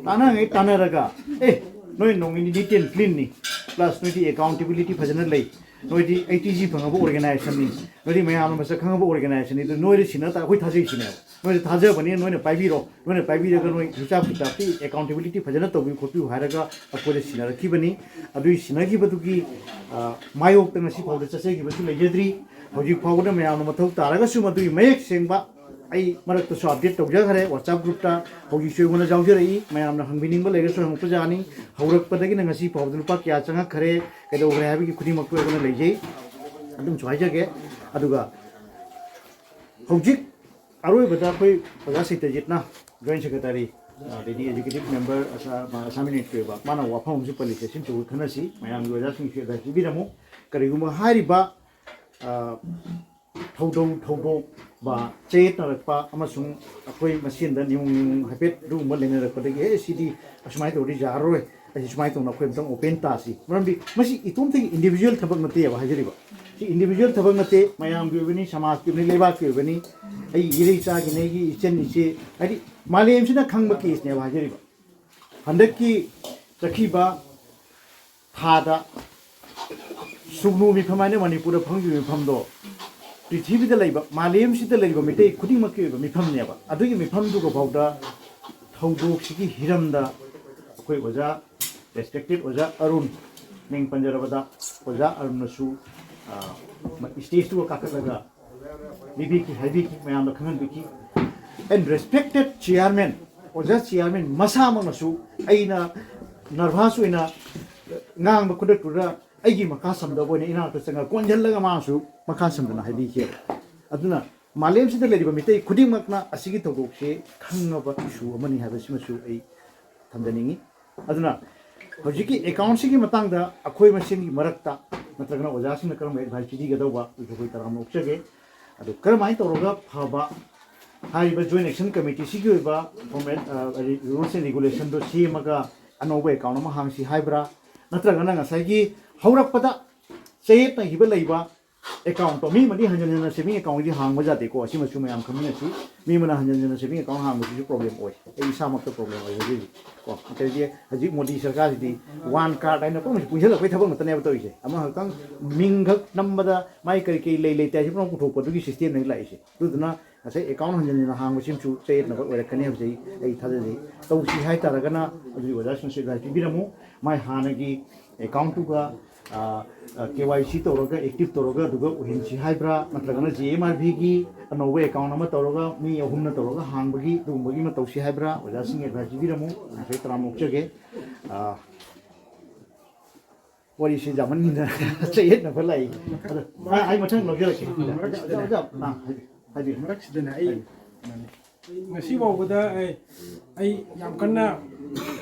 ꯇꯥꯟꯅꯉꯩ ꯇꯥꯟꯅꯔꯒ, ꯑꯦ, ꯅꯣꯏ ꯅꯣꯡ ꯅꯤꯅꯤ ꯅꯤꯠ ꯑꯦꯟ ꯀ꯭ꯂꯤꯟꯅꯤ, ꯄ꯭ꯂꯁ ꯅꯣꯏꯗꯤ ꯑꯦꯀꯥꯎꯟꯇꯦꯕꯤꯂꯤꯇꯤ ꯐꯖꯅ ꯂꯩ, ꯅꯣꯏꯗꯤ ꯑꯩ ꯇꯤ ꯖꯤ ꯐꯪꯉꯕ ꯑꯣꯔꯒꯅꯥꯏꯖꯦꯁꯟꯅꯤ, ꯅꯣꯏꯗꯤ ꯃꯌꯥꯝꯅ ꯃꯁꯛ ꯈꯪꯉꯕ ꯑꯣꯔꯒꯅꯥꯏꯖꯦꯁꯟꯅꯤ, ꯑꯗꯨ ꯅꯣꯏꯗ ꯁꯤꯟꯅ ꯇꯥ-, ꯑꯩꯈꯣꯏ ꯊꯥꯖꯩ ꯁꯤꯅꯦꯕ꯫ ꯅꯣꯏꯗ ꯊꯥꯖꯕꯅꯤ, ꯅꯣꯏꯅ ꯄꯥꯏꯕꯤꯔꯣ, ꯅꯣꯏꯅ ꯄꯥꯏꯕꯤꯔꯒ ꯅꯣꯏ ꯍꯤꯁꯥꯞ ꯀꯤꯇꯥꯞꯀꯤ ꯑꯦꯀꯥꯎꯟꯇꯦꯕꯤꯂꯤꯇꯤ ꯐꯖꯅ ꯇꯧꯕꯤꯌꯨ ꯈꯣꯠꯄꯤꯌꯨ ꯍꯥꯏꯔꯒ ꯑꯩꯈꯣꯏꯗ ꯁꯤꯟꯅꯔꯛꯈꯤꯕꯅꯤ꯫ ꯑꯗꯨꯒꯤ ꯁꯤꯟꯅꯈꯤꯕꯗꯨꯒꯤ, ꯑ, ꯃꯥꯌꯣꯛꯇ ꯉꯁꯤ ꯐꯥꯎꯗ ꯆꯠꯆꯈꯤꯕꯁꯨ ꯂꯩꯖꯗ꯭ꯔꯤ꯫ ꯍꯧꯖꯤꯛ ꯐꯥꯎꯕꯗ ꯃꯌꯥꯝꯅ ꯃꯊꯧ ꯇꯥꯔꯒꯁꯨ ꯃꯗꯨꯒꯤ ꯃꯌꯦꯛ ꯁꯦꯡꯕ ꯑꯩ ꯃꯔꯛꯇꯁꯨ ꯑꯞꯗꯦꯠ ꯇꯧꯖꯈ꯭ꯔꯦ WhatsApp ꯒ꯭ꯔꯨꯞꯇ꯫ ꯍꯧꯖꯤꯛꯁꯨ ꯑꯩꯉꯣꯟꯗ ꯌꯥꯎꯖꯔꯛꯏ, ꯃꯌꯥꯝꯅ ꯍꯪꯕꯤꯅꯤꯡꯕ ꯂꯩꯔꯒꯁꯨ ꯍꯪꯉꯛꯄ ꯌꯥꯅꯤ꯫ ꯍꯧꯔꯛꯄꯗꯒꯤꯅ ꯉꯁꯤ ꯐꯥꯎꯕꯗ ꯂꯨꯄꯥ ꯀꯌꯥ ꯆꯪꯉꯛꯈ꯭ꯔꯦ, ꯀꯩꯗꯧꯈ꯭ꯔꯦ ꯍꯥꯏꯕꯒꯤ ꯈꯨꯗꯤꯡꯃꯛꯇꯨ ꯑꯩꯉꯣꯟꯗ ꯂꯩꯖꯩ꯫ ꯑꯗꯨꯝꯁꯨ ꯍꯥꯏꯖꯒꯦ꯫ ꯑꯗꯨꯒ ꯍꯧꯖꯤꯛ ꯑꯔꯣꯏꯕꯗ ꯑꯩꯈꯣꯏ ꯑꯣꯖꯥ ꯁꯇ꯭ꯌꯖꯤꯠꯅ, ꯖꯣꯏꯟ ꯁꯦꯀ꯭ꯔꯦꯇꯔꯤ, ꯑꯗꯩꯗꯤ ꯑꯦꯛꯖꯤꯀ꯭ꯌꯨꯇꯤꯚ ꯃꯦꯝꯕꯔ, ꯑꯁꯥ-, ꯑꯁꯥꯃꯤ ꯅꯦꯇ꯭ꯔꯤ ꯑꯣꯏꯕ, ꯃꯥꯅ ꯋꯥꯐꯝ ꯑꯃꯁꯨ ꯄꯜꯂꯤ, ꯁꯦꯁꯟ ꯆꯧꯗ ꯈꯟꯅꯁꯤ, ꯃꯌꯥꯝꯒꯤ ꯑꯣꯖꯥꯁꯤꯡꯁꯨ ꯑꯦꯗꯚꯥꯏꯁ ꯄꯤꯕꯤꯔꯝꯃꯨ꯫ ꯀꯔꯤꯒꯨꯝꯕ ꯍꯥꯏꯔꯤꯕ, ꯑ, ꯊꯧꯗꯣꯛ ꯊꯧꯗꯣꯛꯄ, ꯆꯌꯦꯠꯅꯔꯛꯄ ꯑꯃꯁꯨꯡ ꯑꯩꯈꯣꯏ ꯃꯁꯦꯟꯗ ꯅꯤꯌꯣꯝ ꯅꯤꯌꯣꯝ ꯍꯥꯏꯐꯦꯠ ꯑꯗꯨꯒꯨꯝꯕ ꯂꯩꯅꯔꯛꯄꯗꯒꯤ, "ꯑꯦ, ꯁꯤꯗꯤ ꯑꯁꯨꯃꯥꯏꯅ ꯇꯧꯔꯗꯤ ꯌꯥꯔꯔꯣꯏ, ꯑꯩ ꯁꯨꯃꯥꯏꯅ ꯇꯧꯅ ꯑꯩꯈꯣꯏ ꯑꯝꯇꯪ ꯑꯣꯄꯦꯟ ꯇꯥꯁꯤ"꯫ ꯃꯔꯝꯗꯤ ꯃꯁꯤ ꯏꯇꯣꯝꯇꯒꯤ ꯏꯟꯗꯤꯕꯤꯖꯨꯋꯦꯜ ꯊꯕꯛ ꯅꯠꯇꯦꯕ ꯍꯥꯏꯖꯔꯤꯕ꯫ ꯁꯤ ꯏꯟꯗꯤꯕꯤꯖꯨꯋꯦꯜ ꯊꯕꯛ ꯅꯠꯇꯦ, ꯃꯌꯥꯝꯒꯤ ꯑꯣꯏꯕꯅꯤ, ꯁꯃꯥꯖꯀꯤ ꯑꯣꯏꯕꯅꯤ, ꯂꯩꯕꯥꯛꯀꯤ ꯑꯣꯏꯕꯅꯤ, ꯑꯩꯒꯤ ꯏꯔꯩ ꯏꯆꯥꯒꯤꯅꯤ, ꯑꯩꯒꯤ ꯏꯆꯟ ꯏꯆꯦ, ꯍꯥꯏꯗꯤ ꯃꯥꯂꯦꯝꯁꯤꯅ ꯈꯪꯕ ꯀꯦꯁꯅꯦꯕ ꯍꯥꯏꯖꯔꯤꯕ꯫ ꯍꯟꯗꯛꯀꯤ ꯆꯠꯈꯤꯕ ꯊꯥꯗ ꯁꯨꯒꯅꯨ ꯃꯤꯐꯝ ꯍꯥꯏꯅ ꯃꯅꯤꯄꯨꯔꯗ ꯐꯪꯈꯤꯕ ꯃꯤꯐꯝꯗꯣ ꯄ꯭ꯔꯤꯊꯤꯕꯤꯗ ꯂꯩꯕ, ꯃꯥꯂꯦꯝꯁꯤꯗ ꯂꯩꯕ ꯃꯤꯇꯩ ꯈꯨꯗꯤꯡꯃꯛꯀꯤ ꯑꯣꯏꯕ ꯃꯤꯐꯝꯅꯦꯕ꯫ ꯑꯗꯨꯒꯤ ꯃꯤꯐꯝꯗꯨꯒ ꯐꯥꯎꯗ ꯊꯧꯗꯣꯛꯁꯤꯒꯤ ꯍꯤꯔꯝꯗ ꯑꯩꯈꯣꯏ ꯑꯣꯖꯥ, ꯔꯦꯁꯄꯦꯛꯇꯦꯠ ꯑꯣꯖꯥ ꯑꯔꯨꯟ, ꯃꯤꯡ ꯄꯟꯖꯔꯕꯗ ꯑꯣꯖꯥ ꯑꯔꯨꯟꯅꯁꯨ, ꯑ, ꯃ-, ꯁ꯭ꯇꯦꯖꯇꯨꯒ ꯀꯥꯈꯠꯂꯒ ꯄꯤꯕꯤꯈꯤ, ꯍꯥꯏꯕꯤꯈꯤ, ꯃꯌꯥꯝꯗ ꯈꯪꯍꯟꯕꯤꯈꯤ꯫ And respected chairman, ꯑꯣꯖꯥ ꯆꯤꯌꯥꯔꯃꯦꯟ ꯃꯁꯥꯃꯛꯅꯁꯨ ꯑꯩꯅ ꯅꯔꯚꯁ ꯑꯣꯏꯅ ꯉꯥꯡꯕ ꯈꯨꯗꯛꯇꯨꯗ ꯑꯩꯒꯤ ꯃꯈꯥ ꯁꯝꯗꯕ ꯑꯣꯏꯅ ꯏꯅꯥꯛꯇ ꯆꯪꯉꯒ ꯀꯣꯟꯁꯤꯜꯂꯒ ꯃꯥꯁꯨ ꯃꯈꯥ ꯁꯝꯗꯅ ꯍꯥꯏꯕꯤꯈꯤ꯫ ꯑꯗꯨꯅ ꯃꯥꯂꯦꯝꯁꯤꯗ ꯂꯩꯔꯤꯕ ꯃꯤꯇꯩ ꯈꯨꯗꯤꯡꯃꯛꯅ ꯑꯁꯤꯒꯤ ꯊꯧꯗꯣꯛꯁꯤ ꯈꯪꯉꯕ ꯏꯁꯨ ꯑꯃꯅꯤ ꯍꯥꯏꯕꯁꯤꯃꯁꯨ ꯑꯩ ꯊꯝꯖꯅꯤꯡꯉꯤ꯫ ꯑꯗꯨꯅ ꯍꯧꯖꯤꯛꯀꯤ ꯑꯦꯀꯥꯎꯟꯁꯤꯒꯤ ꯃꯇꯥꯡꯗ ꯑꯩꯈꯣꯏ ꯃꯁꯦꯟꯒꯤ ꯃꯔꯛꯇ ꯅꯠꯇ꯭ꯔꯒꯅ ꯑꯣꯖꯥꯁꯤꯡꯅ ꯀꯔꯝꯕ ꯑꯦꯗꯚꯥꯏꯁ ꯄꯤꯕꯤꯒꯗꯧꯕ ꯑꯗꯨꯁꯨ ꯑꯩꯈꯣꯏ ꯇꯔꯥꯝꯅ ꯑꯣꯛꯆꯒꯦ꯫ ꯑꯗꯨ ꯀꯔꯝꯍꯥꯏꯅ ꯇꯧꯔꯒ ꯐꯕ ꯍꯥꯏꯔꯤꯕ ꯖꯣꯏꯟ ꯑꯦꯛꯁꯟ ꯀꯃꯤꯇꯤꯁꯤꯒꯤ ꯑꯣꯏꯕ ꯐꯣꯔꯃꯦꯠ, ꯑ, ꯍꯥꯏꯗꯤ ꯔꯨꯜꯁ ꯑꯦꯟ ꯔꯤꯒꯨꯂꯦꯁꯟꯗꯣ ꯁꯦꯝꯃꯒ ꯑꯅꯧꯕ ꯑꯦꯀꯥꯎꯟ ꯑꯃ ꯍꯥꯡꯁꯤ ꯍꯥꯏꯕ꯭ꯔꯥ? ꯅꯠꯇ꯭ꯔꯒꯅ ꯉꯁꯥꯏꯒꯤ ꯍꯧꯔꯛꯄꯗ ꯆꯌꯦꯠꯅꯈꯤꯕ ꯂꯩꯕ ꯑꯦꯀꯥꯎꯟꯇꯣ ꯃꯤ ꯑꯃꯗꯤ ꯍꯟꯖꯤꯟ ꯍꯟꯖꯤꯟꯅ ꯁꯦꯚꯤꯡ ꯑꯦꯀꯥꯎꯟꯒꯤꯗꯤ ꯍꯥꯡꯕ ꯌꯥꯗꯦꯀꯣ, ꯑꯁꯤꯃꯁꯨ ꯃꯌꯥꯝ ꯈꯪꯃꯤꯟꯅꯁꯤ꯫ ꯃꯤ ꯑꯃꯅ ꯍꯟꯖꯤꯟ ꯍꯟꯖꯤꯟꯅ ꯁꯦꯚꯤꯡ ꯑꯦꯀꯥꯎꯟ ꯍꯥꯡꯕꯁꯤꯁꯨ ꯄ꯭ꯔꯣꯕ꯭ꯂꯦꯝ ꯑꯣꯏ, ꯑꯩ ꯏꯁꯥꯃꯛꯇ ꯄ꯭ꯔꯣꯕ꯭ꯂꯦꯝ ꯑꯣꯏ ꯍꯧꯖꯤꯛ ꯍꯧꯖꯤꯛ ꯀꯣ꯫ ꯑꯗꯩꯗꯤ ꯍꯧꯖꯤꯛ ꯃꯣꯗꯤ ꯁꯔꯀꯥꯔꯁꯤꯗꯤ ꯋꯥꯟ ꯀꯥꯔꯗ ꯍꯥꯏꯅ ꯄꯨꯝꯅꯃꯛꯁꯦ ꯄꯨꯟꯁꯤꯜꯂꯛꯄꯒꯤ ꯊꯕꯛ ꯉꯥꯛꯇꯅꯦꯕ ꯇꯧꯔꯤꯁꯦ꯫ ꯑꯃꯈꯛꯇꯪ ꯃꯤꯡꯈꯛ ꯅꯝꯕꯗ ꯃꯥꯏ ꯀꯔꯤ ꯀꯔꯤ ꯂꯩ ꯂꯩꯇꯦ ꯍꯥꯏꯁꯦ ꯄꯨꯝꯅꯃꯛ ꯄꯨꯊꯣꯛꯄꯗꯨꯒꯤ ꯁꯤꯁꯇꯦꯝꯗꯒꯤ ꯂꯥꯛꯏꯁꯦ꯫ ꯑꯗꯨꯗꯨꯅ ꯉꯁꯥꯏ ꯑꯦꯀꯥꯎꯟ ꯍꯟꯖꯤꯟ ꯍꯟꯖꯤꯟꯅ ꯍꯥꯡꯕꯁꯤꯃꯁꯨ ꯆꯌꯦꯠꯅꯕ ꯑꯣꯏꯔꯛꯀꯅꯤ ꯍꯥꯏꯕꯁꯦ ꯑꯩ, ꯑꯩ ꯊꯥꯖꯖꯩ꯫ ꯇꯧꯁꯤ ꯍꯥꯏꯇꯥꯔꯒꯅ ꯑꯗꯨꯒꯤ ꯑꯣꯖꯥꯁꯤꯡꯁꯨ ꯑꯦꯗꯚꯥꯏꯁ ꯄꯤꯕꯤꯔꯝꯃꯨ꯫ ꯃꯥꯏ ꯍꯥꯟꯅꯒꯤ ꯑꯦꯀꯥꯎꯟꯇꯨꯒ, ꯑ, ꯑ, ꯀꯦ ꯋꯥꯏ ꯁꯤ ꯇꯧꯔꯒ ꯑꯦꯛꯇꯤꯚ ꯇꯧꯔꯒ ꯑꯗꯨꯒ ꯑꯣꯏꯍꯟꯁꯤ ꯍꯥꯏꯕ꯭ꯔꯥ, ꯅꯠꯇ꯭ꯔꯒꯅ ꯖꯤ ꯑꯦꯝ ꯑꯥꯔ ꯚꯤꯒꯤ ꯑꯅꯧꯕ ꯑꯦꯀꯥꯎꯟ ꯑꯃ ꯇꯧꯔꯒ ꯃꯤ ꯑꯍꯨꯝꯅ ꯇꯧꯔꯒ ꯍꯥꯡꯕꯒꯤ ꯑꯗꯨꯒꯨꯝꯕꯒꯤ ꯑꯃ ꯇꯧꯁꯤ ꯍꯥꯏꯕ꯭ꯔꯥ? ꯑꯣꯖꯥꯁꯤꯡ ꯑꯦꯗꯚꯥꯏꯁ ꯄꯤꯕꯤꯔꯝꯃꯨ꯫ ꯉꯁꯥꯏ ꯇꯔꯥꯝꯅ ꯑꯣꯛꯆꯒꯦ꯫ ꯑ, ꯋꯥꯔꯤꯁꯤ ꯌꯥꯝꯃꯟꯗꯅ ꯆꯌꯦꯠꯅꯕ ꯂꯥꯛꯏ꯫ ꯑꯗꯣ ꯑꯩ ꯃꯊꯪ ꯂꯧꯖꯔꯛꯀꯦ꯫ ꯑꯣꯖꯥ, ꯑꯣꯖꯥ, ꯑ, ꯍꯥꯏꯕꯤꯌꯨ, ꯍꯥꯏꯕꯤꯌꯨ꯫ ꯃꯔꯛꯁꯤꯗꯅꯦ ꯑꯩ ꯍꯥꯏꯕꯤꯌꯨ꯫ ꯉꯁꯤ ꯐꯥꯎꯕꯗ ꯑꯩ, ꯑꯩ ꯌꯥꯝ ꯀꯟꯅ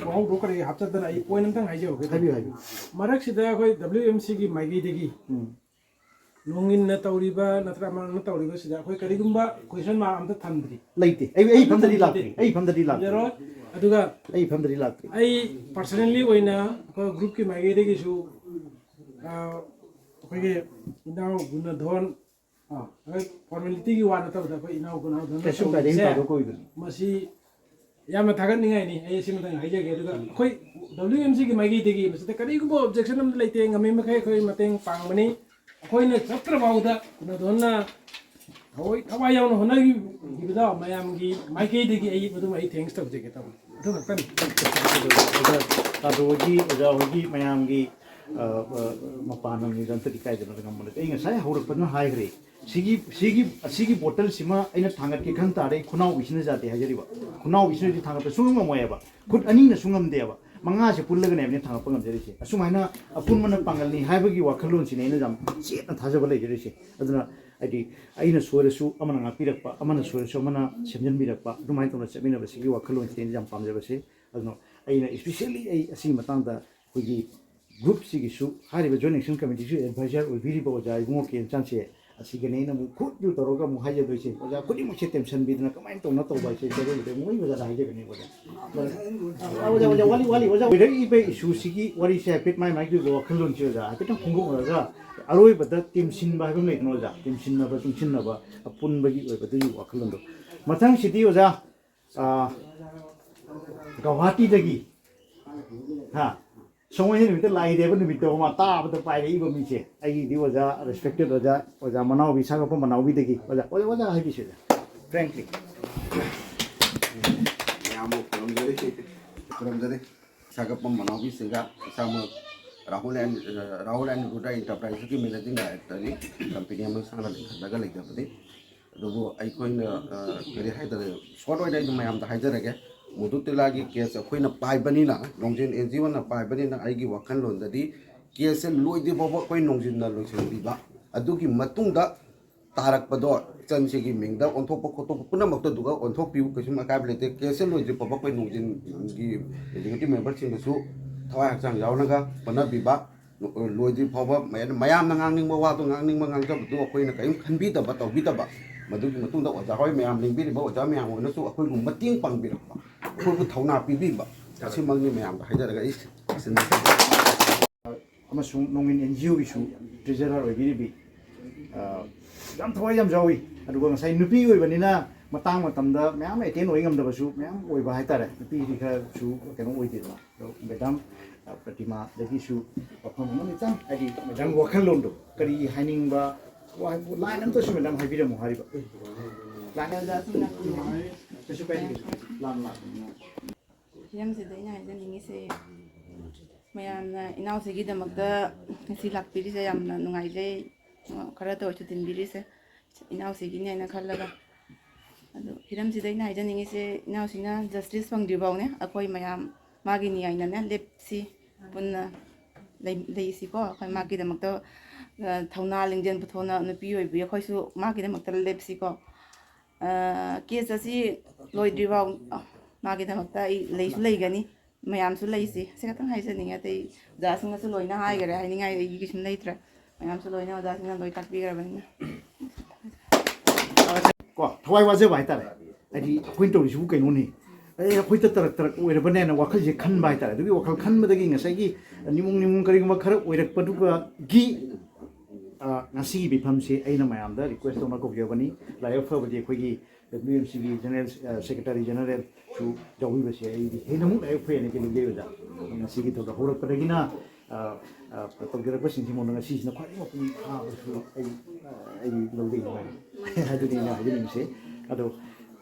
ꯋꯥꯍꯧꯗꯣ ꯀꯔꯤ ꯍꯥꯞꯆꯗꯅ ꯑꯩ ꯄꯣꯏꯟ ꯑꯝꯇꯪ ꯍꯥꯏꯖꯍꯧꯒꯦ꯫ ꯍꯥꯏꯕꯤꯌꯨ, ꯍꯥꯏꯕꯤꯌꯨ꯫ ꯃꯔꯛꯁꯤꯗ ꯑꯩꯈꯣꯏ ꯗꯕ꯭ꯂꯤꯎ ꯑꯦꯝ ꯁꯤꯒꯤ ꯃꯥꯏꯀꯩꯗꯒꯤ ꯎꯝ꯫ ꯅꯣꯡꯏꯟꯅ ꯇꯧꯔꯤꯕ ꯅꯠꯇ꯭ꯔꯒ ꯑꯃꯅ ꯇꯧꯔꯤꯕꯁꯤꯗ ꯑꯩꯈꯣꯏ ꯀꯔꯤꯒꯨꯝꯕ ꯀꯣꯏꯁꯟ ꯃꯥꯔꯛ ꯑꯝꯇ ꯊꯝꯗ꯭ꯔꯤ꯫ ꯂꯩꯇꯦ꯫ ꯑꯩ, ꯑꯩ ꯐꯝꯗꯗꯤ ꯂꯥꯛꯇ꯭ꯔꯤ꯫ ꯑꯩ ꯐꯝꯗꯗꯤ ꯂꯥꯛꯇ꯭ꯔꯤ꯫ ꯊꯝꯖꯔꯣꯏ꯫ ꯑꯗꯨꯒ ꯑꯩ ꯐꯝꯗꯗꯤ ꯂꯥꯛꯇ꯭ꯔꯤ꯫ ꯑꯩ ꯄꯥꯔꯁꯅꯦꯜꯂꯤ ꯑꯣꯏꯅ ꯑꯩꯈꯣꯏ ꯒ꯭ꯔꯨꯞꯀꯤ ꯃꯥꯏꯀꯩꯗꯒꯤꯁꯨ, ꯑ, ꯑꯩꯈꯣꯏꯒꯤ ꯏꯅꯥꯎ ꯒꯨꯅꯙꯣꯟ, ꯑ, ꯑꯩꯈꯣꯏ ꯐꯣꯔꯃꯦꯂꯤꯇꯤꯒꯤ ꯋꯥ ꯅꯠꯇꯕꯗ ꯑꯩꯈꯣꯏ ꯏꯅꯥꯎ ꯒꯨꯅꯙꯣꯟꯅ ꯀꯩꯁꯨ ꯀꯥꯏꯗꯦ, ꯑꯩꯅ ꯇꯧꯔꯤꯁꯦ ꯇꯥꯊꯣꯛꯄ ꯑꯣꯏꯕꯅꯤ꯫ ꯃꯁꯤ ꯌꯥꯝꯅ ꯊꯥꯒꯠꯅꯤꯡꯉꯥꯏꯅꯤ꯫ ꯑꯩ ꯁꯤꯃꯇꯪ ꯍꯥꯏꯖꯒꯦ꯫ ꯑꯗꯨꯒ ꯑꯩꯈꯣꯏ ꯗꯕ꯭ꯂꯤꯎ ꯑꯦꯝ ꯁꯤꯒꯤ ꯃꯥꯏꯀꯩꯗꯒꯤ ꯃꯁꯤꯗ ꯀꯔꯤꯒꯨꯝꯕ ꯑꯣꯕꯖꯦꯛꯁꯟ ꯑꯃ ꯂꯩꯇꯦ, ꯉꯝꯃꯤ ꯃꯈꯩ ꯑꯩꯈꯣꯏ ꯃꯇꯦꯡ ꯄꯥꯡꯕꯅꯤ꯫ ꯑꯩꯈꯣꯏꯅ ꯆꯠꯇ꯭ꯔ ꯐꯥꯎꯗ ꯒꯨꯅꯙꯣꯟꯅ ꯊꯋꯥꯏ, ꯊꯋꯥꯏ ꯌꯥꯎꯅ ꯍꯣꯠꯅꯈꯤꯕꯗꯣ ꯃꯌꯥꯝꯒꯤ ꯃꯥꯏꯀꯩꯗꯒꯤ ꯑꯩ ꯃꯗꯨꯃ ꯑꯩ ꯊꯦꯡꯛꯁ ꯇꯧꯖꯒꯦ ꯇꯧꯕꯅꯤ꯫ ꯑꯗꯨ ꯈꯛꯇꯅꯤ꯫ ꯑꯣꯖꯥ ꯇꯥꯗꯣ ꯍꯣꯏꯒꯤ, ꯑꯣꯖꯥ ꯍꯣꯏꯒꯤ ꯃꯌꯥꯝꯒꯤ, ꯑ, ꯑ, ꯃꯄꯥꯟ ꯂꯝꯒꯤꯗ ꯑꯝꯇꯗꯤ ꯀꯥꯏꯗꯅ ꯉꯝꯕ ꯅꯠꯇꯦ꯫ ꯑꯩ ꯉꯁꯥꯏ ꯍꯧꯔꯛꯄꯗꯅ ꯍꯥꯏꯈ꯭ꯔꯦ, ꯁꯤꯒꯤ, ꯁꯤꯒꯤ, ꯑꯁꯤꯒꯤ ꯕꯣꯇꯜꯁꯤꯃ ꯑꯩꯅ ꯊꯥꯡꯒꯠꯀꯦ ꯈꯟ ꯇꯥꯔꯦ, ꯑꯩ ꯈꯨꯅꯥꯎꯕꯤꯁꯤꯅꯁꯨ ꯌꯥꯗꯦ ꯍꯥꯏꯖꯔꯤꯕ꯫ ꯈꯨꯅꯥꯎꯕꯤꯁꯤꯅꯗꯤ ꯊꯥꯡꯒꯠꯄ ꯁꯨꯡꯉꯝ ꯉꯝꯃꯣꯏ ꯍꯥꯏꯕ꯫ ꯈꯨꯠ ꯑꯅꯤꯅꯁꯨ ꯉꯝꯗꯦꯕ꯫ ꯃꯉꯥꯁꯦ ꯄꯨꯜꯂꯒꯅꯦꯕꯅꯦ ꯊꯥꯡꯒꯠꯄ ꯉꯝꯖꯔꯤꯁꯦ꯫ ꯑꯁꯨꯃꯥꯏꯅ ꯑꯄꯨꯟꯕꯅ ꯄꯥꯡꯒꯜꯅꯤ ꯍꯥꯏꯕꯒꯤ ꯋꯥꯈꯜꯂꯣꯟꯁꯤꯅꯦ ꯑꯩꯅ ꯌꯥꯝ ꯆꯦꯠꯅ ꯊꯥꯖꯕ ꯂꯩꯖꯔꯤꯁꯦ꯫ ꯑꯗꯨꯅ ꯍꯥꯏꯗꯤ ꯑꯩꯅ ꯁꯣꯏꯔꯁꯨ ꯑꯃꯅ ꯉꯥꯛꯄꯤꯔꯛꯄ, ꯑꯃꯅ ꯁꯣꯏꯔꯁꯨ ꯑꯃꯅ ꯁꯦꯝꯖꯤꯟꯕꯤꯔꯛꯄ, ꯑꯗꯨꯃꯥꯏꯅ ꯇꯧꯅ ꯆꯠꯃꯤꯟꯅꯕꯁꯤꯒꯤ ꯋꯥꯈꯜꯂꯣꯟꯁꯤꯅꯦ ꯑꯩꯅ ꯌꯥꯝ ꯄꯥꯝꯖꯕꯁꯦ꯫ ꯑꯗꯨꯅ ꯑꯩꯅ especially ꯑꯩ ꯑꯁꯤꯒꯤ ꯃꯇꯥꯡꯗ ꯑꯩꯈꯣꯏꯒꯤ group ꯁꯤꯒꯤꯁꯨ, ꯍꯥꯏꯔꯤꯕ Joint Action Committee ꯁꯨ advisor ꯑꯣꯏꯕꯤꯔꯤꯕ ꯑꯣꯖꯥ ꯏꯕꯨꯡꯉꯣ ꯀꯦꯟꯆꯥꯟꯁꯦ ꯑꯁꯤꯒꯅꯦ ꯑꯩꯅ ꯑꯃꯨꯛ ꯈꯨꯠꯇꯨ ꯇꯧꯔꯒ ꯑꯃꯨꯛ ꯍꯥꯏꯖꯗꯣꯏꯁꯦ꯫ ꯑꯣꯖꯥ ꯈꯨꯗꯤꯡꯃꯛꯁꯦ ꯇꯦꯝꯁꯟꯕꯤꯗꯅ ꯀꯃꯥꯏꯅ ꯇꯧꯅ ꯇꯧꯕ ꯍꯥꯏꯁꯦ ꯀꯩꯗꯧꯗꯦ ꯃꯣꯏ ꯑꯣꯖꯥꯗ ꯍꯥꯏꯖꯒꯅꯤ ꯑꯣꯖꯥ꯫ ꯑꯣꯖꯥ, ꯑꯣꯖꯥ, ꯋꯥꯂꯤ, ꯋꯥꯂꯤ, ꯑꯣꯖꯥ, ꯑꯣꯏꯔꯛꯏꯕ issue ꯁꯤꯒꯤ ꯋꯥꯔꯤꯁꯦ ꯍꯥꯏꯐꯦꯠ ꯃꯥꯏ ꯃꯥꯏꯒꯤ ꯑꯣꯏꯕ ꯋꯥꯈꯜꯂꯣꯟꯁꯦ ꯑꯣꯖꯥ ꯍꯥꯏꯐꯦꯠꯇꯪ ꯐꯣꯡꯗꯣꯛꯅꯔꯒ ꯑꯔꯣꯏꯕꯗ ꯇꯦꯝꯁꯤꯟꯕ ꯍꯥꯏꯕ ꯑꯃ ꯂꯩꯗꯅ ꯑꯣꯖꯥ, ꯇꯦꯝꯁꯤꯟꯅꯕ, ꯆꯨꯡꯁꯤꯟꯅꯕ, ꯑꯄꯨꯟꯕꯒꯤ ꯑꯣꯏꯕꯗꯨꯒꯤ ꯋꯥꯈꯜꯂꯣꯟꯗꯣ꯫ ꯃꯊꯪꯁꯤꯗꯤ ꯑꯣꯖꯥ, ꯑꯥ, ꯒꯧꯍꯥꯇꯤꯗꯒꯤ, ꯍꯥ, ꯁꯒꯣꯜꯁꯦꯟ ꯅꯨꯃꯤꯠꯇ ꯂꯥꯏꯗꯦꯕ ꯅꯨꯃꯤꯠꯇꯣ ꯑꯃ ꯇꯥꯕꯗ ꯄꯥꯏꯔꯛꯏꯕ ꯃꯤꯁꯦ ꯑꯩꯒꯤꯗꯤ ꯑꯣꯖꯥ, respected ꯑꯣꯖꯥ, ꯑꯣꯖꯥ ꯃꯅꯥꯎꯕꯤ, ꯁꯥꯒꯠꯄ ꯃꯅꯥꯎꯕꯤꯗꯒꯤ꯫ ꯑꯣꯖꯥ, ꯑꯣꯖꯥ, ꯑꯣꯖꯥ ꯍꯥꯏꯕꯤꯁꯤꯗ, frankly꯫ ꯃꯌꯥꯝꯕꯨ ꯈꯨꯔꯨꯝꯖꯔꯤ, ꯈꯨꯔꯨꯝꯖꯔꯤ꯫ ꯁꯥꯒꯠꯄ ꯃꯅꯥꯎꯕꯤꯁꯤꯒ ꯏꯁꯥꯃꯛ ꯔꯥꯍꯨꯜ ꯑꯦꯟ, ꯔꯥꯍꯨꯜ ꯑꯦꯟ ꯔꯨꯗ꯭ꯔ ꯏꯟꯇꯔꯄ꯭ꯔꯥꯏꯖꯀꯤ ꯃꯦꯅꯦꯖꯤꯡ ꯗꯥꯏꯔꯦꯛꯇꯔꯅꯤ꯫ ꯀꯝꯄꯦꯅꯤ ꯑꯃ ꯁꯥꯅ ꯂꯤꯡꯈꯠꯂꯒ ꯂꯩꯖꯕꯅꯤ꯫ ꯑꯗꯨꯕꯨ ꯑꯩꯈꯣꯏꯅ, ꯑ, ꯀꯔꯤ ꯍꯥꯏꯇꯥꯔꯦ, ꯁꯣꯔꯠ ꯑꯣꯏꯅ ꯑꯩ ꯃꯌꯥꯝꯗ ꯍꯥꯏꯖꯔꯒꯦ꯫ ꯃꯨꯗꯨ ꯇꯤꯂꯥꯒꯤ ꯀꯦꯁ ꯑꯩꯈꯣꯏꯅ ꯄꯥꯏꯕꯅꯤꯅ, ꯅꯣꯡꯖꯤꯟ ꯑꯦꯟ ꯖꯤ ꯑꯣꯅ ꯄꯥꯏꯕꯅꯤꯅ, ꯑꯩꯒꯤ ꯋꯥꯈꯜꯂꯣꯟꯗꯗꯤ ꯀꯦꯁꯁꯦ ꯂꯣꯏꯗ꯭ꯔꯤ ꯐꯥꯎꯕ ꯑꯩꯈꯣꯏ ꯅꯣꯡꯖꯤꯟꯅ ꯂꯣꯏꯁꯤꯟꯕꯤꯕ, ꯑꯗꯨꯒꯤ ꯃꯇꯨꯡꯗ ꯇꯥꯔꯛꯄꯗꯣ ꯏꯆꯟꯁꯤꯒꯤ ꯃꯤꯡꯗ ꯑꯣꯟꯊꯣꯛꯄ ꯈꯣꯠꯇꯣꯛꯄ ꯄꯨꯝꯅꯃꯛꯇꯣ ꯑꯗꯨꯒ ꯑꯣꯟꯊꯣꯛꯄꯤꯌꯨ, ꯀꯩꯁꯨꯝ ꯑꯀꯥꯏꯕ ꯂꯩꯇꯦ꯫ ꯀꯦꯁꯁꯦ ꯂꯣꯏꯗ꯭ꯔꯤ ꯐꯥꯎꯕ ꯑꯩꯈꯣꯏ ꯅꯣꯡꯖꯤꯟꯒꯤ ꯑꯦꯛꯖꯤꯀ꯭ꯌꯨꯇꯤꯚ ꯃꯦꯝꯕꯔꯁꯤꯡꯗꯁꯨ ꯊꯋꯥꯏ ꯍꯛꯆꯥꯡ ꯌꯥꯎꯅꯒ ꯍꯣꯠꯅꯕꯤꯕ, ꯂꯣꯏꯗ꯭ꯔꯤ ꯐꯥꯎꯕ ꯃꯌꯥꯝ-, ꯃꯌꯥꯝꯅ ꯉꯥꯡꯅꯤꯡꯕ ꯋꯥꯗꯣ ꯉꯥꯡꯅꯤꯡꯕ ꯉꯥꯡꯖꯕꯗꯨ ꯑꯩꯈꯣꯏꯅ ꯀꯔꯤꯝ ꯈꯟꯕꯤꯗꯕ ꯇꯧꯕꯤꯗꯕ, ꯃꯗꯨꯒꯤ ꯃꯇꯨꯡꯗ ꯑꯣꯖꯥ ꯍꯣꯏ ꯃꯌꯥꯝ ꯂꯦꯡꯕꯤꯔꯤꯕ ꯑꯣꯖꯥ ꯃꯌꯥꯝ ꯑꯣꯏꯅꯁꯨ ꯑꯩꯈꯣꯏꯕꯨ ꯃꯇꯦꯡ ꯄꯥꯡꯕꯤꯔꯛꯄ, ꯑꯩꯈꯣꯏꯕꯨ ꯊꯧꯅꯥ ꯄꯤꯕꯤꯕ, ꯑꯁꯤꯃꯛꯅꯤ ꯃꯌꯥꯝꯗ ꯍꯥꯏꯖꯔꯒ ꯑꯩ ꯂꯣꯏꯁꯤꯟꯖꯒꯦ꯫ ꯑꯃꯁꯨꯡ ꯅꯣꯡꯏꯟ ꯑꯦꯟ ꯖꯤ ꯑꯣꯒꯤꯁꯨ ꯇ꯭ꯔꯦꯖꯔꯔ ꯑꯣꯏꯕꯤꯔꯤꯕꯤ, ꯑ, ꯌꯥꯝ ꯊꯋꯥꯏ ꯌꯥꯝ ꯌꯥꯎꯏ꯫ ꯑꯗꯨꯒ ꯉꯁꯥꯏ ꯅꯨꯄꯤ ꯑꯣꯏꯕꯅꯤꯅ ꯃꯇꯥꯡ ꯃꯇꯝꯗ ꯃꯌꯥꯝ ꯑꯦꯇꯦꯟ ꯑꯣꯏ ꯉꯝꯗꯕꯁꯨ ꯃꯌꯥꯝ ꯑꯣꯏꯕ ꯍꯥꯏꯇꯥꯔꯦ꯫ ꯅꯨꯄꯤꯗꯤ ꯈꯔꯁꯨ ꯀꯩꯅꯣ ꯑꯣꯏꯗꯦꯗꯅ꯫ ꯑꯗꯣ ꯃꯦꯗꯥꯝ, ꯑ, ꯄ꯭ꯔꯇꯤꯃꯥꯗꯒꯤꯁꯨ ꯋꯥꯐꯝ ꯑꯃꯅꯤꯇꯪ, ꯍꯥꯏꯗꯤ ꯃꯦꯗꯥꯝ ꯋꯥꯈꯜꯂꯣꯟꯗꯣ ꯀꯔꯤ ꯍꯥꯏꯅꯤꯡꯕ, ꯋꯥ-, ꯂꯥꯏꯟ ꯑꯝꯇꯁꯨ ꯃꯦꯗꯥꯝ ꯍꯥꯏꯕꯤꯔꯝꯃꯣ ꯍꯥꯏꯔꯤꯕ꯫ ꯂꯥꯏꯟ ꯑꯝꯇ ꯀꯩꯁꯨ ꯀꯥꯏꯗꯦ, ꯀꯩꯁꯨ ꯀꯥꯏꯗꯦ꯫ ꯂꯥꯝ ꯂꯥꯛꯄꯅꯤꯅ꯫ ꯍꯤꯔꯝꯁꯤꯗ ꯑꯩꯅ ꯍꯥꯏꯖꯅꯤꯡꯉꯤꯁꯦ, ꯃꯌꯥꯝꯅ ꯏꯅꯥꯎꯁꯤꯒꯤꯗꯃꯛꯇ ꯉꯁꯤ ꯂꯥꯛꯄꯤꯔꯤꯁꯦ ꯌꯥꯝꯅ ꯅꯨꯡꯉꯥꯏꯖꯩ꯫ ꯈꯔꯇ ꯑꯣꯏꯔꯁꯨ ꯇꯤꯟꯕꯤꯔꯤꯁꯦ ꯏꯅꯥꯎꯁꯤꯒꯤꯅꯦꯅ ꯈꯜꯂꯒ꯫ ꯑꯗꯨ ꯍꯤꯔꯝꯁꯤꯗ ꯑꯩꯅ ꯍꯥꯏꯖꯅꯤꯡꯉꯤꯁꯦ, ꯏꯅꯥꯎꯁꯤꯅ ꯖꯁꯇꯤꯁ ꯐꯪꯗ꯭ꯔꯤ ꯐꯥꯎꯅꯦ ꯑꯩꯈꯣꯏ ꯃꯌꯥꯝ ꯃꯥꯒꯤ ꯅꯤꯌꯥꯏꯅꯅꯦ ꯂꯦꯞꯁꯤ, ꯄꯨꯟꯅ ꯂꯩ-, ꯂꯩꯁꯤꯀꯣ꯫ ꯑꯩꯈꯣꯏ ꯃꯥꯒꯤꯗꯃꯛꯇ, ꯑ, ꯊꯧꯅꯥ ꯂꯤꯡꯖꯦꯜ ꯄꯨꯊꯣꯛꯅ ꯅꯨꯄꯤ ꯑꯣꯏꯕꯤ ꯑꯩꯈꯣꯏꯁꯨ ꯃꯥꯒꯤꯗꯃꯛꯇ ꯂꯦꯞꯁꯤꯀꯣ꯫ ꯑ, ꯀꯦꯁ ꯑꯁꯤ ꯂꯣꯏꯗ꯭ꯔꯤꯐꯥꯎ, ꯑ, ꯃꯥꯒꯤꯗꯃꯛꯇ ꯑꯩ ꯂꯩꯁꯨ ꯂꯩꯒꯅꯤ, ꯃꯌꯥꯝꯁꯨ ꯂꯩꯁꯤ꯫ ꯁꯤ ꯈꯛꯇꯪ ꯍꯥꯏꯖꯅꯤꯡꯉꯦ꯫ ꯑꯇꯩ ꯑꯣꯖꯥꯁꯤꯡꯅꯁꯨ ꯂꯣꯏꯅ ꯍꯥꯏꯈꯔꯦ, ꯍꯥꯏꯅꯤꯡꯉꯥꯏ ꯑꯩꯒꯤ ꯀꯩꯁꯨꯝ ꯂꯩꯇ꯭ꯔꯦ꯫ ꯃꯌꯥꯝꯁꯨ ꯂꯣꯏꯅ ꯑꯣꯖꯥꯁꯤꯡꯅ ꯂꯣꯏ ꯇꯥꯛꯄꯤꯈ꯭ꯔꯕꯅꯤꯅ꯫ ꯀꯣ, ꯊꯋꯥꯏ ꯋꯥꯖꯕ ꯍꯥꯏꯇꯥꯔꯦ꯫ ꯍꯥꯏꯗꯤ ꯑꯩꯈꯣꯏꯅ ꯇꯧꯔꯤꯁꯤꯕꯨ ꯀꯩꯅꯣꯅꯦ, ꯑꯦ, ꯑꯩꯈꯣꯏꯗ ꯇꯔꯛ ꯇꯔꯛ ꯑꯣꯏꯔꯕꯅꯦꯅ ꯋꯥꯈꯜꯁꯦ ꯈꯟꯕ ꯍꯥꯏꯇꯥꯔꯦ꯫ ꯑꯗꯨꯒꯤ ꯋꯥꯈꯜ ꯈꯟꯕꯗꯒꯤ ꯉꯁꯥꯏꯒꯤ ꯅꯤꯃꯨꯡ ꯅꯤꯃꯨꯡ ꯀꯔꯤꯒꯨꯝꯕ ꯈꯔ ꯑꯣꯏꯔꯛꯄꯗꯨꯒꯤ, ꯑ, ꯉꯁꯤꯒꯤ ꯃꯤꯐꯝꯁꯦ ꯑꯩꯅ ꯃꯌꯥꯝꯗ ꯔꯤꯀ꯭ꯋꯦꯁ ꯇꯧꯅ ꯀꯧꯖꯕꯅꯤ꯫ ꯂꯥꯏꯕꯛ ꯐꯕꯗꯤ ꯑꯩꯈꯣꯏꯒꯤ ꯗꯕ꯭ꯂꯤꯌꯨ ꯑꯦꯝ ꯁꯤꯒꯤ ꯖꯦꯅꯔꯦꯜ, ꯑ, ꯁꯦꯀ꯭ꯔꯦꯇꯔꯤ ꯖꯦꯅꯔꯦꯜꯁꯨ ꯌꯥꯎꯕꯤꯕꯁꯦ ꯑꯩꯗꯤ ꯍꯦꯟꯅ ꯑꯃꯨꯛ ꯂꯥꯏꯕꯛ ꯐꯩ ꯍꯥꯏꯅ ꯈꯜꯂꯤ꯫ ꯑꯣꯖꯥ, ꯉꯁꯤꯒꯤ ꯊꯧꯔꯝ ꯍꯧꯔꯛꯄꯗꯒꯤꯅ, ꯑ, ꯑ, ꯇꯧꯖꯔꯛꯄꯁꯤꯡꯁꯤ ꯃꯉꯣꯟꯗ ꯉꯁꯤꯁꯤꯅ ꯈ꯭ꯋꯥꯏꯗꯒꯤ ꯃꯄꯨꯡ ꯐꯥꯕꯁꯨ ꯑꯩ, ꯑ, ꯑꯩ ꯂꯧꯖꯩ ꯍꯥꯏꯗꯨꯅꯤ ꯑꯩꯅ ꯍꯥꯏꯖꯅꯤꯡꯉꯤꯁꯦ꯫ ꯑꯗꯣ,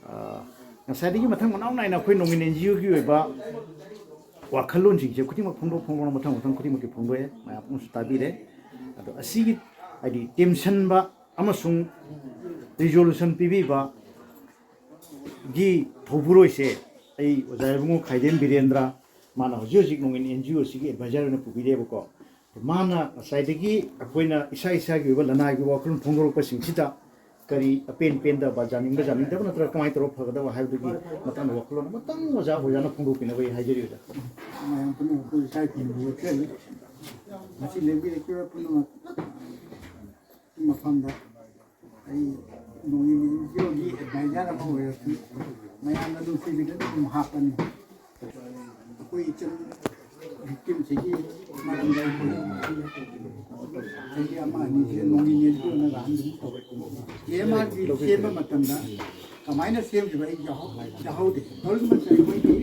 ꯑ, ꯉꯁꯥꯏꯗꯒꯤ ꯃꯊꯪ ꯃꯅꯥꯎ ꯅꯥꯏꯅ ꯑꯩꯈꯣꯏ ꯅꯣꯡꯏꯟ ꯑꯦꯟ ꯖꯤ ꯑꯣꯒꯤ ꯑꯣꯏꯕ ꯋꯥꯈꯜꯂꯣꯟꯁꯤꯡꯁꯦ ꯈꯨꯗꯤꯡꯃꯛ ꯐꯣꯡꯗꯣꯛ ꯐꯣꯡꯗꯣꯛꯅ ꯃꯊꯪ ꯃꯊꯪ ꯈꯨꯗꯤꯡꯃꯛꯀꯤ ꯐꯣꯡꯗꯣꯛꯑꯦ, ꯃꯌꯥꯝ ꯑꯃꯁꯨ ꯇꯥꯕꯤꯔꯦ꯫ ꯑꯗꯣ ꯑꯁꯤꯒꯤ ꯍꯥꯏꯗꯤ ꯇꯦꯝꯁꯟꯕ ꯑꯃꯁꯨꯡ ꯔꯤꯖꯣꯂꯨꯁꯟ ꯄꯤꯕꯤꯕ ꯒꯤ ꯊꯧꯕꯨꯔꯣꯏꯁꯦ ꯑꯩ ꯑꯣꯖꯥ ꯏꯕꯨꯡꯉꯣ ꯈꯥꯏꯗꯦꯝ ꯕꯤꯔꯦꯟꯗ꯭ꯔ, ꯃꯥꯅ ꯍꯧꯖꯤꯛ ꯍꯧꯖꯤꯛ ꯅꯣꯡꯏꯟ ꯑꯦꯟ ꯖꯤ ꯑꯣ ꯑꯁꯤꯒꯤ ꯑꯦꯗꯚꯥꯏꯖꯔ ꯑꯣꯏꯅ ꯄꯨꯕꯤꯔꯦꯕꯀꯣ꯫ ꯃꯥꯅ ꯉꯁꯥꯏꯗꯒꯤ ꯑꯩꯈꯣꯏꯅ ꯏꯁꯥ ꯏꯁꯥꯒꯤ ꯑꯣꯏꯕ ꯂꯅꯥꯏꯒꯤ ꯋꯥꯈꯜꯂꯣꯟ ꯐꯣꯡꯗꯣꯔꯛꯄꯁꯤꯡꯁꯤꯗ ꯀꯔꯤ ꯑꯄꯦꯟ ꯄꯦꯟꯗꯕ, ꯌꯥꯅꯤꯡꯕ ꯌꯥꯅꯤꯡꯗꯕ ꯅꯠꯇ꯭ꯔꯒ ꯀꯃꯥꯏꯅ ꯇꯧꯔꯒ ꯐꯒꯗꯕ ꯍꯥꯏꯕꯗꯨꯒꯤ ꯃꯇꯥꯡꯗ ꯋꯥꯈꯜꯂꯣꯟ ꯑꯃꯇꯪ ꯑꯣꯖꯥ, ꯑꯣꯖꯥꯅ ꯐꯣꯡꯗꯣꯛꯄꯤꯅꯕ ꯑꯩ ꯍꯥꯏꯖꯔꯤ ꯑꯣꯖꯥ꯫ ꯃꯌꯥꯝ ꯄꯨꯝꯅꯃꯛꯄꯨ ꯏꯀꯥꯏ ꯈꯨꯝꯅꯕ ꯎꯠꯆꯔꯤ꯫ ꯃꯁꯤ ꯂꯦꯡꯕꯤꯔꯛꯈꯤꯕ ꯄꯨꯝꯅꯃꯛ ꯃꯐꯝꯗ ꯑꯩ ꯅꯣꯡꯏꯟ ꯑꯦꯟ ꯖꯤ ꯑꯣꯒꯤ ꯑꯦꯗꯚꯥꯏꯖꯔ ꯑꯃ ꯑꯣꯏꯔꯁꯨ ꯃꯌꯥꯝꯅ ꯅꯨꯡꯁꯤꯕꯤꯗꯨꯅ ꯑꯗꯨꯝ ꯍꯥꯞꯄꯅꯤ꯫ ꯑꯩꯈꯣꯏ ꯏꯆꯟ ꯚꯤꯛꯇꯤꯝꯁꯤꯒꯤ ꯃꯔꯝꯗ ꯑꯩꯈꯣꯏ ꯆꯍꯤ ꯑꯃ ꯑꯅꯤꯁꯤꯗ ꯅꯣꯡꯏꯟ ꯑꯦꯟ ꯖꯤ ꯑꯣꯅ ꯂꯥꯟ ꯑꯗꯨꯝ ꯇꯧꯔꯛꯄꯅꯤ꯫ ꯑꯦ ꯑꯦꯝ ꯑꯥꯔ ꯄꯤ ꯁꯦꯝꯕ ꯃꯇꯝꯗ ꯀꯃꯥꯏꯅ ꯁꯦꯝꯈꯤꯕ ꯑꯩ ꯌꯥꯎꯍꯧ-, ꯌꯥꯎꯍꯧꯗꯦ꯫ ꯇꯧꯔꯤꯕ ꯃꯁꯤ ꯑꯩꯈꯣꯏꯒꯤ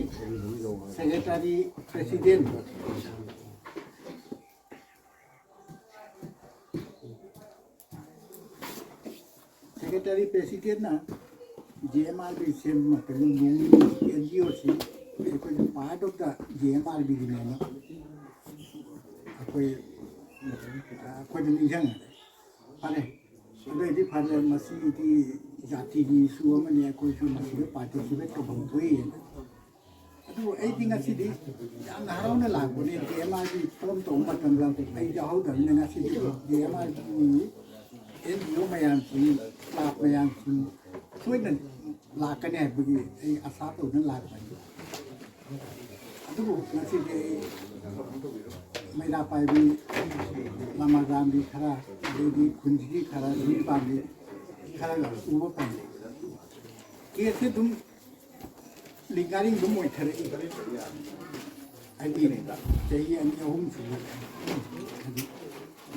ꯁꯦꯀ꯭ꯔꯦꯇꯔꯤ ꯄ꯭ꯔꯦꯁꯤꯗꯦꯟ ꯁꯦꯀ꯭ꯔꯦꯇꯔꯤ ꯄ꯭ꯔꯦꯁꯤꯗꯦꯟꯅ ꯖꯤ ꯑꯦꯝ ꯑꯥꯔ ꯕꯤ ꯁꯦꯝꯕ ꯃꯇꯝꯗ ꯅꯣꯡꯃꯒꯤ ꯑꯦꯟ ꯖꯤ ꯑꯣꯁꯤ ꯑꯩꯈꯣꯏꯅ part of the G M R ꯕꯤꯒꯤꯅꯦꯅ ꯑꯩꯈꯣꯏ ꯑꯩꯈꯣꯏꯗ ꯅꯤꯡꯁꯤꯡꯉꯦ꯫ ꯐꯔꯦ, ꯑꯗꯨꯑꯣꯏꯗꯤ ꯐꯔꯦ, ꯃꯁꯤꯗꯤ ꯖꯥꯇꯤꯒꯤ ꯏꯁꯨ ꯑꯃꯅꯤ, ꯑꯩꯈꯣꯏꯁꯨ ꯃꯁꯤꯗ ꯄꯥꯔꯇꯤꯁꯤꯄꯦꯠ ꯇꯧꯐꯝ ꯊꯣꯛꯏꯅ ꯑꯗꯨꯕꯨ ꯑꯩꯗꯤ ꯉꯁꯤꯗꯤ ꯌꯥꯝꯅ ꯍꯔꯥꯎꯅ ꯂꯥꯛꯄꯅꯦ꯫ ꯗꯤ ꯑꯦꯝ ꯑꯥꯔꯒꯤ ꯐꯣꯔꯝ ꯇꯧꯕ ꯃꯇꯝꯗ ꯑꯩ ꯌꯥꯎꯍꯧꯗꯕꯅꯤꯅ ꯉꯁꯤꯗꯤ D M ꯑꯥꯔꯒꯤ and G O ꯃꯌꯥꯝꯁꯤꯡ, ꯀ꯭ꯂꯥꯕ ꯃꯌꯥꯝꯁꯤꯡ ꯁꯣꯏꯗꯅ ꯂꯥꯛꯀꯅꯤ ꯍꯥꯏꯕꯒꯤ ꯑꯩ ꯑꯁꯥ ꯇꯧꯗꯨꯅ ꯂꯥꯛꯄꯅꯤ꯫ ꯑꯗꯨꯕꯨ ꯉꯁꯤꯗꯤ ꯑꯩ ꯃꯩꯔꯥ ꯄꯥꯏꯕꯤ ꯂꯃꯥꯒ꯭ꯔꯥꯝꯒꯤ ꯈꯔ, ꯑꯗꯩꯗꯤ ꯈꯨꯟꯁꯤꯒꯤ ꯈꯔ, ꯅꯨꯄꯤ ꯄꯥꯝꯕꯤ ꯈꯔꯒ ꯎꯕ ꯐꯪꯉꯤ꯫ ꯀꯦꯁꯁꯦ ꯑꯗꯨꯝ ꯂꯤꯡꯒꯥꯔꯤꯡ ꯑꯗꯨꯝ ꯑꯣꯏꯊꯔꯛꯏ꯫ ꯍꯥꯏꯗꯤ ꯆꯍꯤ ꯑꯅꯤ ꯑꯍꯨꯝ ꯁꯨꯔꯦ꯫ ꯍꯥꯏꯗꯤ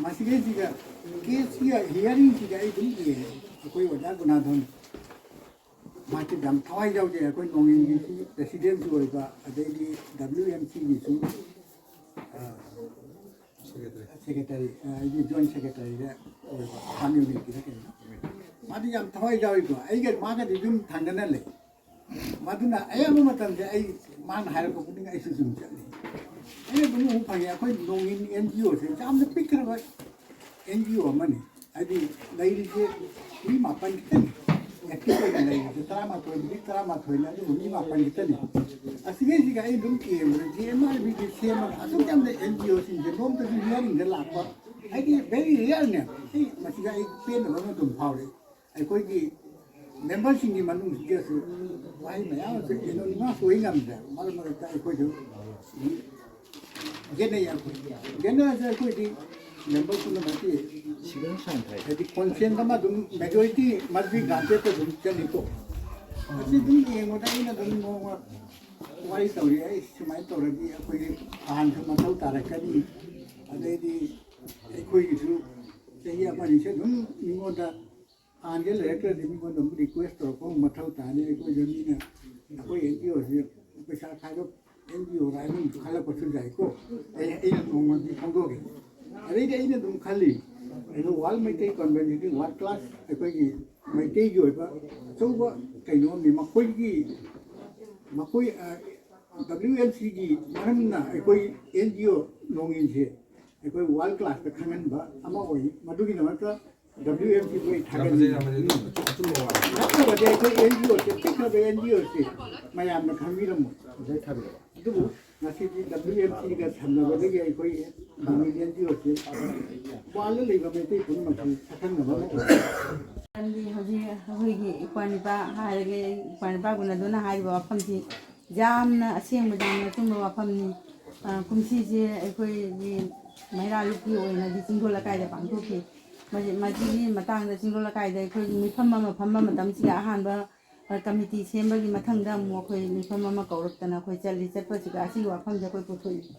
ꯃꯁꯤꯗꯩꯁꯤꯗ ꯀꯦꯁꯁꯤꯒ ꯍꯤꯌꯥꯔꯤꯡꯁꯤꯒ ꯑꯩ ꯑꯗꯨꯝ ꯌꯦꯡꯉꯦ꯫ ꯑꯩꯈꯣꯏ ꯑꯣꯖꯥ ꯒꯨꯅꯥꯙꯣꯟ ꯃꯥꯁꯤ ꯌꯥꯝ ꯊꯋꯥꯏ ꯌꯥꯎꯖꯩ꯫ ꯑꯩꯈꯣꯏ ꯅꯣꯡꯏꯟꯒꯤꯁꯨ ꯄ꯭ꯔꯦꯁꯤꯗꯦꯟꯁꯨ ꯑꯣꯏꯕ, ꯑꯗꯩꯗꯤ ꯗꯕ꯭ꯂꯤꯎ ꯑꯦꯝ ꯁꯤꯒꯤꯁꯨ ꯁꯦꯀ꯭ꯔꯦꯇꯔꯤ, ꯑꯩꯒꯤ ꯖꯣꯏꯟ ꯁꯦꯀ꯭ꯔꯦꯇꯔꯤꯗ ꯑꯣꯏꯕ, ꯐꯥꯝ ꯌꯨꯅꯤꯠꯀꯤꯗ ꯀꯩꯅꯣ꯫ ꯃꯥꯗꯤ ꯌꯥꯝ ꯊꯋꯥꯏ ꯌꯥꯎꯏꯀꯣ꯫ ꯑꯩꯒ ꯃꯥꯒꯗꯤ ꯑꯗꯨꯝ ꯊꯪꯅꯅ ꯂꯩ꯫ ꯃꯗꯨꯅ ꯑꯌꯥꯝꯕ ꯃꯇꯝꯗ ꯑꯩ, ꯃꯥꯅ ꯍꯥꯏꯔꯛꯄ ꯈꯨꯗꯤꯡ ꯑꯩꯁꯨ ꯑꯗꯨꯝ ꯆꯠꯂꯤ꯫ ꯑꯩꯅ ꯑꯗꯨꯝ ꯎꯕ ꯐꯪꯉꯦ, ꯑꯩꯈꯣꯏ ꯅꯣꯡꯏꯟ ꯑꯦꯟ ꯖꯤ ꯑꯣꯁꯦ ꯌꯥꯝꯅ ꯄꯤꯛꯈ꯭ꯔꯕ ꯑꯦꯟ ꯖꯤ ꯑꯣ ꯑꯃꯅꯤ꯫ ꯍꯥꯏꯗꯤ ꯂꯩꯔꯤꯁꯦ ꯃꯤ ꯃꯥꯄꯟ ꯈꯤꯇꯅꯤ꯫ ꯑꯦꯛꯇꯤꯚ ꯑꯣꯏꯅ ꯂꯩꯔꯤꯁꯦ ꯇꯔꯥꯃꯥꯊꯣꯏ, ꯃꯤ ꯇꯔꯥꯃꯥꯊꯣꯏꯅꯤ, ꯑꯗꯨꯕꯨ ꯃꯤ ꯃꯥꯄꯟ ꯈꯤꯇꯅꯤ꯫ ꯑꯁꯤꯒꯩꯁꯤꯒ ꯑꯩ ꯑꯗꯨꯝ ꯌꯦꯡꯕꯗ ꯗꯤ ꯑꯦꯝ ꯑꯥꯔ ꯕꯤꯒꯤ ꯁꯦꯝꯃꯒ ꯑꯁꯨꯛ ꯌꯥꯝꯅ ꯑꯦꯟ ꯖꯤ ꯑꯣꯁꯤꯡꯁꯦ ꯅꯣꯡꯃꯇꯁꯨ ꯍꯤꯌꯥꯔꯤꯡꯗ ꯂꯥꯛꯄ ꯍꯥꯏꯗꯤ ꯚꯦꯔꯤ ꯔꯤꯌꯔꯅꯦ꯫ ꯑꯩ ꯃꯁꯤꯗ ꯑꯩ ꯄꯦꯟꯗꯕ ꯑꯃ ꯑꯗꯨꯝ ꯐꯥꯎꯔꯦ꯫ ꯑꯩꯈꯣꯏꯒꯤ ꯃꯦꯝꯕꯔꯁꯤꯡꯒꯤ ꯃꯅꯨꯡꯁꯤꯗꯁꯨ ꯋꯥꯍꯩ ꯃꯌꯥꯝ ꯑꯃꯁꯨ ꯑꯦꯅꯣꯅꯤꯃꯁ ꯑꯣꯏ ꯉꯝꯗ꯭ꯔꯦ꯫ ꯃꯔꯛ ꯃꯔꯛꯇ ꯑꯩꯈꯣꯏꯁꯨ ꯌꯦꯠꯅꯩ꯫ ꯑꯩꯈꯣꯏ ꯌꯦꯠꯅꯔꯁꯨ ꯑꯩꯈꯣꯏꯗꯤ ꯃꯦꯝꯕꯔ ꯄꯨꯝꯅꯃꯛꯀꯤ ꯁꯤꯒꯅꯦꯆꯔ ꯁꯥꯏꯟ ꯇꯧ꯫ ꯍꯥꯏꯗꯤ ꯀꯣꯟꯁꯦꯟꯁ ꯑꯃ ꯑꯗꯨꯝ ꯃꯦꯖꯣꯔꯤꯇꯤ ꯃꯜꯇꯤ ꯒ꯭ꯔꯥꯟꯇꯦꯠꯇ ꯑꯗꯨꯝ ꯆꯠꯂꯤꯀꯣ꯫ ꯑꯁꯤ ꯑꯗꯨꯝ ꯌꯦꯡꯕꯗ ꯑꯩꯅ ꯑꯗꯨꯝ ꯅꯣꯡꯃ ꯋꯥꯔꯤ ꯇꯧꯔꯤ, ꯑꯩ ꯁꯨꯃꯥꯏꯅ ꯇꯧꯔꯗꯤ ꯑꯩꯈꯣꯏꯒꯤ ꯑꯍꯥꯟꯁꯨ ꯃꯊꯧ ꯇꯥꯔꯛꯀꯅꯤ, ꯑꯗꯩꯗꯤ ꯑꯩꯈꯣꯏꯒꯤꯁꯨ ꯆꯍꯤ ꯑꯃ ꯑꯅꯤꯁꯦ ꯑꯗꯨꯝ ꯃꯤꯉꯣꯟꯗ ꯍꯥꯟꯅꯗꯤ ꯂꯩꯔꯛꯇ꯭ꯔꯗꯤ ꯃꯤꯉꯣꯟꯗ ꯑꯃꯨꯛ ꯔꯤꯀ꯭ꯋꯦꯁ ꯇꯧꯔꯛꯄ ꯑꯃꯨꯛ ꯃꯊꯧ ꯇꯥꯅꯤ꯫ ꯑꯩꯈꯣꯏꯁꯨ ꯃꯤꯅ ꯑꯩꯈꯣꯏ ꯑꯦꯟ ꯖꯤ ꯑꯣꯁꯤ ꯄꯩꯁꯥ ꯈꯥꯏꯗꯣꯛ ꯑꯦꯟ ꯖꯤ ꯑꯣ ꯍꯥꯏꯅ ꯑꯃꯨꯛ ꯈꯜꯂꯛꯄꯁꯨ ꯌꯥꯏꯀꯣ꯫ ꯑꯩ ꯑꯩꯅ ꯅꯣꯡꯃꯗꯤ ꯐꯣꯡꯗꯣꯛꯑꯒꯦ꯫ ꯑꯗꯩꯗꯤ ꯑꯩꯅ ꯑꯗꯨꯝ ꯈꯜꯂꯤ, ꯑꯩꯈꯣꯏ ꯋꯥꯔꯜ ꯃꯩꯇꯩ ꯀꯟꯚꯦꯟꯁꯟꯒꯤ ꯋꯥꯔꯜ ꯀ꯭ꯂꯥꯁ ꯑꯩꯈꯣꯏꯒꯤ ꯃꯩꯇꯩꯒꯤ ꯑꯣꯏꯕ ꯑꯆꯧꯕ ꯀꯩꯅꯣ ꯑꯃꯅꯤ꯫ ꯃꯈꯣꯏꯒꯤ ꯃꯈꯣꯏ ꯗꯕ꯭ꯂꯤꯎ ꯑꯦꯝ ꯁꯤꯒꯤ ꯃꯔꯝꯅ ꯑꯩꯈꯣꯏ ꯑꯦꯟ ꯖꯤ ꯑꯣ ꯅꯣꯡꯏꯟꯁꯦ ꯑꯩꯈꯣꯏ ꯋꯥꯔꯜ ꯀ꯭ꯂꯥꯁꯇ ꯈꯪꯍꯟꯕ ꯑꯃ ꯑꯣꯏ꯫ ꯃꯗꯨꯒꯤꯗꯃꯛꯇ ꯗꯕ꯭ꯂꯤꯎ ꯑꯦꯝ ꯁꯤꯕꯨ ꯑꯩ ꯊꯥꯒꯠꯅꯤꯡꯉꯤ꯫ ꯅꯠꯇ꯭ꯔꯕꯗꯤ ꯑꯩꯈꯣꯏ ꯑꯦꯟ ꯖꯤ ꯑꯣꯁꯦ, ꯄꯤꯛꯈ꯭ꯔꯕ ꯑꯦꯟ ꯖꯤ ꯑꯣꯁꯦ ꯃꯌꯥꯝꯅ ꯈꯪꯕꯤꯔꯝꯃꯣꯏ꯫ ꯑꯗꯨꯕꯨ ꯉꯁꯤꯗꯤ ꯗꯕ꯭ꯂꯤꯎ ꯑꯦꯝ ꯁꯤꯒ ꯁꯝꯅꯕꯗꯒꯤ ꯑꯩꯈꯣꯏ ꯃꯅꯤꯄꯨꯔ ꯑꯦꯟ ꯖꯤ ꯑꯣꯁꯦ ꯋꯥꯔꯜꯗ ꯂꯩꯕ ꯃꯩꯇꯩ ꯄꯨꯝꯅꯃꯛꯀꯤ ꯁꯛꯈꯪꯅꯕ ꯑꯃ ꯑꯣꯏꯔꯦ꯫ ꯃꯔꯝꯗꯤ ꯍꯧꯖꯤꯛ ꯑꯩꯈꯣꯏꯒꯤ ꯏꯄ꯭ꯋꯥ ꯅꯤꯄꯥ ꯍꯥꯏꯔꯒꯦ, ꯏꯄ꯭ꯋꯥ ꯅꯤꯄꯥ ꯒꯨꯅꯗꯣꯅ ꯍꯥꯏꯔꯤꯕ ꯋꯥꯐꯝꯁꯤ ꯌꯥꯝꯅ ꯑꯁꯦꯡꯕ, ꯌꯥꯝꯅ ꯑꯆꯨꯝꯕ ꯋꯥꯐꯝꯅꯤ꯫ ꯑ, ꯀꯨꯝꯁꯤꯁꯦ ꯑꯩꯈꯣꯏꯒꯤ ꯃꯩꯔꯥ ꯂꯨꯞꯀꯤ ꯑꯣꯏꯅꯗꯤ ꯆꯤꯡꯗꯣꯜ ꯂꯩꯀꯥꯏꯗ ꯄꯥꯡꯊꯣꯛꯈꯤ꯫ ꯃꯁꯤ-, ꯃꯁꯤꯒꯤ ꯃꯇꯥꯡꯗ ꯆꯤꯡꯗꯣꯜ ꯂꯩꯀꯥꯏꯗ ꯑꯩꯈꯣꯏꯒꯤ ꯃꯤꯐꯝ ꯑꯃ ꯐꯝꯕ ꯃꯇꯝꯁꯤꯗ ꯑꯍꯥꯟꯕ, ꯑ, ꯀꯃꯤꯇꯤ ꯁꯦꯝꯕꯒꯤ ꯃꯊꯪꯗ ꯑꯃꯨꯛ ꯑꯩꯈꯣꯏ ꯃꯤꯐꯝ ꯑꯃ ꯀꯧꯔꯛꯇꯅ ꯑꯩꯈꯣꯏ ꯆꯠꯂꯤ꯫ ꯆꯠꯄꯁꯤꯗ ꯑꯁꯤꯒꯤ ꯋꯥꯐꯝꯁꯦ ꯑꯩꯈꯣꯏ ꯄꯨꯊꯣꯛꯏ꯫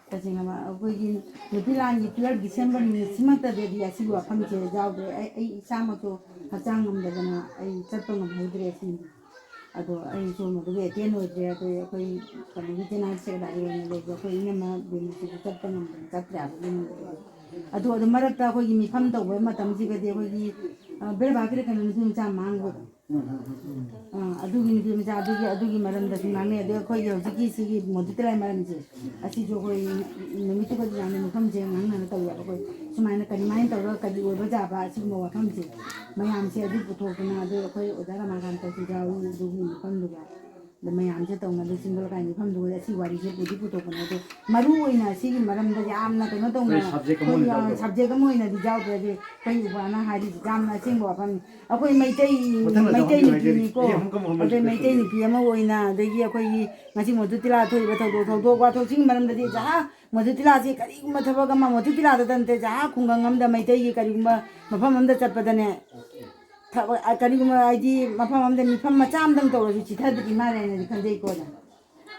ꯇꯁꯦꯡꯅ ꯑꯩꯈꯣꯏꯒꯤ ꯅꯨꯄꯤ ꯂꯥꯟꯒꯤ twelve December ꯅꯨꯃꯤꯠꯁꯤꯃꯛꯇꯗꯗꯤ ꯑꯁꯤꯒꯤ ꯋꯥꯐꯝꯁꯦ ꯌꯥꯎꯗ꯭ꯔꯦ꯫ ꯑꯩ, ꯑꯩ ꯏꯁꯥꯃꯛꯁꯨ ꯍꯛꯆꯥꯡ ꯉꯝꯗꯗꯅ ꯑꯩ ꯆꯠꯄ ꯉꯝꯍꯧꯗ꯭ꯔꯦ ꯑꯁꯤꯅꯤ꯫ ꯑꯗꯣ ꯑꯩꯁꯨ ꯃꯗꯨꯒꯤ ꯑꯦꯇꯦꯟ ꯑꯣꯏꯗ꯭ꯔꯦ꯫ ꯑꯗꯣ ꯑꯩꯈꯣꯏ ꯀꯩꯅꯣꯒꯤ ꯖꯦꯅꯔꯦꯜ ꯁꯦꯀ꯭ꯔꯦꯇꯥꯔꯤ ꯑꯣꯏꯅ ꯂꯩꯕ ꯑꯩꯈꯣꯏ ꯏꯅꯝꯃ ꯕꯤꯃꯁꯤꯁꯨ ꯆꯠꯄ ꯉꯝꯗꯅ ꯆꯠꯇ꯭ꯔꯦ ꯍꯥꯏꯕ ꯌꯨꯝꯗ꯫ ꯑꯗꯣ, ꯑꯗꯣ ꯃꯔꯛꯇ ꯑꯩꯈꯣꯏꯒꯤ ꯃꯤꯐꯝ ꯇꯧꯕ ꯃꯇꯝꯁꯤꯗꯗꯤ ꯑꯩꯈꯣꯏꯒꯤ, ꯑ, ꯕꯦꯔꯕꯥꯀꯤꯔ ꯀꯩꯅꯣ ꯅꯨꯄꯤ ꯃꯆꯥ ꯃꯥꯡꯕꯗꯣ꯫ ꯑ, ꯑꯗꯨꯒꯤ ꯅꯨꯄꯤ ꯃꯆꯥ ꯑꯗꯨꯒꯤ, ꯑꯗꯨꯒꯤ ꯃꯔꯝꯗꯁꯨ ꯉꯥꯡꯅꯩ꯫ ꯑꯗꯣ ꯑꯩꯈꯣꯏꯒꯤ ꯍꯧꯖꯤꯛꯀꯤ ꯁꯤꯒꯤ ꯃꯣꯗꯨꯇꯤꯂꯥꯏ ꯃꯔꯝꯁꯦ, ꯑꯁꯤꯁꯨ ꯑꯩꯈꯣꯏ ꯅꯨꯃꯤꯠꯇꯨꯒꯗꯤ ꯌꯥꯝꯅ ꯃꯐꯝꯁꯦ ꯉꯥꯡꯅꯅ ꯇꯧꯋꯦꯕ꯫ ꯑꯩꯈꯣꯏ ꯁꯨꯃꯥꯏꯅ ꯀꯔꯤꯃꯥꯏꯅ ꯇꯧꯔꯒ ꯀꯔꯤ ꯑꯣꯏꯕ ꯌꯥꯕ ꯑꯁꯤꯒꯨꯝꯕ ꯋꯥꯐꯝꯁꯦ ꯃꯌꯥꯝꯁꯦ ꯑꯗꯨ ꯄꯨꯊꯣꯛꯇꯅ, ꯑꯗꯨ ꯑꯩꯈꯣꯏ ꯑꯣꯖꯥ ꯔꯃꯥꯀꯥꯟꯇꯁꯨ ꯌꯥꯎꯏ ꯑꯗꯨꯒꯤ ꯃꯐꯝꯗꯨꯗ꯫ ꯑꯗ ꯃꯌꯥꯝꯁꯦ ꯇꯧꯅ ꯂꯨꯆꯤꯡꯕ ꯂꯩꯀꯥꯏ ꯃꯤꯐꯝꯗꯨꯗ ꯑꯁꯤ ꯋꯥꯔꯤꯁꯦ ꯄꯨꯗꯤ ꯄꯨꯊꯣꯛꯄꯅꯦ꯫ ꯑꯗꯣ ꯃꯔꯨ ꯑꯣꯏꯅ ꯑꯁꯤꯒꯤ ꯃꯔꯝꯗ ꯌꯥꯝꯅ ꯀꯩꯅꯣ ꯇꯧꯅ ꯑꯩꯈꯣꯏ subject ꯑꯃ ꯑꯣꯏꯅ ꯑꯩꯈꯣꯏ, ꯇꯧꯗꯕ꯫ Subject ꯑꯃ ꯑꯣꯏꯅꯗꯤ ꯌꯥꯎꯗ꯭ꯔꯦ꯫ ꯑꯗꯨ ꯑꯩꯈꯣꯏ ꯏꯄꯥꯅ ꯍꯥꯏꯔꯤꯁꯦ ꯌꯥꯝꯅ ꯑꯁꯦꯡꯕ ꯋꯥꯐꯝꯅꯤ꯫ ꯑꯩꯈꯣꯏ ꯃꯩꯇꯩ, ꯃꯊꯪꯗ ꯃꯩꯇꯩ ꯇꯧꯍꯟꯕꯤꯌꯨ ꯍꯥꯏꯗꯤ ꯅꯨꯄꯤꯅꯤꯀꯣ꯫ ꯑꯩ ꯑꯃꯨꯛꯀ ꯑꯃꯨꯛ ꯑꯗꯩ ꯍꯪꯕꯤꯔꯛꯀꯦ꯫ ꯃꯩꯇꯩ ꯅꯨꯄꯤ ꯑꯃ ꯑꯣꯏꯅ, ꯑꯗꯒꯤ ꯑꯩꯈꯣꯏꯒꯤ ꯉꯁꯤ ꯃꯣꯗꯨ ꯇꯤꯂꯥ ꯊꯣꯛꯏꯕ ꯊꯧꯗꯣꯛ, ꯊꯧꯗꯣꯛ ꯋꯥꯊꯣꯛꯁꯤꯒꯤ ꯃꯔꯝꯗꯗꯤ ꯖꯍꯥ ꯃꯣꯗꯨ ꯇꯤꯂꯥꯁꯤ ꯀꯔꯤꯒꯨꯝꯕ ꯊꯕꯛ ꯑꯃ ꯃꯣꯗꯨ ꯇꯤꯂꯥꯗ ꯅꯠꯇꯦ, ꯖꯍꯥ ꯈꯨꯡꯒꯪ ꯑꯃꯗ ꯃꯩꯇꯩꯒꯤ ꯀꯔꯤꯒꯨꯝꯕ ꯃꯐꯝ ꯑꯃꯗ ꯆꯠꯄꯗꯅꯦ, ꯊꯕꯛ, ꯑ, ꯀꯔꯤꯒꯨꯝꯕ ꯍꯥꯏꯗꯤ ꯃꯐꯝ ꯑꯃꯗ ꯃꯤꯐꯝ ꯃꯆꯥ ꯑꯃꯗꯪ ꯇꯧꯔꯁꯨ ꯆꯤꯊꯗ꯭ꯔꯤ ꯃꯥꯜꯂꯦ ꯍꯥꯏꯅꯗꯤ ꯈꯟꯖꯩꯀꯣ ꯑꯣꯖꯥ꯫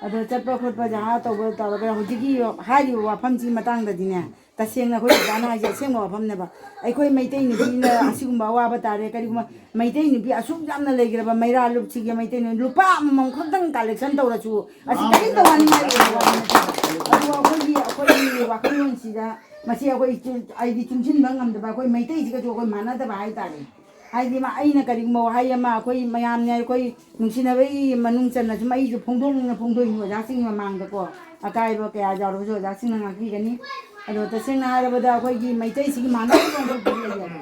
ꯑꯗꯣ ꯆꯠꯄ ꯈꯣꯠꯄ ꯖꯍꯥ ꯇꯧꯕ ꯇꯧꯔꯒ ꯍꯧꯖꯤꯛꯀꯤ ꯍꯥꯏꯔꯤꯕ ꯋꯥꯐꯝꯁꯤꯒꯤ ꯃꯇꯥꯡꯗꯗꯤꯅꯦ, ꯇꯁꯦꯡꯅ ꯑꯩꯈꯣꯏ ꯑꯣꯖꯥꯅ ꯍꯥꯏꯁꯦ ꯑꯁꯦꯡꯕ ꯋꯥꯐꯝꯅꯦꯕ꯫ ꯑꯩꯈꯣꯏ ꯃꯩꯇꯩ ꯅꯨꯄꯤꯅ ꯑꯁꯤꯒꯨꯝꯕ ꯑꯋꯥꯕ ꯇꯥꯔꯦ, ꯀꯔꯤꯒꯨꯝꯕ ꯃꯩꯇꯩ ꯅꯨꯄꯤ ꯑꯁꯨꯛ ꯌꯥꯝꯅ ꯂꯩꯈ꯭ꯔꯕ ꯃꯩꯔꯥ ꯂꯨꯞꯁꯤꯒꯤ ꯃꯩꯇꯩ ꯅꯨꯄꯤ ꯂꯨꯄꯥ ꯑꯃꯃꯝ ꯈꯛꯇꯪ collection ꯇꯧꯔꯁꯨ ꯑꯁꯤ ꯀꯔꯤꯝꯇ ꯋꯥꯅꯤꯡꯉꯥꯏ ꯑꯣꯏꯕ ꯋꯥꯔꯤ ꯅꯠꯇꯦ꯫ ꯑꯗꯨꯒ ꯑꯩꯈꯣꯏꯒꯤ, ꯑꯩꯈꯣꯏꯒꯤ ꯋꯥꯈꯜꯂꯣꯟꯁꯤꯗ ꯃꯁꯤ ꯑꯩꯈꯣꯏ ꯆꯨ-, ꯑꯩꯗꯤ ꯆꯨꯡꯁꯤꯟꯕ ꯉꯝꯗꯕ, ꯑꯩꯈꯣꯏ ꯃꯩꯇꯩꯁꯤꯒꯁꯨ ꯑꯩꯈꯣꯏ ꯃꯥꯟꯅꯗꯕ ꯍꯥꯏꯇꯥꯔꯦ꯫ ꯍꯥꯏꯗꯤ ꯃꯥ-, ꯑꯩꯅ ꯀꯔꯤꯒꯨꯝꯕ ꯋꯥꯍꯩ ꯑꯃ ꯑꯩꯈꯣꯏ ꯃꯌꯥꯝꯅ ꯑꯩꯈꯣꯏ ꯅꯨꯡꯁꯤꯅꯕꯒꯤ ꯃꯅꯨꯡ ꯆꯟꯅ ꯁꯨꯝ ꯑꯩꯁꯨ ꯐꯣꯡꯗꯣꯛꯅꯤꯡꯅ ꯐꯣꯡꯗꯣꯛꯏꯅꯤ꯫ ꯑꯣꯖꯥꯁꯤꯡꯒꯤ ꯃꯃꯥꯡꯗꯀꯣ ꯑꯀꯥꯏꯕ ꯀꯌꯥ ꯌꯥꯎꯔꯕꯁꯨ ꯑꯣꯖꯥꯁꯤꯡꯅ ꯉꯥꯛꯄꯤꯒꯅꯤ꯫ ꯑꯗꯣ ꯇꯁꯦꯡꯅ ꯍꯥꯏꯔꯕꯗ ꯑꯩꯈꯣꯏꯒꯤ ꯃꯩꯇꯩꯁꯤꯒꯤ ꯃꯥꯟꯅꯗꯕ ꯑꯃꯈꯛꯇꯤ ꯂꯩꯌꯦꯕ꯫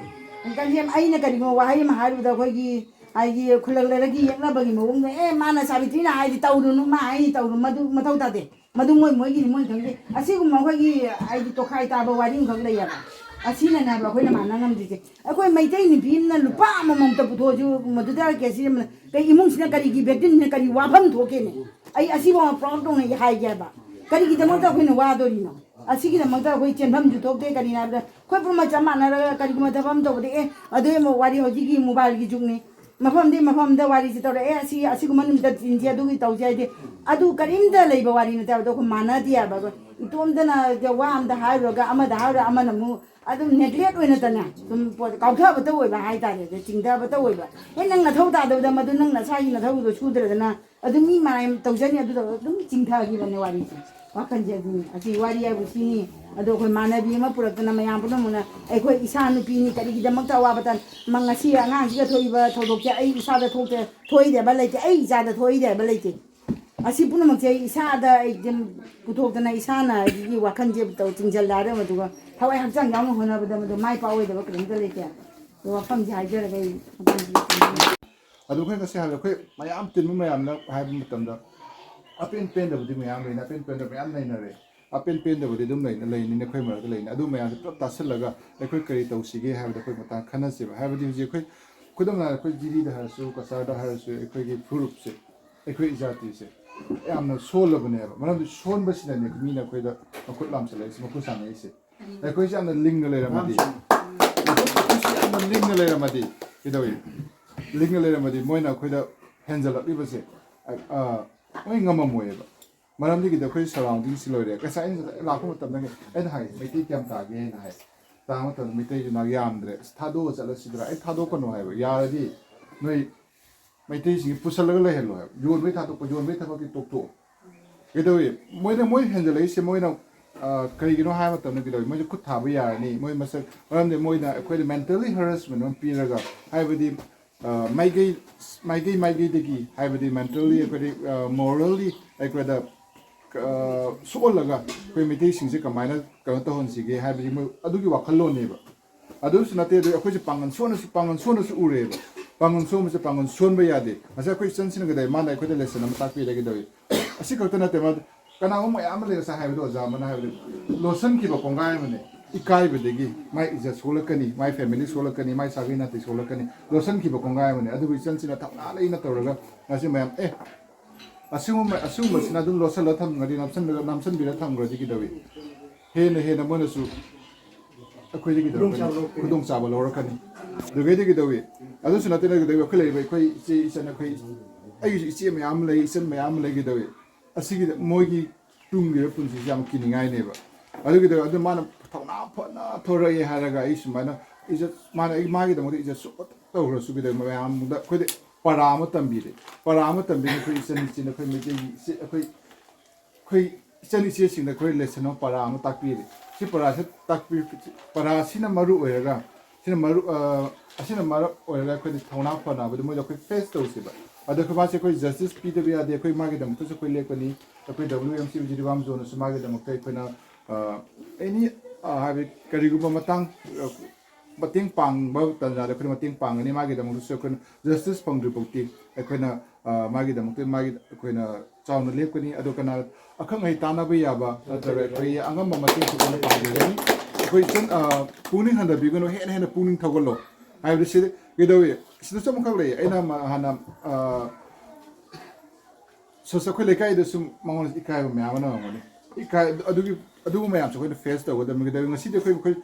ꯀꯟꯖꯦꯝ, ꯑꯩꯅ ꯀꯔꯤꯒꯨꯝꯕ ꯋꯥꯍꯩ ꯑꯃ ꯍꯥꯏꯔꯨꯕꯗ ꯑꯩꯈꯣꯏꯒꯤ ꯍꯥꯏꯗꯤ ꯈꯨꯜꯂꯛꯂꯔꯒꯤ ꯌꯦꯛꯅꯕꯒꯤ ꯃꯑꯣꯡꯗ, "ꯑꯦ, ꯃꯥꯅ ꯁꯥꯕꯤꯇ꯭ꯔꯤꯅ ꯍꯥꯏꯗꯤ ꯇꯧꯔꯨꯅꯨ, ꯃꯥ ꯍꯥꯏꯗꯤ ꯇꯧꯔꯨꯅꯨ", ꯃꯗꯨ ꯃꯊꯧ ꯇꯥꯗꯦ꯫ ꯃꯗꯨ ꯃꯣꯏ ꯃꯣꯏꯒꯤꯅꯤ, ꯃꯣꯏ ꯈꯪꯗꯦ꯫ ꯑꯁꯤꯒꯨꯝꯕ ꯑꯩꯈꯣꯏꯒꯤ ꯍꯥꯏꯗꯤ ꯇꯣꯈꯥꯏ ꯇꯥꯕ ꯋꯥꯔꯤ ꯑꯃꯈꯛ ꯂꯩꯌꯦꯕ꯫ ꯑꯁꯤꯅꯅꯦꯕ ꯑꯩꯈꯣꯏꯅ ꯃꯥꯟꯅ ꯉꯝꯗ꯭ꯔꯤꯁꯦ꯫ ꯑꯩꯈꯣꯏ ꯃꯩꯇꯩ ꯅꯨꯄꯤ ꯑꯃꯅ ꯂꯨꯄꯥ ꯑꯃꯃꯝꯇ ꯄꯨꯊꯣꯛꯑꯁꯨ, ꯃꯗꯨꯗ ꯀꯦ ꯁꯤ ꯑꯃꯅ ꯀꯩ ꯏꯃꯨꯡꯁꯤꯅ ꯀꯔꯤꯒꯤ ꯕꯦꯇꯤꯟꯁꯤꯅ ꯀꯔꯤ ꯋꯥꯐꯝ ꯊꯣꯛꯀꯦꯅꯦ? ꯑꯩ ꯑꯁꯤꯐꯥꯎ ꯄ꯭ꯔꯥꯎꯗ ꯇꯧꯅ ꯑꯩ ꯍꯥꯏꯒꯦ ꯍꯥꯏꯕ꯫ ꯀꯔꯤꯒꯤꯗꯃꯛꯇ ꯑꯩꯈꯣꯏꯅ ꯋꯥꯗꯣꯔꯤꯅꯣ? ꯑꯁꯤꯒꯤꯗꯃꯛꯇ ꯑꯩꯈꯣꯏ ꯆꯦꯟꯐꯝꯁꯨ ꯊꯣꯛꯇꯦ꯫ ꯀꯔꯤꯅꯣ ꯍꯥꯏꯕꯗ ꯑꯩꯈꯣꯏ ꯄꯨꯝꯅꯃꯛ ꯆꯞ ꯃꯥꯟꯅꯔꯒ ꯀꯔꯤꯒꯨꯝꯕ ꯊꯕꯛ ꯑꯃ ꯇꯧꯕꯗ, ꯑꯦ, ꯑꯗꯨ ꯑꯃꯨꯛ ꯋꯥꯔꯤ ꯍꯧꯖꯤꯛꯀꯤ ꯃꯣꯕꯥꯏꯜꯒꯤ ꯖꯨꯒꯅꯤ꯫ ꯃꯐꯝꯗꯤ ꯃꯐꯝꯗ ꯋꯥꯔꯤꯁꯦ ꯇꯧꯔꯛꯑꯦ, ꯑꯁꯤ ꯑꯁꯤꯒꯨꯝꯕ ꯅꯨꯃꯤꯠꯇ ꯆꯤꯟꯁꯤ ꯑꯗꯨꯒꯤ ꯇꯧꯁꯤ ꯍꯥꯏꯗꯤ ꯑꯗꯨ ꯀꯔꯤꯝꯇ ꯂꯩꯕ ꯋꯥꯔꯤ ꯅꯠꯇꯦ ꯍꯥꯏꯕꯗꯣ ꯑꯩꯈꯣꯏ ꯃꯥꯟꯅꯗꯦ ꯍꯥꯏꯕ꯫ ꯑꯩꯈꯣꯏ ꯏꯇꯣꯝꯇꯅ ꯋꯥ ꯑꯝꯗ ꯍꯥꯏꯔꯨꯔꯒ ꯑꯃꯗ ꯍꯥꯏꯔꯨꯔ ꯑꯃꯅ ꯑꯃꯨꯛ ꯑꯗꯨꯝ ꯅꯦꯒ꯭ꯂꯦꯛ ꯑꯣꯏꯅꯇꯅꯦ ꯁꯨꯝ ꯄꯣꯠ ꯀꯥꯎꯊꯕꯇ ꯑꯣꯏꯕ ꯍꯥꯏꯇꯥꯔꯦ, ꯑꯗ ꯆꯤꯡꯊꯕꯇ ꯑꯣꯏꯕ꯫ ꯑꯦ, ꯅꯪ ꯅꯊꯧ ꯇꯥꯗꯕꯗ ꯃꯗꯨ ꯅꯪ ꯅꯁꯥꯒꯤ ꯅꯊꯧꯗꯣ ꯁꯨꯗ꯭ꯔꯒꯅ ꯑꯗꯨ ꯃꯤ ꯃꯔꯥꯏ ꯇꯧꯖꯅꯤ, ꯑꯗꯨꯗ ꯑꯗꯨꯝ ꯆꯤꯡꯊꯈꯤꯕꯅꯦ ꯋꯥꯔꯤꯁꯦ꯫ ꯋꯥꯈꯜꯁꯦ ꯑꯗꯨꯅꯤ꯫ ꯑꯁꯤ ꯋꯥꯔꯤ ꯍꯥꯏꯕꯨ ꯁꯤꯅꯤ꯫ ꯑꯗꯣ ꯑꯩꯈꯣꯏ ꯃꯥꯟꯅꯕꯤ ꯑꯃ ꯄꯨꯔꯛꯇꯅ ꯃꯌꯥꯝ ꯄꯨꯝꯅꯃꯛꯅ ꯑꯩꯈꯣꯏ ꯏꯁꯥ ꯅꯨꯄꯤꯅꯤ, ꯀꯔꯤꯒꯤꯗꯃꯛꯇ ꯑꯋꯥꯕ ꯇꯟ-, ꯃ-, ꯉꯁꯤ ꯑꯉꯥꯡꯁꯤꯒ ꯊꯣꯛꯏꯕ ꯊꯧꯗꯣꯛꯁꯦ ꯑꯩ ꯏꯁꯥꯗ ꯊꯣꯛꯇꯦ, ꯊꯣꯛꯏꯗꯦꯕ ꯂꯩꯇꯦ, ꯑꯩ ꯏꯆꯥꯗ ꯊꯣꯛꯏꯗꯦꯕ ꯂꯩꯇꯦ꯫ ꯑꯁꯤ ꯄꯨꯝꯅꯃꯛꯁꯦ ꯑꯩ ꯏꯁꯥꯗ ꯑꯩ ꯑꯗꯨꯝ ꯄꯨꯊꯣꯛꯇꯅ ꯏꯁꯥꯅ ꯑꯩꯒꯤ ꯋꯥꯈꯜꯁꯦ ꯇꯧ-, ꯆꯤꯡꯁꯤꯜꯂꯦ ꯍꯥꯏꯔ ꯃꯗꯨꯒ ꯊꯋꯥꯏ ꯍꯛꯆꯥꯡ ꯌꯥꯎꯅ ꯍꯣꯠꯅꯕꯗ ꯃꯗꯨ ꯃꯥꯏ ꯄꯥꯛꯑꯣꯏꯗꯕ ꯀꯔꯤꯝꯇ ꯂꯩꯇꯦ꯫ ꯑꯗꯣ ꯋꯥꯐꯝꯁꯦ ꯍꯥꯏꯖꯔꯒ ꯑꯩ ꯃꯇꯥꯡꯁꯤꯗ ꯊꯝꯖꯔꯒꯦ꯫ ꯑꯗꯨ ꯑꯩꯈꯣꯏ ꯉꯁꯤ ꯍꯥꯏꯕꯗ ꯑꯩꯈꯣꯏ ꯃꯌꯥꯝ ꯇꯤꯟꯕ ꯃꯌꯥꯝꯅ ꯍꯥꯏꯕ ꯃꯇꯝꯗ ꯑꯄꯦꯟ ꯄꯦꯟꯗꯕꯗꯤ ꯃꯌꯥꯝ ꯂꯩꯅ, ꯑꯄꯦꯟ ꯄꯦꯟꯗꯕ ꯃꯌꯥꯝ ꯂꯩꯅꯔꯦ꯫ ꯑꯄꯦꯟ ꯄꯦꯟꯗꯕꯗꯤ ꯑꯗꯨꯝ ꯂꯩꯅ, ꯂꯩꯅꯤꯅ ꯑꯩꯈꯣꯏ ꯃꯔꯛꯇ ꯂꯩꯅꯤ꯫ ꯑꯗꯨ ꯃꯌꯥꯝꯁꯦ ꯄꯨꯂꯞ ꯇꯥꯁꯤꯜꯂꯒ ꯑꯩꯈꯣꯏ ꯀꯔꯤ ꯇꯧꯁꯤꯒꯦ ꯍꯥꯏꯕꯗ ꯑꯩꯈꯣꯏ ꯃꯇꯥꯡ ꯈꯟꯅꯁꯦꯕ꯫ ꯍꯥꯏꯕꯗꯤ ꯍꯧꯖꯤꯛ ꯑꯩꯈꯣꯏ ꯈꯨꯗꯝ ꯑꯣꯏꯅ ꯑꯩꯈꯣꯏ ꯖꯤꯔꯤꯗ ꯍꯥꯏꯔꯁꯨ, ꯀꯆꯥꯔꯗ ꯍꯥꯏꯔꯁꯨ, ꯑꯩꯈꯣꯏꯒꯤ ꯐꯨꯔꯨꯞꯁꯦ, ꯑꯩꯈꯣꯏ ꯏꯖꯥꯇꯤꯁꯦ ꯌꯥꯝꯅ ꯁꯣꯜꯂꯕꯅꯦꯕ꯫ ꯃꯔꯝꯗꯤ ꯁꯣꯟꯕꯁꯤꯅꯅꯦ ꯃꯤꯅ ꯑꯩꯈꯣꯏꯗ ꯃꯈꯨꯠ ꯂꯥꯝꯁꯤꯜꯂꯛꯏꯁꯦ, ꯃꯈꯨꯠ ꯁꯥꯟꯅꯛꯏꯁꯦ꯫ ꯑꯩꯈꯣꯏꯁꯦ ꯌꯥꯝꯅ ꯂꯤꯡꯅ ꯂꯩꯔꯝꯃꯗꯤ, ꯑꯩꯈꯣꯏꯁꯦ ꯌꯥꯝꯅ ꯂꯤꯡꯅ ꯂꯩꯔꯝꯃꯗꯤ ꯀꯩꯗꯧꯏ? ꯂꯤꯡꯅ ꯂꯩꯔꯝꯃꯗꯤ ꯃꯣꯏꯅ ꯑꯩꯈꯣꯏꯗ ꯍꯦꯟꯖꯜꯂꯛꯂꯤꯕꯁꯦ, ꯑ, ꯃꯣꯏ ꯉꯝꯃꯝꯃꯣꯏꯌꯦꯕ꯫ ꯃꯔꯝꯗꯤ ꯀꯩꯗꯧ, ꯑꯩꯈꯣꯏ ꯁꯔꯥꯎꯟꯗꯤꯡꯁꯤ ꯂꯣꯏꯔꯦ꯫ ꯉꯁꯥꯏ ꯑꯩꯅ ꯂꯥꯛꯄ ꯃꯇꯝꯗ ꯑꯩꯅ ꯍꯥꯏ, "ꯃꯩꯇꯩ ꯀꯌꯥꯝ ꯇꯥꯒꯦ?" ꯍꯥꯏꯅ ꯍꯥꯏ꯫ ꯇꯥꯕ ꯃꯇꯝꯗ ꯃꯩꯇꯩꯁꯨ ꯅꯥ ꯌꯥꯝꯗ꯭ꯔꯦ꯫ "ꯑꯁ, ꯊꯥꯗꯣꯛꯑ ꯆꯠꯂꯁꯤꯗ꯭ꯔꯥ?" ꯑꯩ, "ꯊꯥꯗꯣꯛꯀꯅꯨ" ꯍꯥꯏꯕ꯫ "ꯌꯥꯔꯗꯤ ꯅꯣꯏ ꯃꯩꯇꯩꯁꯤꯡꯁꯤ ꯄꯨꯁꯜꯂꯒ ꯂꯩꯍꯜꯂꯣ" ꯍꯥꯏꯕ꯫ "ꯌꯣꯟꯕꯩ ꯊꯥꯗꯣꯛꯄ, ꯌꯣꯟꯕꯩ ꯊꯕꯛꯇꯤ ꯇꯣꯛꯊꯣꯛꯑꯣ"꯫ ꯀꯩꯗꯧꯏ? ꯃꯣꯏꯅ, ꯃꯣꯏ ꯍꯦꯟꯖꯜꯂꯛꯏꯁꯦ, ꯃꯣꯏꯅ, ꯑ, ꯀꯔꯤꯒꯤꯅꯣ ꯍꯥꯏꯕ ꯃꯇꯝꯗ ꯀꯩꯗꯧꯏ? ꯃꯣꯏꯁꯦ ꯈꯨꯠ ꯊꯥꯕ ꯌꯥꯔꯅꯤ꯫ ꯃꯣꯏ ꯃꯁꯛ, ꯃꯔꯝꯗꯤ ꯃꯣꯏꯅ ꯑꯩꯈꯣꯏꯗ mentally harassment ꯑꯃ ꯄꯤꯔꯒ, ꯍꯥꯏꯕꯗꯤ, ꯑ, ꯃꯥꯏꯀꯩ, ꯃꯥꯏꯀꯩ ꯃꯥꯏꯀꯩꯗꯒꯤ, ꯍꯥꯏꯕꯗꯤ mentally ꯑꯩꯈꯣꯏꯗꯤ, ꯑ, morally ꯑꯩꯈꯣꯏꯗ, ꯑ, ꯁꯣꯛꯍꯜꯂꯒ ꯑꯩꯈꯣꯏ ꯃꯩꯇꯩꯁꯤꯡꯁꯦ ꯀꯃꯥꯏꯅ ꯀꯩꯅꯣ ꯇꯧꯍꯟꯁꯤꯒꯦ ꯍꯥꯏꯕꯒꯤ ꯃꯣꯏ ꯑꯗꯨꯒꯤ ꯋꯥꯈꯜꯂꯣꯟꯅꯦꯕ꯫ ꯑꯗꯨꯁꯨ ꯅꯠꯇꯦ, ꯑꯗꯨ ꯑꯩꯈꯣꯏꯁꯦ ꯄꯥꯡꯒꯜ ꯁꯣꯟꯅꯁꯨ, ꯄꯥꯡꯒꯜ ꯁꯣꯟꯅꯁꯨ ꯎꯔꯦꯕ꯫ ꯄꯥꯡꯒꯜ ꯁꯣꯟꯕꯁꯦ, ꯄꯥꯡꯒꯜ ꯁꯣꯟꯕ ꯌꯥꯗꯦ꯫ ꯉꯁꯥꯏ ꯑꯩꯈꯣꯏ ꯏꯆꯟꯁꯤꯅ ꯀꯩꯗꯧꯋꯤ? ꯃꯥꯅ ꯑꯩꯈꯣꯏꯗ ꯂꯦꯁꯟ ꯑꯃ ꯇꯥꯛꯄꯤꯔꯒꯦ ꯇꯧꯋꯤ꯫ ꯑꯁꯤ ꯈꯛꯇ ꯅꯠꯇꯦ, ꯃꯥ ꯀꯅꯥꯒꯨꯝꯕ ꯃꯌꯥꯝ ꯑꯃ ꯂꯩ꯫ ꯉꯁꯥꯏ ꯍꯥꯏꯕꯗꯣ, ꯑꯣꯖꯥ ꯑꯃꯅ ꯍꯥꯏꯕꯗꯣ, ꯂꯣꯠꯁꯤꯟꯈꯤꯕ ꯀꯣꯡꯒꯥꯏ ꯑꯃꯅꯦ꯫ ꯏꯀꯥꯏꯕꯗꯒꯤ ꯃꯥꯏ ꯏꯖꯠ ꯁꯣꯛꯂꯛꯀꯅꯤ, ꯃꯥꯏ ꯐꯦꯃꯤꯂꯤ ꯁꯣꯛꯂꯛꯀꯅꯤ, ꯃꯥꯏ ꯁꯥꯒꯩ ꯅꯥꯇꯩ ꯁꯣꯛꯂꯛꯀꯅꯤ꯫ ꯂꯣꯠꯁꯤꯟꯈꯤꯕ ꯀꯣꯡꯒꯥꯏ ꯑꯃꯅꯦ꯫ ꯑꯗꯨꯕꯨ ꯏꯆꯟꯁꯤꯅ ꯊꯧꯅꯥ ꯂꯩꯅ ꯇꯧꯔꯒ ꯉꯁꯤ ꯃꯌꯥꯝ, ꯑꯦ, ꯑꯁꯤꯒꯨꯝꯕ, ꯑꯁꯤꯒꯨꯝꯕꯁꯤꯅ ꯑꯗꯨꯝ ꯂꯣꯠꯁꯤꯜꯂ ꯊꯝꯈ꯭ꯔꯗꯤ, ꯅꯝꯁꯤꯟꯕꯤꯔ, ꯅꯝꯁꯤꯟꯕꯤꯔ ꯊꯝꯈ꯭ꯔꯗꯤ ꯀꯩꯗꯧꯏ? ꯍꯦꯟꯅ ꯍꯦꯟꯅ ꯃꯣꯏꯅꯁꯨ ꯑꯩꯈꯣꯏꯗꯒꯤ ꯈꯨꯗꯣꯡꯆꯥꯕ ꯂꯧꯔꯛꯀꯅꯤ꯫ ꯑꯗꯨꯒꯩꯗꯤ ꯀꯩꯗꯧꯏ? ꯑꯗꯨꯁꯨ ꯅꯠꯇꯅ ꯀꯩꯗꯧꯏ? ꯑꯩꯈꯣꯏ ꯂꯩꯔꯤꯕ ꯑꯩꯈꯣꯏ ꯏꯆꯦ ꯏꯆꯟ, ꯑꯩꯈꯣꯏ, ꯑꯩꯒꯤꯁꯨ ꯏꯆꯦ ꯃꯌꯥꯝ ꯑꯃ ꯂꯩ, ꯏꯆꯟ ꯃꯌꯥꯝ ꯑꯃ ꯂꯩ꯫ ꯀꯩꯗꯧꯏ? ꯑꯁꯤꯒꯤꯗ ꯃꯣꯏꯒꯤ ꯇꯨꯡꯒꯤ ꯄꯨꯟꯁꯤꯁꯤ ꯌꯥꯝ ꯀꯤꯅꯤꯡꯉꯥꯏꯅꯦꯕ꯫ ꯑꯗꯨꯒꯤꯗ ꯑꯗꯨ ꯃꯥꯅ ꯊꯧꯅꯥ ꯐꯅ ꯊꯣꯔꯛꯑꯦ ꯍꯥꯏꯔꯒ ꯑꯩ ꯁꯨꯃꯥꯏꯅ ꯏꯖꯠ, ꯃꯥꯅ ꯑꯩ ꯃꯥꯒꯤꯗꯃꯛꯇ ꯏꯖꯠ ꯁꯣꯛꯄ ꯇꯧꯈ꯭ꯔꯁꯨ ꯀꯩꯗꯧ, ꯃꯌꯥꯝꯗ ꯑꯩꯈꯣꯏꯗ ꯄꯔꯥ ꯑꯃ ꯇꯝꯕꯤꯔꯦ꯫ ꯄꯔꯥ ꯑꯃ ꯇꯝꯕꯤꯔꯦ ꯑꯩꯈꯣꯏ ꯏꯆꯟ ꯏꯆꯦꯅ, ꯑꯩꯈꯣꯏ ꯃꯩꯇꯩꯒꯤ ꯏꯆꯦ, ꯑꯩꯈꯣꯏ, ꯑꯩꯈꯣꯏ ꯏꯆꯟ ꯏꯆꯦꯁꯤꯡꯗ ꯑꯩꯈꯣꯏ ꯂꯦꯁꯟ ꯑꯃ, ꯄꯔꯥ ꯑꯃ ꯇꯥꯛꯄꯤꯔꯦ꯫ ꯁꯤ ꯄꯔꯥꯁꯤ ꯇꯥꯛꯄꯤ, ꯄꯔꯥꯁꯤꯅ ꯃꯔꯨ ꯑꯣꯏꯔꯒ, ꯁꯤꯅ ꯃꯔꯨ, ꯑ, ꯑꯁꯤꯅ ꯃꯔꯝ ꯑꯣꯏꯔꯒ ꯑꯩꯈꯣꯏꯗ ꯊꯧꯅꯥ ꯐꯅꯕꯗ ꯃꯣꯏꯗ ꯑꯩꯈꯣꯏ ꯐꯦꯁ ꯇꯧꯁꯦꯕ꯫ ꯑꯗꯣ ꯑꯩꯈꯣꯏ ꯃꯥꯁꯦ ꯑꯩꯈꯣꯏ ꯖꯁꯇꯤꯁ ꯄꯤꯗꯕ ꯌꯥꯗꯦ, ꯑꯩꯈꯣꯏ ꯃꯥꯒꯤꯗꯃꯛꯇꯁꯨ ꯑꯩꯈꯣꯏ ꯂꯦꯞꯀꯅꯤ꯫ ꯑꯩꯈꯣꯏ W M C ꯖꯤꯔꯤꯕꯥꯝ ꯖꯣꯟꯅꯁꯨ ꯃꯥꯒꯤꯗꯃꯛꯇ ꯑꯩꯈꯣꯏꯅ, ꯑ, ꯑꯦꯅꯤ, ꯑ, ꯍꯥꯏꯕꯗꯤ ꯀꯔꯤꯒꯨꯝꯕ ꯃꯇꯥꯡ, ꯑ, ꯃꯇꯦꯡ ꯄꯥꯡꯕ ꯇꯟꯖꯥꯗ ꯑꯩꯈꯣꯏꯅ ꯃꯇꯦꯡ ꯄꯥꯡꯒꯅꯤ꯫ ꯃꯥꯒꯤꯗꯃꯛꯇꯁꯨ ꯑꯩꯈꯣꯏꯅ ꯖꯁꯇꯤꯁ ꯐꯪꯗ꯭ꯔꯤ ꯐꯥꯎꯗꯤ ꯑꯩꯈꯣꯏꯅ, ꯑ, ꯃꯥꯒꯤꯗꯃꯛꯇ ꯃꯥꯒꯤ ꯑꯩꯈꯣꯏꯅ ꯆꯥꯎꯅ ꯂꯦꯞꯀꯅꯤ꯫ ꯑꯗꯣ ꯀꯅꯥ ꯑꯈꯪ ꯑꯍꯩ ꯇꯥꯟꯅꯕ ꯌꯥꯕ ꯅꯠꯇ꯭ꯔꯒ ꯑꯩꯈꯣꯏ ꯑꯉꯝꯕ ꯃꯇꯦꯡꯁꯨ ꯑꯩꯈꯣꯏꯅ ꯄꯥꯡꯖꯒꯅꯤ꯫ ꯑꯩꯈꯣꯏ ꯏꯆꯟ, ꯑ, ꯄꯨꯛꯅꯤꯡ ꯍꯟꯊꯕꯤꯒꯅꯨ, ꯍꯦꯟꯅ ꯍꯦꯟꯅ ꯄꯨꯛꯅꯤꯡ ꯊꯧꯒꯠꯂꯣ꯫ ꯍꯥꯏꯕꯗꯤ ꯁꯤꯗ ꯀꯩꯗꯧꯏ? ꯁꯤꯗꯁꯨ ꯑꯃꯈꯛ ꯂꯩ꯫ ꯑꯩꯅ ꯃ-, ꯍꯥꯟꯅ, ꯑ, ꯁꯣꯁ ꯑꯩꯈꯣꯏ ꯂꯩꯀꯥꯏꯗꯁꯨ ꯃꯉꯣꯟꯗ ꯏꯀꯥꯏꯕ ꯃꯌꯥꯝ ꯑꯃ ꯅꯪꯉꯝꯒꯅꯤ꯫ ꯏꯀꯥꯏ, ꯑꯗꯨꯒꯤ, ꯑꯗꯨꯒꯨꯝꯕ ꯃꯌꯥꯝꯁꯨ ꯑꯩꯈꯣꯏꯅ ꯐꯦꯁ ꯇꯧꯒꯗꯕꯅꯤ꯫ ꯀꯩꯗꯧꯏ? ꯉꯁꯤꯗꯤ ꯑꯩꯈꯣꯏ, ꯑꯩꯈꯣꯏ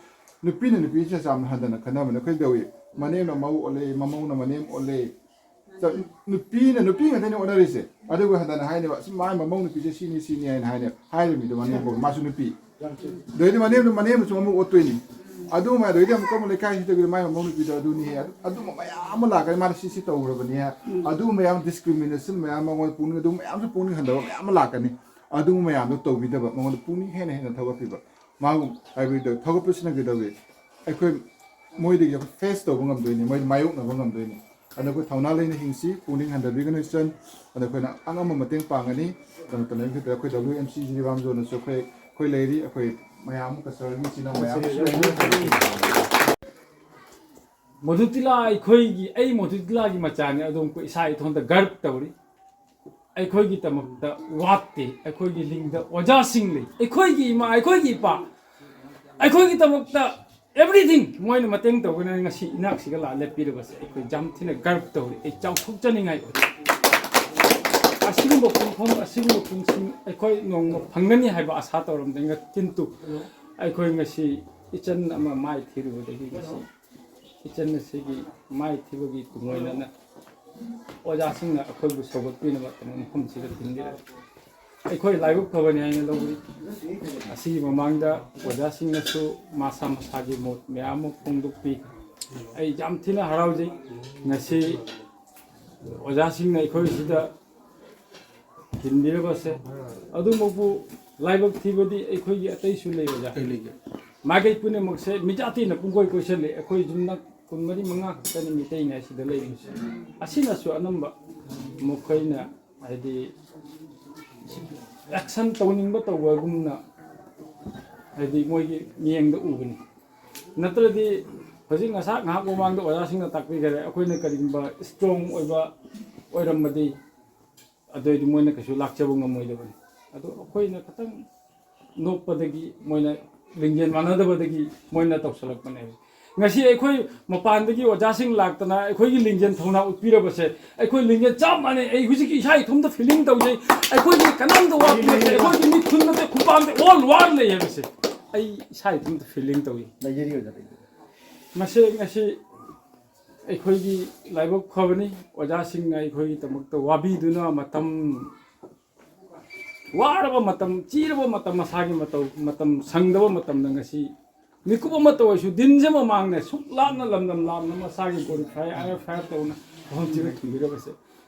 ꯅꯨꯄꯤꯅ ꯅꯨꯄꯤꯁꯦ ꯌꯥꯝꯅ ꯍꯟꯊꯅ ꯈꯟꯅꯕꯅꯤ꯫ ꯑꯩꯈꯣꯏ ꯀꯩꯗꯧꯏ? ꯃꯅꯦꯝꯅ ꯃꯧ ꯑꯣꯜꯂꯦ, ꯃꯃꯧꯅ ꯃꯅꯦꯝ ꯑꯣꯜꯂꯦ꯫ ꯆ-, ꯅꯨꯄꯤꯅ, ꯅꯨꯄꯤ ꯉꯥꯛꯇꯅꯦ ꯑꯣꯟꯅꯔꯤꯁꯦ꯫ ꯑꯗꯨꯒ ꯍꯟꯗꯅ ꯍꯥꯏꯅꯦꯕ, "ꯑꯁ, ꯃꯥꯏ ꯃꯃꯧ ꯅꯨꯄꯤꯁꯦ ꯁꯤꯅꯤ, ꯁꯤꯅꯤ" ꯍꯥꯏꯅ ꯍꯥꯏꯅꯦꯕ꯫ ꯍꯥꯏꯔꯤꯕ ꯃꯤꯗꯣ ꯃꯅꯦꯝꯕꯣꯛ, ꯃꯥꯁꯨ ꯅꯨꯄꯤ꯫ ꯑꯗꯩꯗꯤ ꯃꯅꯦꯝꯗꯣ, ꯃꯅꯦꯝꯗꯨꯁꯨ ꯃꯃꯧ ꯑꯣꯠꯇꯣꯏꯅꯤ꯫ ꯑꯗꯨ ꯃꯌꯥꯝ, ꯑꯗꯩꯗꯤ ꯑꯃꯨꯛꯀ ꯑꯃꯨꯛ ꯂꯩꯀꯥꯏꯁꯤꯗꯒꯤ ꯃꯥꯏ ꯃꯃꯧ ꯅꯨꯄꯤꯗꯣ ꯑꯗꯨꯅꯤ ꯍꯦ, ꯑꯗꯨ, ꯑꯗꯨꯝꯕ ꯃꯌꯥꯝ ꯑꯃ ꯂꯥꯛꯀꯅꯤ꯫ ꯃꯥꯅ ꯁꯤ, ꯁꯤ ꯇꯧꯈ꯭ꯔꯕꯅꯤ ꯍꯦ꯫ ꯑꯗꯨ ꯃꯌꯥꯝ ꯗꯤꯁꯀ꯭ꯔꯤꯃꯤꯅꯦꯁꯟ ꯃꯌꯥꯝ, ꯃꯉꯣꯟꯗ ꯄꯨꯛꯅꯤꯡ, ꯑꯗꯨ ꯃꯌꯥꯝꯁꯨ ꯄꯨꯛꯅꯤꯡ ꯍꯟꯊꯕ ꯃꯌꯥꯝ ꯑꯃ ꯂꯥꯛꯀꯅꯤ꯫ ꯑꯗꯨ ꯃꯌꯥꯝꯗꯣ ꯇꯧꯕꯤꯗꯕ, ꯃꯉꯣꯟꯗ ꯄꯨꯛꯅꯤꯡ ꯍꯦꯟꯅ ꯍꯦꯟꯅ ꯊꯧꯒꯠꯄꯤꯕ꯫ ꯃꯥꯕꯨ ꯍꯥꯏꯕꯗꯤ ꯊꯧꯒꯠꯄꯁꯤꯅ ꯀꯩꯗꯧꯏ? ꯑꯩꯈꯣꯏ ꯃꯣꯏꯗꯒꯤ ꯑꯩꯈꯣꯏ ꯐꯦꯁ ꯇꯧꯕ ꯉꯝꯗꯣꯏꯅꯤ, ꯃꯣꯏ ꯃꯥꯌꯣꯛꯅꯕ ꯉꯝꯗꯣꯏꯅꯤ꯫ ꯑꯗꯨꯅ ꯑꯩꯈꯣꯏ ꯊꯧꯅꯥ ꯂꯩꯅ ꯍꯤꯡꯁꯤ, ꯄꯨꯛꯅꯤꯡ ꯍꯟꯊꯕꯤꯒꯅꯨ ꯏꯆꯟ꯫ ꯑꯗ ꯑꯩꯈꯣꯏꯅ ꯑꯉꯝꯕ ꯃꯇꯦꯡ ꯄꯥꯡꯒꯅꯤ꯫ ꯑꯗꯨ ꯃꯇꯝ ꯂꯩꯕ ꯃꯈꯩꯗ ꯑꯩꯈꯣꯏ W M C ꯖꯤꯔꯤꯕꯥꯝ ꯖꯣꯟꯅꯁꯨ ꯑꯩꯈꯣꯏ, ꯑꯩꯈꯣꯏ ꯂꯩꯔꯤ, ꯑꯩꯈꯣꯏ ꯃꯌꯥꯝ ꯑꯃ ꯀꯁꯇꯃꯔꯒꯤ ꯏꯆꯤꯟ ꯏꯅꯥꯎ ꯃꯌꯥꯝ ꯑꯃꯁꯨ ꯂꯩꯔꯤ꯫ ꯃꯣꯗꯨꯇꯤꯂꯥ ꯑꯩꯈꯣꯏꯒꯤ, ꯑꯩ ꯃꯣꯗꯨꯇꯤꯂꯥꯒꯤ ꯃꯆꯥꯅꯤ, ꯑꯗꯨꯝ ꯑꯩꯈꯣꯏ ꯏꯁꯥ ꯏꯊꯣꯟꯇ ꯒꯔꯕ ꯇꯧꯔꯤ꯫ ꯑꯩꯈꯣꯏꯒꯤꯗꯃꯛꯇ ꯋꯥꯠꯇꯦ, ꯑꯩꯈꯣꯏꯒꯤ ꯂꯤꯡꯗ ꯑꯣꯖꯥꯁꯤꯡ ꯂꯩ, ꯑꯩꯈꯣꯏꯒꯤ ꯏꯃꯥ, ꯑꯩꯈꯣꯏꯒꯤ ꯏꯄꯥ, ꯑꯩꯈꯣꯏꯒꯤꯗꯃꯛꯇ everything ꯃꯣꯏꯅ ꯃꯇꯦꯡ ꯇꯧꯒꯅꯤ꯫ ꯉꯁꯤ ꯏꯅꯥꯛꯁꯤꯒ ꯂꯥꯛꯑ ꯂꯦꯞꯄꯤꯔꯕꯁꯦ ꯑꯩꯈꯣꯏ ꯌꯥꯝ ꯊꯤꯅ ꯒꯔꯕ ꯇꯧꯔꯤ, ꯑꯩ ꯆꯥꯎꯊꯣꯛꯆꯅꯤꯡꯉꯥꯏ ꯑꯣꯏ꯫ ꯑꯁꯤꯒꯨꯝꯕ ꯄꯨꯡꯐꯝ, ꯑꯁꯤꯒꯨꯝꯕ ꯄꯨꯡꯁꯤꯡ ꯑꯩꯈꯣꯏ ꯅꯣꯡꯃ ꯐꯪꯒꯅꯤ ꯍꯥꯏꯕ ꯑꯁꯥ ꯇꯧꯔꯝꯗꯦ꯫ ꯀꯤꯟꯇꯨ ꯑꯩꯈꯣꯏ ꯉꯁꯤ ꯏꯆꯟ ꯑꯃ ꯃꯥꯏ ꯊꯤꯔꯨꯕꯗꯒꯤ ꯉꯁꯤ ꯏꯆꯟ ꯑꯁꯤꯒꯤ ꯃꯥꯏ ꯊꯤꯕꯒꯤ ꯇꯨꯡꯑꯣꯏꯅꯅ ꯑꯣꯖꯥꯁꯤꯡꯅ ꯑꯩꯈꯣꯏꯕꯨ ꯁꯧꯒꯠꯄꯤꯅꯕ ꯃꯐꯝꯁꯤꯗ ꯊꯤꯟꯕꯤꯔꯛꯏ꯫ ꯑꯩꯈꯣꯏ ꯂꯥꯏꯕꯛ ꯐꯕꯅꯤ ꯍꯥꯏꯅ ꯂꯧꯏ꯫ ꯑꯁꯤꯒꯤ ꯃꯃꯥꯡꯗ ꯑꯣꯖꯥꯁꯤꯡꯅꯁꯨ ꯃꯁꯥ ꯃꯁꯥꯒꯤ ꯃꯣꯠ ꯃꯌꯥꯝ ꯑꯃ ꯐꯣꯡꯗꯣꯛꯄꯤ꯫ ꯑꯩ ꯌꯥꯝ ꯊꯤꯅ ꯍꯔꯥꯎꯖꯩ꯫ ꯉꯁꯤ ꯑꯣꯖꯥꯁꯤꯡꯅ ꯑꯩꯈꯣꯏꯁꯤꯗ ꯊꯤꯟꯕꯤꯔꯕꯁꯦ꯫ ꯑꯗꯨꯃꯛꯄꯨ ꯂꯥꯏꯕꯛ ꯊꯤꯕꯗꯤ ꯑꯩꯈꯣꯏꯒꯤ ꯑꯇꯩꯁꯨ ꯂꯩ ꯑꯣꯖꯥ꯫ ꯀꯩ ꯂꯩꯒꯦ? ꯃꯥꯏꯀꯩ ꯄꯨꯝꯅꯃꯛꯁꯦ ꯃꯤꯖꯥꯇꯤꯅ ꯄꯨꯡꯀꯣꯏ ꯀꯣꯏꯁꯜꯂꯤ꯫ ꯑꯩꯈꯣꯏ ꯌꯨꯝꯅꯥꯛ ꯀꯨꯟꯃꯔꯤ ꯃꯉꯥ ꯈꯛꯇꯅꯤ ꯃꯤꯇꯩꯅ ꯑꯁꯤꯗ ꯂꯩꯔꯤꯁꯦ꯫ ꯑꯁꯤꯅꯁꯨ ꯑꯅꯝꯕ ꯃꯈꯣꯏꯅ ꯍꯥꯏꯗꯤ ꯑꯦꯛꯁꯟ ꯇꯧꯅꯤꯡꯕ ꯇꯧꯕꯒꯨꯝꯅ ꯍꯥꯏꯗꯤ ꯃꯣꯏꯒꯤ ꯃꯤꯠꯌꯦꯡꯗ ꯎꯕꯅꯤ꯫ ꯅꯠꯇ꯭ꯔꯗꯤ ꯍꯧꯖꯤꯛ ꯉꯁꯥꯏ ꯉꯥꯏꯍꯥꯛ ꯃꯃꯥꯡꯗ ꯑꯣꯖꯥꯁꯤꯡꯅ ꯇꯥꯛꯄꯤꯈꯔꯦ, ꯑꯩꯈꯣꯏꯅ ꯀꯔꯤꯒꯨꯝꯕ ꯏꯁꯇ꯭ꯔꯣꯡ ꯑꯣꯏꯕ ꯑꯣꯏꯔꯝꯃꯗꯤ ꯑꯗꯨꯑꯣꯏꯗꯤ ꯃꯣꯏꯅ ꯀꯩꯁꯨ ꯂꯥꯛꯆꯕ ꯉꯝꯃꯣꯏꯗꯕꯅꯤ꯫ ꯑꯗꯣ ꯑꯩꯈꯣꯏꯅ ꯈꯤꯇꯪ ꯅꯣꯛꯄꯗꯒꯤ ꯃꯣꯏꯅ ꯂꯤꯡꯖꯦꯜ ꯃꯥꯟꯅꯗꯕꯗꯒꯤ ꯃꯣꯏꯅ ꯇꯧꯁꯜꯂꯛꯄꯅꯦꯕ꯫ ꯉꯁꯤ ꯑꯩꯈꯣꯏ ꯃꯄꯥꯟꯗꯒꯤ ꯑꯣꯖꯥꯁꯤꯡ ꯂꯥꯛꯇꯅ ꯑꯩꯈꯣꯏꯒꯤ ꯂꯤꯡꯖꯦꯜ ꯊꯧꯅꯥ ꯎꯠꯄꯤꯔꯕꯁꯦ ꯑꯩꯈꯣꯏ ꯂꯤꯡꯖꯦꯜ ꯆꯞ ꯃꯥꯟꯅꯩ꯫ ꯑꯩ ꯍꯧꯖꯤꯛꯀꯤ ꯏꯁꯥ ꯏꯊꯣꯝꯇ ꯐꯤꯂꯤꯡ ꯇꯧꯖꯩ꯫ ꯑꯩꯈꯣꯏꯒꯤ ꯀꯅꯥꯝꯇ ꯋꯥꯠꯄ ꯅꯠꯇꯦ, ꯑꯩꯈꯣꯏꯒꯤ ꯃꯤꯠ ꯈꯨꯟ ꯅꯠꯇꯦ, ꯈꯨꯄꯥꯝꯗ ꯑꯣꯜ ꯋꯥꯔ ꯂꯩ ꯍꯥꯏꯕꯁꯦ ꯑꯩ ꯏꯁꯥ ꯏꯊꯣꯝꯇ ꯐꯤꯂꯤꯡ ꯇꯧꯏ꯫ ꯂꯩꯖꯔꯤ ꯑꯣꯖꯥ, ꯂꯩꯖꯔꯤ꯫ ꯃꯁꯤ ꯉꯁꯤ ꯑꯩꯈꯣꯏꯒꯤ ꯂꯥꯏꯕꯛ ꯐꯕꯅꯤ, ꯑꯣꯖꯥꯁꯤꯡꯅ ꯑꯩꯈꯣꯏꯒꯤꯗꯃꯛꯇ ꯋꯥꯕꯤꯗꯨꯅ ꯃꯇꯝ ꯋꯥꯔꯕ ꯃꯇꯝ, ꯆꯤꯔꯕ ꯃꯇꯝ, ꯃꯁꯥꯒꯤ ꯃꯇꯧ, ꯃꯇꯝ ꯁꯪꯗꯕ ꯃꯇꯝꯗ ꯉꯁꯤ ꯃꯤꯀꯨꯞ ꯑꯃꯠꯇ ꯑꯣꯏꯔꯁꯨ ꯗꯤꯟꯁꯦ ꯃꯃꯥꯡꯅꯦ ꯁꯨꯛ ꯂꯥꯞꯅ ꯂꯝꯗꯝ ꯂꯥꯞꯅ ꯃꯁꯥꯒꯤ ꯒꯣꯔꯤꯐꯥꯏ ꯑꯥꯏ ꯑꯦꯐ ꯑꯥꯏ ꯑꯥꯔ ꯇꯧꯅ ꯃꯐꯝꯁꯤꯗ ꯊꯤꯟꯕꯤꯔꯕꯁꯦ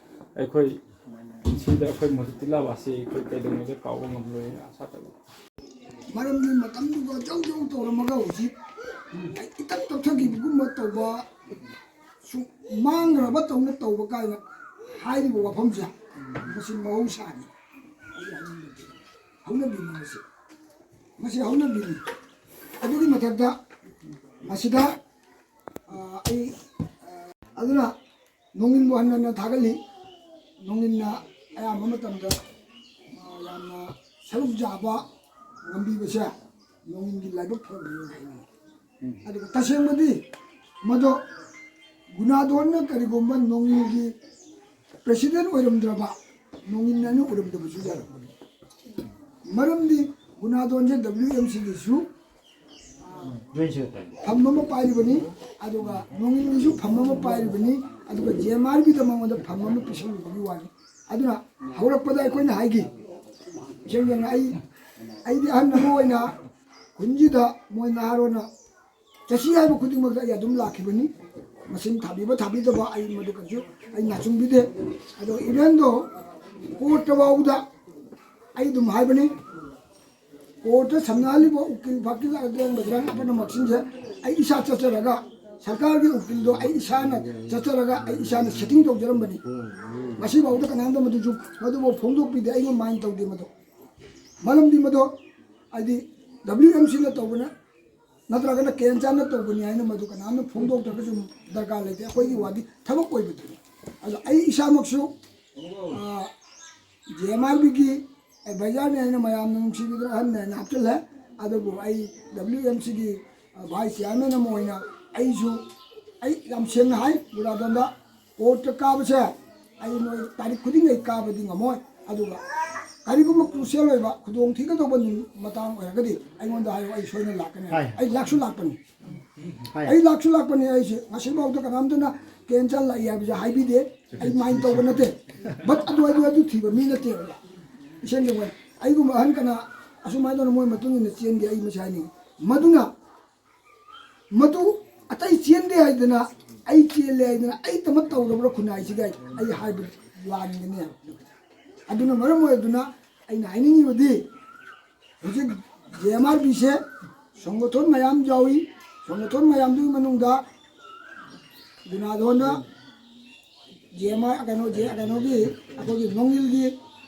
ꯑꯩꯈꯣꯏ ꯁꯤꯗ ꯑꯩꯈꯣꯏ ꯃꯣꯗꯨꯇꯤꯂꯥ ꯋꯥꯁꯤ ꯑꯩꯈꯣꯏ ꯀꯩꯗꯧꯅꯨꯡꯗ ꯀꯥꯎꯕ ꯉꯝꯂꯣꯏ ꯑꯁꯥ ꯇꯧꯏ꯫ ꯃꯔꯝꯗꯤ ꯃꯇꯝꯗꯨꯒ ꯖꯧ ꯖꯧ ꯇꯧꯔꯝꯃꯒ ꯍꯧꯖꯤꯛ ꯏꯇꯞ ꯇꯞꯊꯈꯤꯕꯒꯨꯝꯕ ꯇꯧꯕ, ꯁꯨꯝ ꯃꯥꯡꯈ꯭ꯔꯕ ꯇꯧꯅ ꯇꯧꯕ ꯀꯥꯏꯅ ꯍꯥꯏꯔꯤꯕ ꯋꯥꯐꯝꯁꯦ ꯃꯁꯤ ꯃꯍꯧꯁꯥꯅꯤ꯫ ꯑꯩ ꯍꯥꯏꯅꯤꯡꯕꯗꯤ ꯍꯧꯅꯕꯤꯅꯤ ꯃꯁꯤ꯫ ꯃꯁꯤ ꯍꯧꯅꯕꯤꯅꯤ꯫ ꯑꯗꯨꯒꯤ ꯃꯊꯛꯇ ꯃꯁꯤꯗ ꯑ, ꯑꯩ, ꯑ, ꯑꯗꯨꯅ ꯅꯣꯡꯏꯟꯕꯨ ꯍꯟꯅ ꯍꯟꯅ ꯊꯥꯒꯠꯂꯤ꯫ ꯅꯣꯡꯏꯟꯅ ꯑꯌꯥꯝꯕ ꯃꯇꯝꯗ, ꯑ, ꯌꯥꯝꯅ ꯁꯔꯨꯛ ꯌꯥꯕ ꯉꯝꯕꯤꯕꯁꯦ ꯅꯣꯡꯏꯟꯒꯤ ꯂꯥꯏꯕꯛ ꯐꯕꯅꯤ ꯍꯥꯏꯅꯤꯡꯉꯤ꯫ ꯑꯗꯨꯒ ꯇꯁꯦꯡꯕꯗꯤ ꯃꯗꯣ ꯒꯨꯅꯥꯗꯣꯟꯅ ꯀꯔꯤꯒꯨꯝꯕ ꯅꯣꯡꯏꯟꯒꯤ ꯄ꯭ꯔꯦꯁꯤꯗꯦꯟ ꯑꯣꯏꯔꯝꯗ꯭ꯔꯕ, ꯅꯣꯡꯏꯟ ꯑꯅ ꯑꯣꯏꯔꯝꯗꯕꯁꯨ ꯌꯥꯔꯝꯒꯅꯤ꯫ ꯃꯔꯝꯗꯤ ꯒꯨꯅꯥꯗꯣꯟꯁꯦ ꯗꯕ꯭ꯂꯤꯎ ꯑꯦꯝ ꯁꯤꯒꯤꯁꯨ ꯐꯝ ꯑꯃ ꯄꯥꯏꯔꯤꯕꯅꯤ, ꯑꯗꯨꯒ ꯅꯣꯡꯏꯟꯒꯤꯁꯨ ꯐꯝ ꯑꯃ ꯄꯥꯏꯔꯤꯕꯅꯤ, ꯑꯗꯨꯒ ꯖꯦ ꯑꯦꯝ ꯑꯥꯔ ꯕꯤꯗ ꯃꯉꯣꯟꯗ ꯐꯝ ꯑꯃ ꯄꯤꯁꯜꯂꯨꯕꯒꯤ ꯋꯥꯅꯤ꯫ ꯑꯗꯨꯅ ꯍꯧꯔꯛꯄꯗ ꯑꯩꯈꯣꯏꯅ ꯍꯥꯏꯈꯤ, ꯏꯁꯦꯡ ꯁꯦꯡꯅ ꯑꯩ, ꯑꯩꯗꯤ ꯑꯍꯟ ꯑꯃ ꯑꯣꯏꯅ ꯈꯨꯟꯁꯤꯗ ꯃꯣꯏ ꯅꯍꯥꯔꯣꯟꯅ ꯆꯠꯁꯤ ꯍꯥꯏꯕ ꯈꯨꯗꯤꯡꯃꯛꯇ ꯑꯩ ꯑꯗꯨꯝ ꯂꯥꯛꯈꯤꯕꯅꯤ꯫ ꯃꯁꯤꯡ ꯊꯥꯕꯤꯕ ꯊꯥꯕꯤꯗꯕ ꯑꯩ ꯃꯗꯨ ꯀꯩꯁꯨ ꯑꯩ ꯅꯥꯆꯨꯡꯕꯤꯗꯦ꯫ ꯑꯗꯣ even though ꯀꯣꯔꯠꯇ ꯐꯥꯎꯕꯗ ꯑꯩ ꯑꯗꯨꯝ ꯍꯥꯏꯕꯅꯤ, ꯀꯣꯔꯠꯇ ꯁꯝꯅꯍꯜꯂꯤꯕ ꯎꯀꯤꯜ ꯐꯥꯀꯤꯜ ꯑꯗꯦꯡ ꯕꯖꯔꯪ ꯄꯨꯝꯅꯃꯛꯁꯤꯡꯁꯦ ꯑꯩ ꯏꯁꯥ ꯆꯠꯆꯔꯒ, ꯁꯔꯀꯥꯔꯒꯤ ꯎꯀꯤꯜꯗꯣ ꯑꯩ ꯏꯁꯥꯅ ꯆꯠꯆꯔꯒ ꯑꯩ ꯏꯁꯥꯅ ꯁꯦꯇꯤꯡ ꯇꯧꯖꯔꯝꯕꯅꯤ꯫ ꯉꯁꯤꯐꯥꯎꯗ ꯀꯅꯥꯝꯇ ꯃꯗꯨꯁꯨ, ꯃꯗꯨꯐꯥꯎ ꯐꯣꯡꯗꯣꯛꯄꯤꯗꯦ, ꯑꯩꯅ ꯃꯥꯏꯟ ꯇꯧꯗꯦ ꯃꯗꯨ꯫ ꯃꯔꯝꯗꯤ ꯃꯗꯣ ꯍꯥꯏꯗꯤ ꯗꯕ꯭ꯂꯤꯎ ꯑꯦꯝ ꯁꯤꯅ ꯇꯧꯕꯅ ꯅꯠꯇ꯭ꯔꯒꯅ ꯀꯦꯟꯆꯥꯅ ꯇꯧꯕꯅꯤ ꯍꯥꯏꯅ ꯃꯗꯨ ꯀꯅꯥꯝꯅ ꯐꯣꯡꯗꯣꯛꯇ꯭ꯔꯒꯁꯨ ꯗꯔꯀꯥꯔ ꯂꯩꯇꯦ꯫ ꯑꯩꯈꯣꯏꯒꯤ ꯋꯥꯗꯤ ꯊꯕꯛ ꯑꯣꯏꯕꯗꯨꯅꯤ꯫ ꯑꯗꯣ ꯑꯩ ꯏꯁꯥꯃꯛꯁꯨ, ꯑ, ꯖꯦ ꯑꯦꯝ ꯑꯥꯔ ꯕꯤꯒꯤ ꯑꯦꯗꯚꯥꯏꯖꯔꯅꯤ ꯍꯥꯏꯅ ꯃꯌꯥꯝꯅ ꯅꯨꯡꯁꯤꯕꯤꯗꯨꯅ ꯑꯍꯟꯅꯤ ꯍꯥꯏꯅ ꯍꯥꯞꯆꯤꯜꯂꯦ꯫ ꯑꯗꯨꯕꯨ ꯑꯩ ꯗꯕ꯭ꯂꯤꯎ ꯑꯦꯝ ꯁꯤꯒꯤ, ꯑ, ꯚꯥꯏꯁ ꯆꯤꯌꯥꯔꯃꯦꯟ ꯑꯃ ꯑꯣꯏꯅ ꯑꯩꯁꯨ, ꯑꯩ ꯌꯥꯝ ꯁꯦꯡꯅ ꯍꯥꯏ, ꯒꯨꯅꯥꯗꯣꯟꯗ ꯀꯣꯔꯠꯇ ꯀꯥꯕꯁꯦ ꯑꯩ ꯅꯣꯏ ꯇꯥꯔꯤꯛ ꯈꯨꯗꯤꯡ ꯑꯩ ꯀꯥꯕꯗꯤ ꯉꯝꯃꯣꯏ꯫ ꯑꯗꯨꯒ ꯀꯔꯤꯒꯨꯝꯕ ꯀ꯭ꯔꯨꯁꯤꯌꯦꯜ ꯑꯣꯏꯕ ꯈꯨꯗꯣꯡ ꯊꯤꯒꯗꯧꯕ ꯅꯨꯃꯤꯠ ꯃꯇꯥꯡ ꯑꯣꯏꯔꯒꯗꯤ ꯑꯩꯉꯣꯟꯗ ꯍꯥꯏꯌꯨ, ꯑꯩ ꯁꯣꯏꯅ ꯂꯥꯛꯀꯅꯤ꯫ ꯍꯥꯏ꯫ ꯑꯩ ꯂꯥꯛꯁꯨ ꯂꯥꯛꯄꯅꯤ꯫ ꯍꯥꯏ꯫ ꯑꯩ ꯂꯥꯛꯁꯨ ꯂꯥꯛꯄꯅꯤ꯫ ꯑꯩꯁꯦ ꯉꯁꯤꯐꯥꯎꯗ ꯀꯅꯥꯝꯇꯅ ꯀꯦꯟꯁꯔ ꯂꯥꯛꯏ ꯍꯥꯏꯕꯁꯦ ꯍꯥꯏꯕꯤꯗꯦ꯫ ꯑꯩ ꯃꯥꯏꯟ ꯇꯧꯕ ꯅꯠꯇꯦ꯫ ꯕꯠ ꯑꯗꯨ, ꯑꯗꯨ, ꯑꯗꯨ ꯊꯤꯕ ꯃꯤ ꯅꯠꯇꯦꯕ꯫ ꯏꯁꯦꯡ ꯁꯦꯡꯅ ꯑꯩꯒꯨꯝꯕ ꯑꯍꯟ ꯀꯅꯥ ꯑꯁꯨꯃꯥꯏꯅ ꯇꯧꯅ ꯃꯣꯏ ꯃꯇꯨꯡ ꯏꯟꯅ ꯆꯦꯟꯒꯦ ꯑꯩ ꯃꯁꯤ ꯍꯥꯏꯅꯤꯡꯉꯤ꯫ ꯃꯗꯨꯅ ꯃꯗꯨ ꯑꯇꯩ ꯆꯦꯟꯗꯦ ꯍꯥꯏꯗꯅ, ꯑꯩ ꯆꯦꯜꯂꯦ ꯍꯥꯏꯗꯅ ꯑꯩꯗꯃꯛ ꯇꯧꯔꯕ꯭ꯔꯥ ꯈꯨꯟꯅꯥꯏꯁꯤꯒꯤ ꯑꯩ ꯍꯥꯏꯕ ꯂꯥꯟꯒꯅꯤ꯫ ꯑꯗꯨꯅ ꯃꯔꯝ ꯑꯣꯏꯗꯨꯅ ꯑꯩꯅ ꯍꯥꯏꯅꯤꯡꯉꯤꯕꯗꯤ, ꯍꯧꯖꯤꯛ ꯖꯦ ꯑꯦꯝ ꯑꯥꯔ ꯕꯤꯁꯦ ꯁꯪꯒꯣꯊꯣꯟ ꯃꯌꯥꯝ ꯌꯥꯎꯏ꯫ ꯁꯪꯒꯣꯊꯣꯟ ꯃꯌꯥꯝꯗꯨꯒꯤ ꯃꯅꯨꯡꯗ ꯒꯨꯅꯥꯗꯣꯟꯗ ꯖꯦ ꯑꯦꯝ ꯑꯥꯔ, ꯀꯩꯅꯣ, ꯖꯦ-, ꯀꯩꯅꯣꯒꯤ, ꯑꯩꯈꯣꯏꯒꯤ ꯅꯣꯡꯏꯜꯒꯤ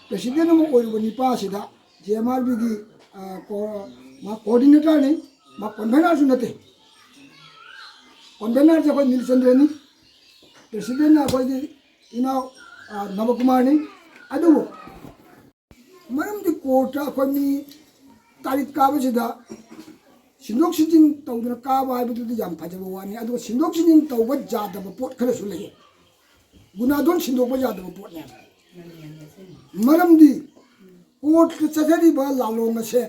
ꯄ꯭ꯔꯦꯁꯤꯗꯦꯟ ꯑꯃ ꯑꯣꯏꯔꯨꯕ ꯅꯤꯄꯥꯁꯤꯗ ꯖꯦ ꯑꯦꯝ ꯑꯥꯔ ꯕꯤꯒꯤ, ꯑ, ꯀꯣ-, ꯃꯥ ꯀꯣꯑꯣꯔꯗꯤꯅꯦꯇꯔꯅꯤ, ꯃꯥ ꯀꯟꯚꯦꯅꯔꯁꯨ ꯅꯠꯇꯦ꯫ ꯀꯣꯟꯚꯦꯅꯔꯁꯦ ꯑꯩꯈꯣꯏ ꯅꯤꯜꯆꯟꯗ꯭ꯔꯅꯤ, ꯄ꯭ꯔꯦꯁꯤꯗꯦꯟꯅ ꯑꯩꯈꯣꯏꯒꯤ ꯏꯅꯥꯎ, ꯑ, ꯅꯕꯀꯨꯃꯥꯔꯅꯤ꯫ ꯑꯗꯨꯕꯨ ꯃꯔꯝꯗꯤ ꯀꯣꯔꯠꯇ ꯑꯩꯈꯣꯏ ꯃꯤ ꯇꯥꯔꯤꯛ ꯀꯥꯕꯁꯤꯗ ꯁꯤꯟꯗꯣꯛ ꯁꯤꯟꯖꯤꯟ ꯇꯧꯗꯅ ꯀꯥꯕ ꯍꯥꯏꯕꯗꯨꯗꯤ ꯌꯥꯝ ꯐꯖꯕ ꯋꯥꯅꯤ, ꯑꯗꯨꯒ ꯁꯤꯟꯗꯣꯛ ꯁꯤꯟꯖꯤꯟ ꯇꯧꯕ ꯌꯥꯗꯕ ꯄꯣꯠ ꯈꯔꯁꯨ ꯂꯩꯌꯦ꯫ ꯒꯨꯅꯥꯗꯣꯟ ꯁꯤꯟꯗꯣꯛꯄ ꯌꯥꯗꯕ ꯄꯣꯠꯅꯦ꯫ ꯃꯔꯝꯗꯤ ꯀꯣꯔꯠꯇ ꯆꯠꯊꯔꯤꯕ ꯂꯥꯂꯣꯡ ꯑꯁꯦ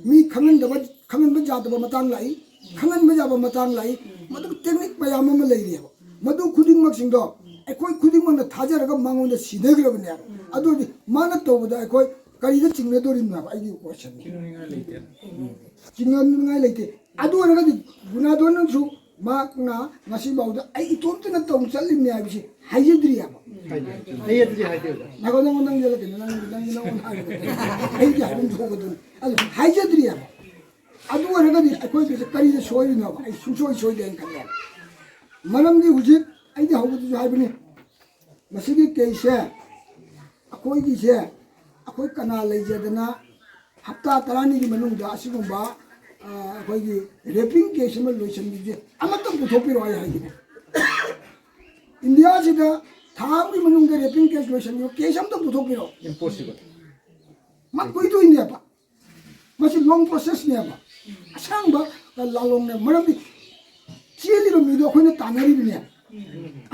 ꯃꯤ ꯈꯪꯍꯟꯗꯕ, ꯈꯪꯍꯟꯕ ꯌꯥꯗꯕ ꯃꯇꯥꯡ ꯂꯥꯛꯏ, ꯈꯪꯍꯟꯕ ꯌꯥꯕ ꯃꯇꯥꯡ ꯂꯥꯛꯏ, ꯃꯗꯨ ꯇꯦꯛꯅꯤꯛ ꯃꯌꯥꯝ ꯑꯃ ꯂꯩꯔꯤꯑꯕ꯫ ꯃꯗꯨ ꯈꯨꯗꯤꯡꯃꯛꯁꯤꯡꯗꯣ ꯑꯩꯈꯣꯏ ꯈꯨꯗꯤꯡꯃꯛꯅ ꯊꯥꯖꯔꯒ ꯃꯉꯣꯟꯗ ꯁꯤꯟꯅꯈ꯭ꯔꯕꯅꯦꯕ꯫ ꯑꯗꯨ ꯑꯣꯏꯔꯗꯤ ꯃꯥꯅ ꯇꯧꯕꯗ ꯑꯩꯈꯣꯏ ꯀꯔꯤꯗ ꯆꯤꯡꯅꯗꯣꯔꯤꯕꯅꯣ ꯍꯥꯏꯕ ꯑꯩꯒꯤ ꯀꯣꯏꯁꯟꯅꯤ꯫ ꯆꯤꯡꯅꯅꯤꯡꯉꯥꯏ ꯂꯩꯇꯦ꯫ ꯑꯗꯨ ꯑꯣꯏꯔꯒꯗꯤ ꯒꯨꯅꯥꯗꯣꯟꯅꯁꯨ ꯃꯍꯥꯛꯅ ꯉꯁꯤꯐꯥꯎꯗ ꯑꯩ ꯏꯇꯣꯝꯇꯅ ꯇꯧ ꯆꯠꯂꯤꯕꯅꯤ ꯍꯥꯏꯕꯁꯤ ꯍꯥꯏꯖꯗ꯭ꯔꯤ ꯍꯥꯏꯕ꯫ ꯑꯩ ꯑꯗꯨꯗꯤ ꯍꯥꯏꯗꯦ ꯑꯣꯖꯥ꯫ ꯉꯥꯏꯈꯣ, ꯅꯪꯉꯣꯟ ꯅꯪꯒꯤ ꯅꯠꯇꯦ, ꯅꯪ ꯅꯪꯒꯤ ꯅꯪꯉꯣꯟꯗ ꯍꯥꯏꯒꯗꯕꯅꯤ꯫ ꯑꯩꯗꯤ ꯍꯥꯏꯐꯝ ꯊꯣꯛꯄꯗꯨꯅꯤ꯫ ꯑꯗꯨ ꯍꯥꯏꯖꯗ꯭ꯔꯤ ꯍꯥꯏꯕ꯫ ꯑꯗꯨ ꯑꯣꯏꯔꯒꯗꯤ ꯑꯩꯈꯣꯏꯒꯤꯁꯦ ꯀꯔꯤꯗ ꯁꯣꯏꯔꯤꯅꯣꯕ? ꯑꯩ ꯁꯨꯡꯁꯣꯏ ꯁꯣꯏꯗꯦ ꯍꯥꯏꯅ ꯈꯜꯂꯦ꯫ ꯃꯔꯝꯗꯤ ꯍꯧꯖꯤꯛ ꯑꯩꯗꯤ ꯍꯧꯕꯗꯁꯨ ꯍꯥꯏꯕꯅꯤ, ꯃꯁꯤꯒꯤ ꯀꯦꯁꯁꯦ ꯑꯩꯈꯣꯏꯒꯤꯁꯦ ꯑꯩꯈꯣꯏ ꯀꯅꯥ ꯂꯩꯖꯗꯅ ꯍꯞꯇꯥ ꯇꯔꯥꯅꯤꯒꯤ ꯃꯅꯨꯡꯗ ꯑꯁꯤꯒꯨꯝꯕ, ꯑ, ꯑꯩꯈꯣꯏꯒꯤ ꯔꯦꯄꯤꯡ ꯀꯦꯁ ꯑꯃ ꯂꯣꯏꯁꯤꯟꯕꯤꯁꯦ ꯑꯃꯇꯪ ꯄꯨꯊꯣꯛꯄꯤꯔꯛꯑꯣ ꯍꯥꯏ ꯍꯥꯏꯒꯅꯤ꯫ ꯏꯟꯗꯤꯌꯥꯁꯤꯗ ꯊꯥ ꯑꯃꯒꯤ ꯃꯅꯨꯡꯗ ꯔꯦꯄꯤꯡ ꯀꯦꯁ ꯂꯣꯏꯁꯤꯟꯕꯤꯌꯣ, ꯀꯦꯁ ꯑꯃꯇꯪ ꯄꯨꯊꯣꯛꯄꯤꯔꯛꯑꯣ꯫ ꯏꯝꯄꯣꯁꯤꯕꯜ꯫ ꯃꯥ ꯀꯨꯏꯗꯣꯏꯅꯦꯕ꯫ ꯃꯁꯤ ꯂꯣꯡ ꯄ꯭ꯔꯣꯁꯦꯁꯅꯦꯕ, ꯑꯁꯥꯡꯕ ꯂꯥꯂꯣꯡꯅꯦꯕ꯫ ꯃꯔꯝꯗꯤ ꯆꯦꯜꯂꯤꯕ ꯃꯤꯗꯣ ꯑꯩꯈꯣꯏꯅ ꯇꯥꯟꯅꯔꯤꯕꯅꯦꯕ꯫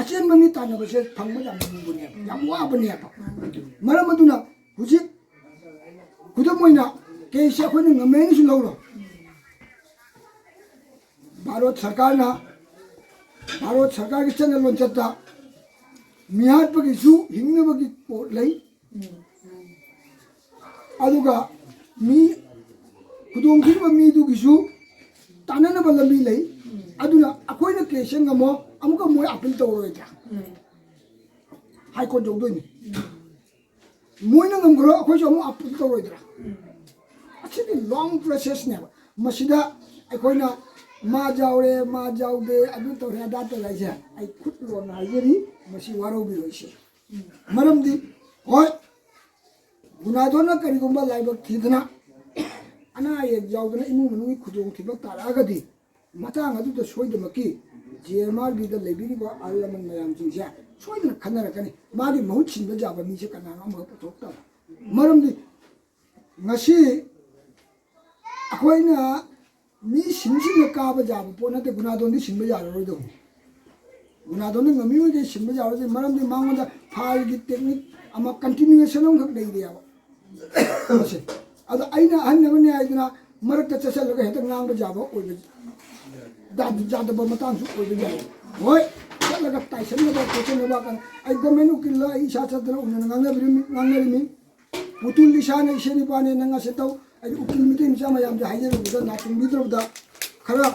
ꯑꯆꯦꯟꯕ ꯃꯤ ꯇꯥꯟꯅꯕꯁꯦ ꯐꯪꯕ ꯌꯥꯝ ꯂꯨꯕꯅꯦꯕ, ꯌꯥꯝ ꯋꯥꯕꯅꯦꯕ꯫ ꯃꯔꯝ ꯑꯗꯨꯅ ꯍꯧꯖꯤꯛ ꯈꯨꯗꯝ ꯑꯣꯏꯅ ꯀꯦꯁꯁꯦ ꯑꯩꯈꯣꯏꯅ ꯉꯝꯃꯦꯅꯁꯨ ꯂꯧꯔꯣ꯫ ꯚꯥꯔꯠ ꯁꯔꯀꯥꯔꯅ, ꯚꯥꯔꯠ ꯁꯔꯀꯥꯔꯒꯤ ꯆꯠꯅ ꯂꯣꯟꯆꯠꯇ ꯃꯤꯍꯥꯠꯄꯒꯤꯁꯨ ꯍꯤꯡꯅꯕꯒꯤ ꯄꯣꯠ ꯂꯩ, ꯑꯗꯨꯒ ꯃꯤ ꯈꯨꯗꯣꯡꯊꯤꯕ ꯃꯤꯗꯨꯒꯤꯁꯨ ꯇꯥꯟꯅꯅꯕ ꯂꯝꯕꯤ ꯂꯩ꯫ ꯑꯗꯨꯅ ꯑꯩꯈꯣꯏꯅ ꯀꯦꯁꯁꯦ ꯉꯝꯃꯣ, ꯑꯃꯨꯛꯀ ꯃꯣꯏ ꯑꯥꯄꯤꯜ ꯇꯧꯔꯔꯣꯏꯗ꯭ꯔꯥ? High court ꯌꯧꯗꯣꯏꯅꯤ꯫ ꯃꯣꯏꯅ ꯉꯝꯈ꯭ꯔꯣ, ꯑꯩꯈꯣꯏꯁꯨ ꯑꯃꯨꯛ ꯑꯥꯄꯤꯜ ꯇꯧꯔꯣꯏꯗ꯭ꯔꯥ? ꯑꯁꯤꯗꯤ ꯂꯣꯡ ꯄ꯭ꯔꯣꯁꯦꯁꯅꯦꯕ꯫ ꯃꯁꯤꯗ ꯑꯩꯈꯣꯏꯅ ꯃꯥ ꯌꯥꯎꯔꯦ, ꯃꯥ ꯌꯥꯎꯗꯦ, ꯑꯗꯨ ꯇꯧꯔꯦ, ꯑꯗꯥ ꯇꯧꯔꯦ ꯍꯥꯏꯁꯦ ꯑꯩ ꯈꯨꯠ ꯂꯣꯟꯅ ꯍꯥꯏꯖꯔꯤ, ꯃꯁꯤ ꯋꯥꯔꯧꯕꯤꯔꯣꯏꯁꯤ꯫ ꯃꯔꯝꯗꯤ, ꯍꯣꯏ, ꯒꯨꯅꯥꯗꯣꯟꯅ ꯀꯔꯤꯒꯨꯝꯕ ꯂꯥꯏꯕꯛ ꯊꯤꯗꯅ ꯑꯅꯥ ꯑꯌꯦꯛ ꯌꯥꯎꯗꯅ ꯏꯃꯨꯡ ꯃꯅꯨꯡꯒꯤ ꯈꯨꯗꯣꯡꯊꯤꯕ ꯇꯥꯔꯛꯑꯒꯗꯤ ꯃꯇꯥꯡ ꯑꯗꯨꯗ ꯁꯣꯏꯗꯅꯃꯛꯀꯤ ꯖꯤ ꯑꯦꯝ ꯑꯥꯔ ꯕꯤꯗ ꯂꯩꯕꯤꯔꯤꯕ ꯑꯍꯜ ꯂꯃꯟ ꯃꯌꯥꯝꯁꯤꯡꯁꯦ ꯁꯣꯏꯗꯅ ꯈꯟꯅꯔꯛꯀꯅꯤ꯫ ꯃꯥꯒꯤ ꯃꯍꯨꯠ ꯁꯤꯟꯕ ꯌꯥꯕ ꯃꯤꯁꯦ ꯀꯅꯥꯅꯣ ꯑꯃꯈꯛ ꯄꯨꯊꯣꯛꯇꯕ꯫ ꯃꯔꯝꯗꯤ ꯉꯁꯤ ꯑꯩꯈꯣꯏꯅ ꯃꯤ ꯁꯤꯟ ꯁꯤꯟꯅ ꯀꯥꯕ ꯌꯥꯕ ꯄꯣꯠ ꯅꯠꯇꯦ꯫ ꯒꯨꯅꯥꯗꯣꯟꯗꯤ ꯁꯤꯟꯕ ꯌꯥꯔꯔꯣꯏꯗꯧꯕ꯫ ꯒꯨꯅꯥꯗꯣꯟꯗꯤ ꯉꯝꯃꯤꯉꯩꯗꯤ ꯁꯤꯟꯕ ꯌꯥꯔꯔꯣꯏꯗꯧꯕ꯫ ꯃꯔꯝꯗꯤ ꯃꯉꯣꯟꯗ ꯐꯥꯏꯜꯒꯤ ꯇꯦꯛꯅꯤꯛ ꯑꯃ, ꯀꯟꯇꯤꯅ꯭ꯌꯨꯑꯦꯁꯟ ꯑꯃꯈꯛ ꯂꯩꯔꯤꯑꯕ꯫ ꯃꯁꯦ꯫ ꯑꯗꯣ ꯑꯩꯅ ꯑꯍꯟ ꯑꯃꯅꯤ ꯍꯥꯏꯗꯅ ꯃꯔꯛꯇ ꯆꯠꯁꯤꯜꯂꯒ ꯍꯦꯛꯇ ꯉꯥꯡꯕ ꯌꯥꯕ ꯑꯣꯏꯕ, ꯌꯥꯗ-, ꯌꯥꯗꯕ ꯃꯇꯥꯡꯁꯨ ꯑꯣꯏꯕ ꯌꯥꯏ꯫ ꯍꯣꯏ, ꯆꯠꯂꯒ ꯇꯥꯏꯁꯟꯅꯕ ꯈꯣꯠꯆꯟꯅꯕ ꯀꯥꯏꯅ ꯑꯩ ꯒꯣꯔꯃꯦꯟ ꯎꯀꯤꯜꯗ ꯑꯩ ꯏꯁꯥ ꯆꯠꯇꯅ ꯎꯅꯅ ꯉꯥꯡꯅꯕꯤꯔꯝꯃꯤ, ꯉꯥꯡꯅꯔꯤꯃꯤ꯫ ꯄꯨꯇꯨꯜ ꯏꯁꯥꯅ ꯏꯁꯦꯟ ꯏꯄꯥꯅꯦ, ꯅꯪ ꯑꯁꯤ ꯇꯧ, ꯑꯩ ꯎꯀꯤꯜ ꯃꯤꯇꯩ ꯃꯆꯥ ꯃꯌꯥꯝꯁꯦ ꯍꯥꯏꯖꯔꯨꯕꯗ ꯅꯥꯆꯨꯡꯕꯤꯗ꯭ꯔꯕꯗ ꯈꯔ,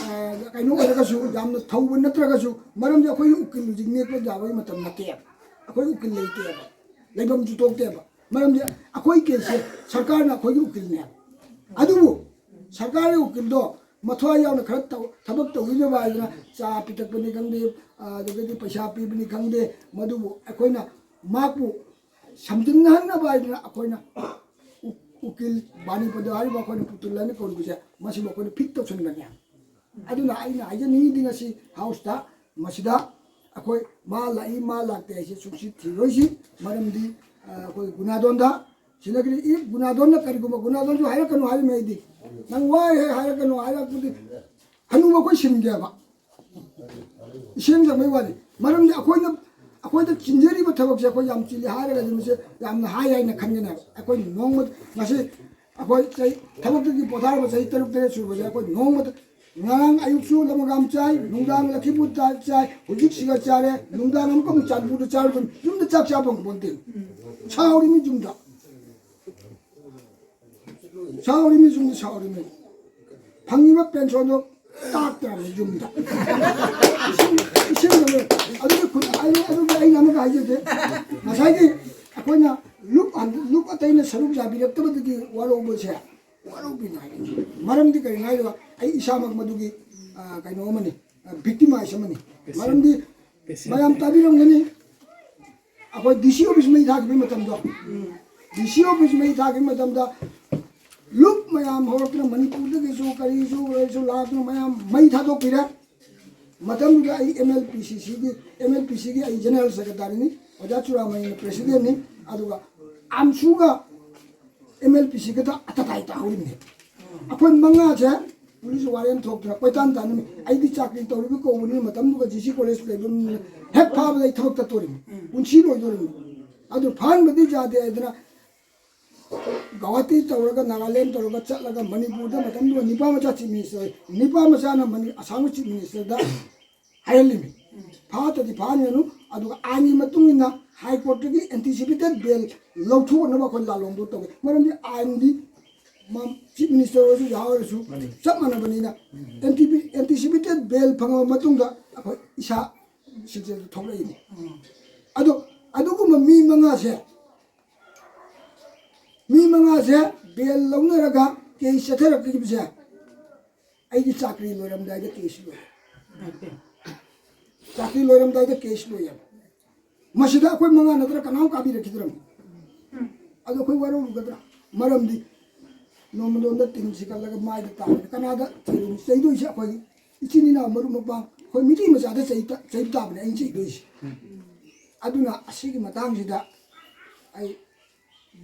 ꯑ, ꯀꯩꯅꯣ ꯑꯣꯏꯔꯒꯁꯨ, ꯌꯥꯝꯅ ꯊꯧꯕ ꯅꯠꯇ꯭ꯔꯒꯁꯨ, ꯃꯔꯝꯗꯤ ꯑꯩꯈꯣꯏꯒꯤ ꯎꯀꯤꯜ ꯍꯧꯖꯤꯛ ꯅꯦꯛꯄ ꯌꯥꯕꯒꯤ ꯃꯇꯝ ꯅꯠꯇꯦꯕ꯫ ꯑꯩꯈꯣꯏ ꯎꯀꯤꯜ ꯂꯩꯇꯦꯕ, ꯂꯩꯐꯝꯁꯨ ꯊꯣꯛꯇꯦꯕ꯫ ꯃꯔꯝꯗꯤ ꯑꯩꯈꯣꯏ ꯀꯦꯁꯁꯦ ꯁꯔꯀꯥꯔꯅ ꯑꯩꯈꯣꯏꯒꯤ ꯎꯀꯤꯜꯅꯦꯕ꯫ ꯑꯗꯨꯕꯨ ꯁꯔꯀꯥꯔꯒꯤ ꯎꯀꯤꯜꯗꯣ ꯃꯊ꯭ꯋꯥꯏ ꯌꯥꯎꯅ ꯈꯔ ꯇꯧ-, ꯊꯕꯛ ꯇꯧꯕꯤꯅꯕ ꯍꯥꯏꯗꯅ ꯆꯥ ꯄꯤꯊꯛꯄꯅꯤ ꯈꯪꯗꯦ, ꯑꯗꯒꯤꯗꯤ ꯄꯩꯁꯥ ꯄꯤꯕꯅꯤ ꯈꯪꯗꯦ, ꯃꯗꯨꯕꯨ ꯑꯩꯈꯣꯏꯅ ꯃꯍꯥꯛꯄꯨ ꯁꯝꯖꯤꯟꯅꯍꯟꯅꯕ ꯍꯥꯏꯗꯅ ꯑꯩꯈꯣꯏꯅ ꯎ-, ꯎꯀꯤꯜ ꯕꯥꯅꯤꯄꯗ ꯍꯥꯏꯔꯤꯕ ꯑꯩꯈꯣꯏꯅ ꯄꯨꯇꯨꯜ ꯍꯥꯏꯅ ꯀꯧꯔꯤꯕꯁꯦ, ꯃꯁꯤꯕꯨ ꯑꯩꯈꯣꯏꯅ ꯐꯤꯠ ꯇꯧꯁꯤꯟꯕꯅꯦ꯫ ꯑꯗꯨꯅ ꯑꯩꯅ ꯍꯥꯏꯖꯅꯤꯡꯉꯤꯗꯤ ꯉꯁꯤ ꯍꯥꯎꯁꯇ ꯃꯁꯤꯗ ꯑꯩꯈꯣꯏ ꯃꯥ ꯂꯥꯛꯏ, ꯃꯥ ꯂꯥꯛꯇꯦ ꯍꯥꯏꯁꯦ ꯁꯨꯡꯁꯤ ꯊꯤꯔꯣꯏꯁꯤ꯫ ꯃꯔꯝꯗꯤ, ꯑ, ꯑꯩꯈꯣꯏ ꯒꯨꯅꯥꯗꯣꯟꯗ ꯁꯤꯂꯒꯗꯤ, ꯏꯐ ꯒꯨꯅꯥꯗꯣꯟꯅ ꯀꯔꯤꯒꯨꯝꯕ, ꯒꯨꯅꯥꯗꯣꯟꯁꯨ ꯍꯥꯏꯔꯛꯀꯅꯨ ꯍꯥꯏꯔꯤꯃꯦ ꯑꯩꯗꯤ꯫ ꯅꯪ ꯋꯥ ꯍꯦꯛ ꯍꯥꯏꯔꯛꯀꯅꯨ ꯍꯥꯏꯔꯛꯄꯗꯤ ꯍꯅꯨꯕ ꯑꯩꯈꯣꯏ ꯁꯤꯟꯒꯦꯕ꯫ ꯏꯁꯦꯡ ꯁꯦꯡꯕꯩ ꯋꯥꯅꯤ꯫ ꯃꯔꯝꯗꯤ ꯑꯩꯈꯣꯏꯅ, ꯑꯩꯈꯣꯏꯗ ꯆꯤꯟꯖꯔꯤꯕ ꯊꯕꯛꯁꯦ ꯑꯩꯈꯣꯏ ꯌꯥꯝ ꯆꯤꯜꯂꯤ ꯍꯥꯏꯔꯒꯗꯤ ꯃꯁꯦ ꯌꯥꯝꯅ ꯍꯥꯏ ꯍꯥꯏꯅ ꯈꯟꯒꯅꯦꯕ꯫ ꯑꯩꯈꯣꯏ ꯅꯣꯡꯃ, ꯉꯁꯤ ꯑꯩꯈꯣꯏ ꯆꯍꯤ, ꯊꯕꯛꯇꯒꯤ ꯄꯣꯊꯥꯔꯕ ꯆꯍꯤ ꯇꯔꯨꯛ ꯇꯔꯦꯠ ꯁꯨꯕꯁꯦ ꯑꯩꯈꯣꯏ ꯅꯣꯡꯃꯗ, ꯉꯔꯥꯡ ꯑꯌꯨꯛꯁꯨ ꯂꯃꯒꯥꯝ ꯆꯥꯏ, ꯅꯨꯡꯗꯥꯡ ꯂꯛꯈꯤꯄꯨꯔ ꯆꯥ-, ꯆꯥꯏ, ꯍꯧꯖꯤꯛ ꯁꯤꯒ ꯆꯥꯔꯦ, ꯅꯨꯡꯗꯥꯡ ꯑꯃꯨꯛꯀ ꯑꯃꯨꯛ ꯆꯥꯟꯄꯨꯔꯗ ꯆꯥꯔꯨꯕꯅꯤ꯫ ꯌꯨꯝꯗ ꯆꯥꯛ ꯆꯥꯕ ꯐꯪꯄꯣꯟꯇꯦ꯫ ꯁꯥꯎꯔꯤꯃꯤ ꯌꯨꯝꯗ꯫ ꯁꯥꯎꯔꯤꯃꯤ ꯌꯨꯝꯗ ꯁꯥꯎꯔꯤꯃꯤ꯫ ꯐꯪꯉꯤꯕ ꯄꯦꯟꯁꯟꯗꯣ ꯇꯥꯛꯇ꯭ꯔꯕꯅꯤ ꯌꯨꯝꯗ꯫ ꯏꯁꯤꯡ, ꯏꯁꯤꯡ ꯑꯗꯨꯒꯤ ꯈꯨꯟ-, ꯑꯩ, ꯑꯗꯨꯒꯤ ꯑꯩꯅ ꯑꯃꯒ ꯍꯥꯏꯖꯒꯦ꯫ ꯉꯁꯥꯏꯒꯤ ꯑꯩꯈꯣꯏꯅ ꯂꯨꯞ ꯍꯟ-, ꯂꯨꯞ ꯑꯇꯩꯅ ꯁꯔꯨꯛ ꯌꯥꯕꯤꯔꯛꯇꯕꯗꯒꯤ ꯋꯥꯔꯧꯕꯁꯦ, ꯋꯥꯔꯧꯕꯤꯅ ꯍꯥꯏꯅꯤꯡꯉꯤ꯫ ꯃꯔꯝꯗꯤ ꯀꯔꯤꯅꯣ ꯍꯥꯏꯔꯒ ꯑꯩ ꯏꯁꯥꯃꯛ ꯃꯗꯨꯒꯤ, ꯑ, ꯀꯩꯅꯣ ꯑꯃꯅꯤ, ꯑ, ꯚꯤꯛꯇꯤꯃꯥꯏꯖ ꯑꯃꯅꯤ꯫ ꯃꯔꯝꯗꯤ ꯃꯌꯥꯝ ꯇꯥꯕꯤꯔꯝꯒꯅꯤ꯫ ꯑꯩꯈꯣꯏ ꯗꯤ ꯁꯤ ꯑꯣꯐꯤꯁ ꯃꯩ ꯊꯥꯈꯤꯕꯒꯤ ꯃꯇꯝꯗꯣ, ꯗꯤ ꯁꯤ ꯑꯣꯐꯤꯁ ꯃꯩ ꯊꯥꯈꯤꯕ ꯃꯇꯝꯗ ꯂꯨꯞ ꯃꯌꯥꯝ ꯍꯧꯔꯛꯇꯅ ꯃꯅꯤꯄꯨꯔꯗꯒꯤꯁꯨ ꯀꯔꯤꯁꯨ ꯀꯔꯤꯁꯨ ꯂꯥꯛꯇꯅ ꯃꯌꯥꯝ ꯃꯩ ꯊꯥꯗꯣꯛꯄꯤꯔꯦ꯫ ꯃꯇꯝꯗꯨꯗ ꯑꯩ ꯑꯦꯝ ꯑꯦꯜ ꯄꯤ ꯁꯤ ꯁꯤꯒꯤ, ꯑꯦꯝ ꯑꯦꯜ ꯄꯤ ꯁꯤꯒꯤ ꯑꯩ ꯖꯦꯅꯔꯦꯜ ꯁꯦꯀ꯭ꯔꯦꯇꯥꯔꯤꯅꯤ, ꯑꯣꯖꯥ ꯆꯨꯔꯥꯃꯅꯤꯅ ꯄ꯭ꯔꯦꯁꯤꯗꯦꯟꯅꯤ꯫ ꯑꯗꯨꯒ ꯑꯝꯁꯨꯒ ꯑꯦꯝ ꯑꯦꯜ ꯄꯤ ꯁꯤꯒꯗ ꯑꯇꯇꯥꯏ ꯇꯥꯍꯧꯔꯤꯕꯅꯦ꯫ ꯑꯩꯈꯣꯏ ꯃꯉꯥꯁꯦ ꯄꯨꯂꯤꯁ ꯋꯥꯔꯦꯟ ꯊꯣꯛꯇꯅ ꯀꯣꯏꯇꯥꯟ ꯇꯥꯟꯅꯃꯤ꯫ ꯑꯩꯗꯤ ꯆꯥꯀ꯭ꯔꯤ ꯇꯧꯔꯤꯕ ꯀꯧꯕꯅꯤ, ꯃꯇꯝꯗꯨꯒ ꯖꯤ ꯁꯤ ꯀꯣꯂꯦꯖ ꯂꯩꯕꯅꯤꯅ ꯍꯦꯛ ꯐꯥꯕꯗ ꯑꯩ ꯊꯕꯛ ꯇꯠꯇꯣꯔꯤꯃꯤ, ꯄꯨꯟꯁꯤ ꯂꯣꯏꯗꯣꯔꯤꯃꯤ꯫ ꯑꯗꯨ ꯐꯥꯍꯟꯕꯗꯤ ꯌꯥꯗꯦ ꯍꯥꯏꯗꯅ ꯒꯧꯍꯥꯇꯤ ꯇꯧꯔꯒ, ꯅꯥꯒꯥꯂꯦꯟ ꯇꯧꯔꯒ ꯆꯠꯂꯒ ꯃꯅꯤꯄꯨꯔꯗ ꯃꯇꯝꯗꯨꯗ ꯅꯤꯄꯥ ꯃꯆꯥ ꯆꯤꯐ ꯃꯤꯅꯤꯁꯇꯔ, ꯅꯤꯄꯥ ꯃꯆꯥꯅ ꯃꯅꯤ-, ꯑꯁꯥꯝꯒꯤ ꯆꯤꯐ ꯃꯤꯅꯤꯁꯇꯔꯗ ꯍꯥꯏꯍꯜꯂꯤꯃꯤ꯫ ꯐꯥꯠꯇꯗꯤ ꯐꯥꯍꯟꯒꯅꯨ, ꯑꯗꯨꯒ ꯑꯥꯏꯟꯒꯤ ꯃꯇꯨꯡ ꯏꯟꯅ ꯍꯥꯏ ꯀꯣꯔꯠꯇꯒꯤ ꯑꯦꯟꯇꯤꯁꯤꯄꯦꯇꯦꯠ ꯕꯦꯜ ꯂꯧꯊꯣꯛꯅꯕ ꯑꯩꯈꯣꯏ ꯂꯥꯜꯂꯣꯡꯗꯣ ꯇꯧꯏ꯫ ꯃꯔꯝꯗꯤ ꯑꯥꯏꯟꯗꯤ ꯃ-, ꯆꯤꯐ ꯃꯤꯅꯤꯁꯇꯔ ꯑꯣꯏꯔꯁꯨ ꯌꯥꯎꯔꯁꯨ ꯆꯞ ꯃꯥꯟꯅꯕꯅꯤꯅ ꯑꯦꯟꯇꯤꯁꯤꯄꯦꯇꯦꯠ ꯕꯦꯜ ꯐꯪꯉꯕ ꯃꯇꯨꯡꯗ ꯑꯩꯈꯣꯏ ꯏꯁꯥ ꯁꯤꯜꯆꯔꯗ ꯊꯣꯛꯂꯛꯏꯅꯤ꯫ ꯑꯗꯣ ꯑꯗꯨꯒꯨꯝꯕ ꯃꯤ ꯃꯉꯥꯁꯦ, ꯃꯤ ꯃꯉꯥꯁꯦ ꯕꯦꯜ ꯂꯧꯅꯔꯒ ꯀꯦꯁ ꯆꯠꯊꯔꯛꯈꯤꯕꯁꯦ ꯑꯩꯒꯤ ꯆꯥꯀ꯭ꯔꯤ ꯂꯣꯏꯔꯝꯗꯥꯏꯗ ꯀꯦꯁ ꯂꯣꯏ꯫ ꯆꯥꯀ꯭ꯔꯤ ꯂꯣꯏꯔꯝꯗꯥꯏꯗ ꯀꯦꯁ ꯂꯣꯏꯌꯦꯕ꯫ ꯃꯁꯤꯗ ꯑꯩꯈꯣꯏ ꯃꯉꯥ ꯅꯠꯇ꯭ꯔ ꯀꯅꯥꯝ ꯀꯥꯕꯤꯔꯛꯈꯤꯗ꯭ꯔꯕꯅꯤ꯫ ꯑꯗꯣ ꯑꯩꯈꯣꯏ ꯋꯥꯔꯧꯔꯨꯒꯗ꯭ꯔꯥ? ꯃꯔꯝꯗꯤ ꯅꯣꯡꯃꯗꯣꯟꯗ ꯇꯤꯟ ꯁꯤꯒꯠꯂꯒ ꯃꯥꯏꯗ ꯇꯥꯕꯅꯤ꯫ ꯀꯅꯥꯗ ꯆꯩꯔꯨꯅꯤ? ꯆꯩꯗꯣꯏꯁꯦ ꯑꯩꯈꯣꯏ ꯏꯆꯤꯟ ꯏꯅꯥꯎ ꯃꯔꯨꯞ ꯃꯄꯥꯡ, ꯑꯩꯈꯣꯏ ꯃꯤꯇꯩ ꯃꯆꯥꯗ ꯆꯩ ꯇ-, ꯆꯩꯕ ꯇꯥꯕꯅꯤ ꯑꯩꯅ ꯆꯩꯗꯣꯏꯁꯦ꯫ ꯑꯗꯨꯅ ꯑꯁꯤꯒꯤ ꯃꯇꯥꯡꯁꯤꯗ ꯑꯩ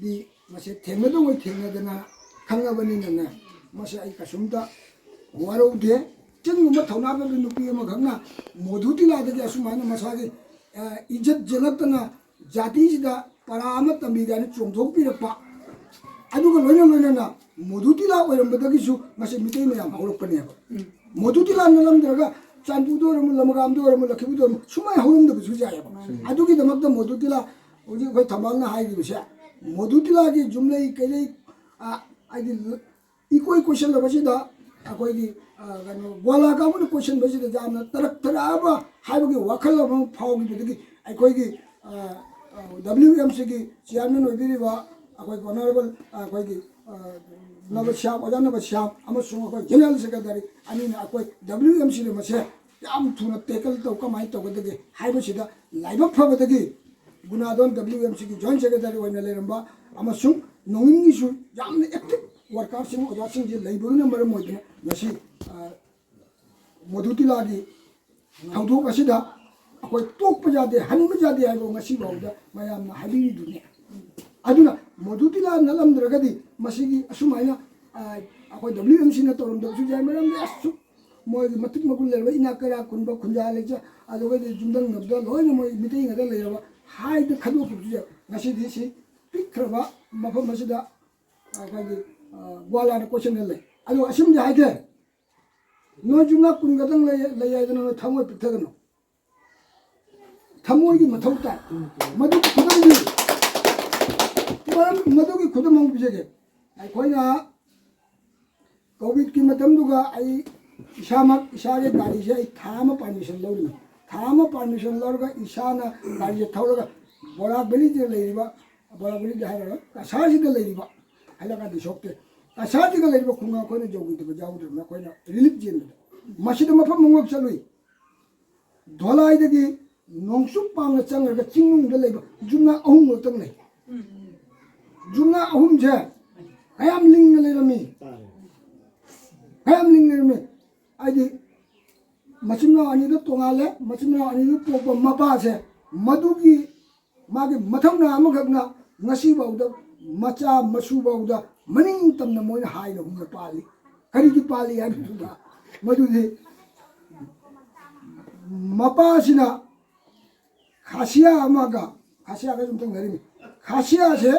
ꯗꯤ ꯃꯁꯦ ꯊꯦꯡꯅꯗꯧꯉꯩ ꯊꯦꯡꯅꯗꯅ ꯈꯪꯉꯕꯅꯤꯅꯅꯦ, ꯃꯁꯦ ꯑꯩ ꯀꯩꯁꯨꯝꯇ ꯋꯥꯔꯧꯗꯦ꯫ ꯆꯤꯟꯒꯨꯝꯕ ꯊꯧꯅꯥ ꯐꯕ ꯅꯨꯄꯤ ꯑꯃꯈꯛꯅ ꯃꯣꯗꯨꯇꯤꯂꯥꯗꯒꯤ ꯑꯁꯨꯃꯥꯏꯅ ꯃꯁꯥꯒꯤ, ꯑ, ꯏꯖꯠ ꯌꯦꯜꯂꯛꯇꯅ ꯖꯥꯇꯤꯁꯤꯗ ꯄꯔꯥ ꯑꯃ ꯇꯝꯕꯤꯒꯦ ꯍꯥꯏꯅ ꯆꯣꯡꯊꯣꯛꯄꯤꯔꯛꯄ, ꯑꯗꯨꯒ ꯂꯣꯏꯅ ꯂꯣꯏꯅꯅ ꯃꯣꯗꯨꯇꯤꯂꯥ ꯑꯣꯏꯔꯝꯕꯗꯒꯤꯁꯨ ꯉꯁꯤ ꯃꯤꯇꯩ ꯃꯌꯥꯝ ꯍꯧꯔꯛꯄꯅꯦꯕ꯫ ꯃꯣꯗꯨꯇꯤꯂꯥ ꯅꯠꯂꯝꯗ꯭ꯔꯒ ꯆꯥꯟꯄꯨꯔꯗ ꯑꯣꯏꯔꯝꯃꯣ, ꯂꯝꯒꯥꯝꯗ ꯑꯣꯏꯔꯝꯃꯣ, ꯂꯛꯈꯤꯄꯨꯔꯗ ꯑꯣꯏꯔꯝꯃꯣ, ꯁꯨꯃꯥꯏꯅ ꯍꯧꯔꯝꯗꯕꯁꯨ ꯌꯥꯏꯑꯕ꯫ ꯑꯗꯨꯒꯤꯗꯃꯛꯇ ꯃꯣꯗꯨꯇꯤꯂꯥ ꯍꯧꯖꯤꯛ ꯑꯩꯈꯣꯏ ꯊꯝꯕꯥꯜꯅ ꯍꯥꯏꯈꯤꯕꯁꯦ, ꯃꯣꯗꯨꯇꯤꯂꯥꯒꯤ ꯌꯨꯝꯂꯩ ꯀꯩꯔꯩ, ꯑ, ꯍꯥꯏꯗꯤ ꯏꯀꯣꯏ ꯀꯣꯏꯁꯜꯂꯕꯁꯤꯗ ꯑꯩꯈꯣꯏꯒꯤ, ꯑ, ꯀꯩꯅꯣ, ꯒ꯭ꯋꯥꯂꯥ ꯀꯥꯡꯕꯨꯅ ꯀꯣꯏꯁꯟꯕꯁꯤꯗ ꯌꯥꯝꯅ ꯇꯔꯛ ꯇꯔꯛꯑꯕ ꯍꯥꯏꯕꯒꯤ ꯋꯥꯈꯜ ꯑꯃ ꯐꯥꯎꯈꯤꯕꯗꯒꯤ ꯑꯩꯈꯣꯏꯒꯤ, ꯑ, ꯑ, ꯗꯕ꯭ꯂꯤꯎ ꯑꯦꯝ ꯁꯤꯒꯤ ꯆꯤꯌꯥꯔꯃꯦꯟ ꯑꯣꯏꯕꯤꯔꯤꯕ ꯑꯩꯈꯣꯏꯒꯤ ꯑꯣꯅꯔꯦꯕꯜ, ꯑ, ꯑꯩꯈꯣꯏꯒꯤ, ꯑ, ꯅꯕꯁ꯭ꯌꯥꯝ, ꯑꯣꯖꯥ ꯅꯕꯁ꯭ꯌꯥꯝ ꯑꯃꯁꯨꯡ ꯑꯩꯈꯣꯏ ꯖꯦꯅꯔꯦꯜ ꯁꯦꯀ꯭ꯔꯦꯇꯔꯤ ꯑꯅꯤꯅ ꯑꯩꯈꯣꯏ ꯗꯕ꯭ꯂꯤꯎ ꯑꯦꯝ ꯁꯤꯗ ꯃꯁꯦ ꯌꯥꯝ ꯊꯨꯅ ꯇꯦꯀꯜ ꯇꯧ ꯀꯃꯥꯏꯅ ꯇꯧꯒꯗꯒꯦ ꯍꯥꯏꯕꯁꯤꯗ ꯂꯥꯏꯕꯛ ꯐꯕꯗꯒꯤ ꯒꯨꯅꯥꯗꯣꯟ ꯗꯕ꯭ꯂꯤꯎ ꯑꯦꯝ ꯁꯤꯒꯤ ꯖꯣꯏꯟ ꯁꯦꯀ꯭ꯔꯦꯇꯔꯤ ꯑꯣꯏꯅ ꯂꯩꯔꯝꯕ ꯑꯃꯁꯨꯡ ꯅꯣꯡꯏꯟꯒꯤꯁꯨ ꯌꯥꯝꯅ ꯑꯦꯛꯇꯤꯚ ꯋꯥꯔꯀꯔꯁꯤꯡ, ꯑꯣꯖꯥꯁꯤꯡꯁꯦ ꯂꯩꯕꯗꯨꯅ ꯃꯔꯝ ꯑꯣꯏꯗꯨꯅ ꯉꯁꯤ, ꯑ, ꯃꯣꯗꯨꯇꯤꯂꯥꯒꯤ ꯊꯧꯗꯣꯛ ꯑꯁꯤꯗ ꯑꯩꯈꯣꯏ ꯇꯣꯛꯄ ꯌꯥꯗꯦ, ꯍꯟꯕ ꯌꯥꯗꯦ ꯍꯥꯏꯕ ꯉꯁꯤ ꯐꯥꯎꯗ ꯃꯌꯥꯝꯅ ꯍꯥꯏꯕꯤꯔꯤꯗꯨꯅꯤ꯫ ꯑꯗꯨꯅ ꯃꯣꯗꯨꯇꯤꯂꯥ ꯅꯠꯂꯝꯗ꯭ꯔꯒꯗꯤ ꯃꯁꯤꯒꯤ ꯑꯁꯨꯃꯥꯏꯅ, ꯑ, ꯑꯩꯈꯣꯏ W M C ꯅ ꯇꯧꯔꯝꯗꯕꯁꯨ ꯌꯥꯏ꯫ ꯃꯔꯝꯗꯤ ꯑꯁꯨꯛ ꯃꯣꯏꯒꯤ ꯃꯇꯤꯛ ꯃꯒꯨꯟ ꯂꯩꯔꯕ ꯏꯅꯥꯛ ꯀꯩꯔꯥꯛ ꯈꯨꯟꯕ ꯈꯨꯟꯖꯥ ꯂꯩꯖ, ꯑꯗꯨꯒꯗꯤ ꯌꯨꯝꯊꯪꯅꯕꯗ ꯂꯣꯏꯅ ꯃꯣꯏ ꯃꯤꯇꯩ ꯉꯥꯛꯇ ꯂꯩꯔꯕ ꯍꯥꯏꯗ ꯈꯟꯗꯣꯛꯈꯤꯕꯁꯨ ꯌꯥꯏ꯫ ꯉꯁꯤꯗꯤ ꯁꯤ ꯄꯤꯛꯈ꯭ꯔꯕ ꯃꯐꯝ ꯑꯁꯤꯗ ꯑꯩꯈꯣꯏꯒꯤ, ꯑ, ꯒ꯭ꯋꯥꯂꯥꯗ ꯀꯣꯏꯁꯟꯅ ꯂꯩ꯫ ꯑꯗꯣ ꯑꯁꯤꯃꯗꯤ ꯍꯥꯏꯒꯦ, ꯅꯣꯏ ꯌꯨꯝꯅꯥꯛ ꯀꯨꯟ ꯈꯛꯇꯪ ꯂꯩ, ꯂꯩ ꯍꯥꯏꯗꯅ ꯅꯣꯏ ꯊꯃꯣꯏ ꯄꯤꯛꯊꯒꯅꯨ꯫ ꯊꯃꯣꯏꯒꯤ ꯃꯊꯧ ꯇꯥꯏ꯫ ꯃꯗꯨꯒꯤ ꯈꯨꯗꯝꯗꯤ, ꯃꯔꯝ, ꯃꯗꯨꯒꯤ ꯈꯨꯗꯝ ꯑꯃ ꯄꯤꯖꯒꯦ꯫ ꯑꯩꯈꯣꯏꯅ ꯀꯣꯚꯤꯗꯀꯤ ꯃꯇꯝꯗꯨꯒ ꯑꯩ ꯏꯁꯥꯃꯛ, ꯏꯁꯥꯒꯤ ꯒꯥꯔꯤꯁꯦ ꯑꯩ ꯊꯥ ꯑꯃ ꯄꯥꯔꯃꯤꯁꯟ ꯂꯧꯔꯤꯅꯤ꯫ ꯊꯥ ꯑꯃ ꯄꯥꯔꯃꯤꯁꯟ ꯂꯧꯔꯒ ꯏꯁꯥꯅ ꯒꯥꯔꯤꯁꯦ ꯊꯧꯔꯒ ꯕꯣꯔꯥꯛ ꯚꯦꯂꯤꯗ ꯂꯩꯔꯤꯕ, ꯕꯣꯔꯥꯛ ꯚꯦꯂꯤꯗ ꯍꯥꯏꯔꯒ ꯀꯁꯥꯔꯁꯤꯗ ꯂꯩꯔꯤꯕ, ꯍꯥꯏꯂꯀꯥꯟꯗꯤ ꯁꯣꯛꯇꯦ, ꯀꯁꯥꯔꯁꯤꯗ ꯂꯩꯔꯤꯕ ꯈꯨꯡꯒꯪ ꯑꯩꯈꯣꯏꯅ ꯌꯧꯈꯤꯗꯕ ꯌꯥꯎꯗ꯭ꯔꯕꯅ ꯑꯩꯈꯣꯏꯅ ꯔꯤꯂꯤꯐ ꯆꯦꯟꯕꯗ ꯃꯁꯤꯗ ꯃꯐꯝ ꯃꯉꯣꯛ ꯆꯠꯂꯨꯏ꯫ ꯙꯣꯂꯥꯏꯗꯒꯤ ꯅꯣꯡꯆꯨꯞ ꯄꯥꯡꯅ ꯆꯪꯈ꯭ꯔꯒ ꯆꯤꯡꯅꯨꯡꯗ ꯂꯩꯕ ꯌꯨꯝꯅꯥꯛ ꯑꯍꯨꯝ ꯈꯛꯇꯪ ꯂꯩ꯫ ꯌꯨꯝꯅꯥꯛ ꯑꯍꯨꯝꯁꯦ ꯀꯌꯥꯝ ꯂꯤꯡꯅ ꯂꯩꯔꯝꯃꯤ, ꯀꯌꯥꯝ ꯂꯤꯡꯅ ꯂꯩꯔꯝꯃꯤ꯫ ꯍꯥꯏꯗꯤ ꯃꯆꯤꯟ ꯃꯅꯥꯎ ꯑꯅꯤꯗꯣ ꯇꯣꯉꯥꯜꯂꯦ꯫ ꯃꯆꯤꯟ ꯃꯅꯥꯎ ꯑꯅꯤꯗꯨ ꯄꯣꯛꯄ ꯃꯄꯥꯁꯦ ꯃꯗꯨꯒꯤ ꯃꯥꯒꯤ ꯃꯊꯧꯅꯥ ꯑꯃꯈꯛꯅ ꯉꯁꯤꯐꯥꯎꯗ ꯃꯆꯥ ꯃꯁꯨꯐꯥꯎꯗ ꯃꯅꯤꯡ ꯇꯝꯅ ꯃꯣꯏꯅ ꯍꯥꯏꯅ ꯍꯨꯝꯅ ꯄꯥꯜꯂꯤ꯫ ꯀꯔꯤꯒꯤ ꯄꯥꯜꯂꯤ ꯍꯥꯏꯕꯗꯨꯗ ꯃꯗꯨꯗꯤ ꯃꯄꯥꯁꯤꯅ ꯈꯥꯁꯤꯌꯥ ꯑꯃꯒ, ꯈꯥꯁꯤꯌꯥꯒꯁꯨ ꯑꯝꯇꯪ ꯂꯩꯔꯤꯃꯤ꯫ ꯈꯥꯁꯤꯌꯥꯁꯦ